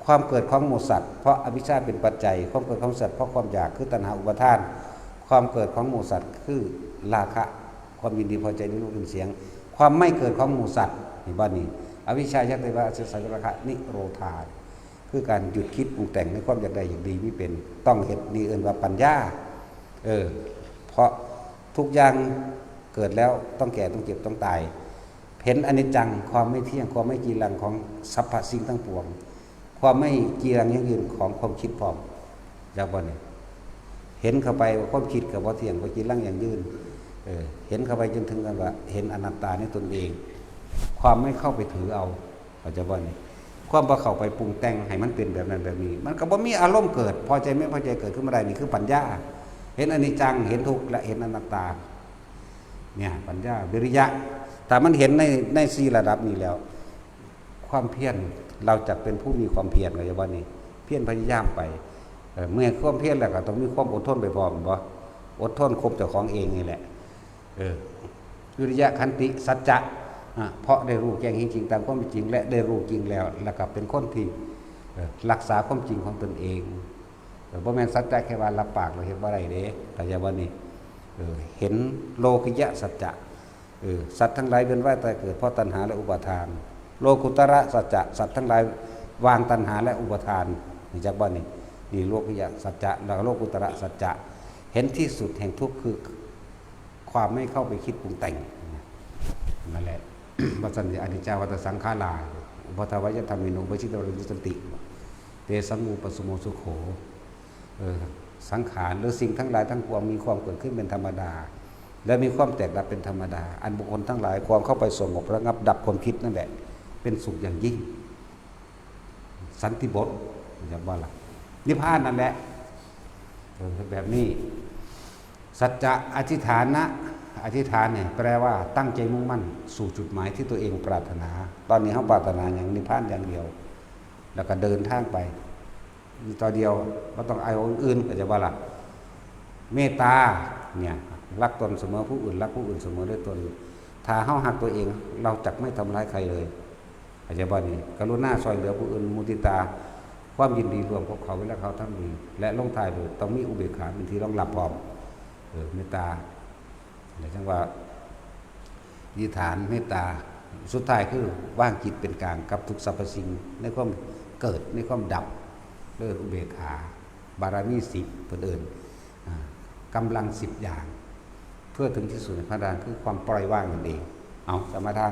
ความเกิดของหมู่สัตว์ เพราะอวิชชาเป็นปัจจัย ความเกิดของสัตว์เพราะความอยาก คือตัณหาอุปาทาน ความเกิดของหมู่สัตว์คือราคะ ความยินดีพอใจในรูปกลิ่นเสียง ความไม่เกิดของหมู่สัตว์ เห็นบ่นี่ อวิชชา ยังเตวะ อเสสะ ราคะ นิโรธา คือการหยุดคิดปรุงแต่งในความอยากได้อยากดีมีเป็น ต้องเฮ็ด นี่เอิ้นว่าปัญญา เออ เพราะทุกอย่างเกิดแล้วต้องแก่ ต้องเจ็บ ต้องตาย เห็นอนิจจัง ความไม่เที่ยง ความไม่จีรังของสรรพสิ่งทั้งปวง ความไม่จีรังยั่งยืนของความคิดพร้อม จักบ่นี่ เห็นเข้าไปว่าความคิดก็บ่เที่ยง บ่จีรังยั่งยืน เออ เห็นเข้าไปจนถึงกันว่าเห็นอนัตตาในตนเอง ความไม่เข้าไปถือเอา เข้าใจบ่นี่ ความบ่เข้าไปปรุงแต่งให้มันเป็นแบบนั้นแบบนี้ มันก็บ่มีอารมณ์เกิด พอใจไม่พอใจเกิดขึ้นมาได้ นี่คือปัญญา เห็นอนิจจัง เห็นทุกข์ และเห็นอนัตตา เนี่ย ปัญญา วิริยะ ถ้ามันเห็นใน ในสี่ระดับนี้แล้ว ความเพียร เราจะเป็นผู้มีความเพียร เข้าใจบ่นี่ เพียรพยายามไป เอ่อ เมื่อความเพียรแล้วก็ต้องมีความอดทนไปพร้อมบ่ อดทนข่มเจ้าของเองนี่แหละ เออ วิริยะ ขันติ สัจจะ อ่ะ เพราะได้รู้แจ้งเห็นจริงตามความเป็นจริง และได้รู้จริงแล้ว แล้วก็เป็นคนที่ เอ่อ รักษาความจริงของตนเอง เออ บ่แม่นสัจจะแค่ว่ารับปากแล้วเฮ็ดบ่ได้เด้ เข้าใจบ่นี่ เออ เห็นโลกิยะสัจจะ เออ สัตว์ทั้งหลายเวียนว่ายตายเกิดเพราะตัณหาและอุปาทาน โลกุตระสัจจะ สัตว์ทั้งหลายวางตัณหาและอุปาทาน รู้จักบ่นี่ นี่โลกิยะสัจจะ แล้วก็โลกุตระสัจจะ เห็นที่สุดแห่งทุกข์คือความไม่เข้าไปคิดปรุงแต่ง นั่นแหละ ว่าซั่น อนิจจาวัตตสังขารา อุปาทวยธัมมิโน ปะจิตตวานิสสันติ เตสัง วุปปสโม สุโข เออ สังขารหรือสิ่งทั้งหลายทั้งปวงมีความเกิดขึ้นเป็นธรรมดา และมีความแตกดับเป็นธรรมดา อันบุคคลทั้งหลายควรเข้าไปสงบระงับดับความคิดนั่นแหละ เป็นสุขอย่างยิ่ง สันติบท เห็นบ่ล่ะ นิพพานนั่นแหละ เออ แบบนี้ สัจจะอธิษฐานะ อธิษฐานเนี่ยแปลว่าตั้งใจมุ่งมั่นสู่จุดหมายที่ตัวเองปรารถนา ตอนนี้เฮาปรารถนาหยัง นิพพานอย่างเดียว แล้วก็เดินทางไป ต่อเดียว บ่ต้องเอาอย่างอื่น เข้าใจบ่ล่ะ เมตตาเนี่ย รักตนเสมอผู้อื่น รักผู้อื่นเสมอด้วยตน ถ้าเฮาฮักตัวเอง เราจักไม่ทำร้ายใครเลย เข้าใจบ่นี่ กรุณาช่วยเหลือผู้อื่น มุทิตา ความยินดีร่วมกับเขาเวลาเขาทำดี และลงท้ายด้วยต้องมีอุเบกขาเป็นที่รองรับพร้อม เออ เมตตา แล้วจั่งว่า อธิษฐานเมตตา สุดท้ายคือวางจิตเป็นกลางกับทุกสรรพสิ่ง ในความเกิด ในความดับ เรียกอุเบกขา บารมีสิบ เพิ่นเอิ้น อ่า กำลังสิบอย่าง เพื่อถึงที่สุดในพระนิพพานคือความปล่อยวางนั่นเอง เอา สมาทาน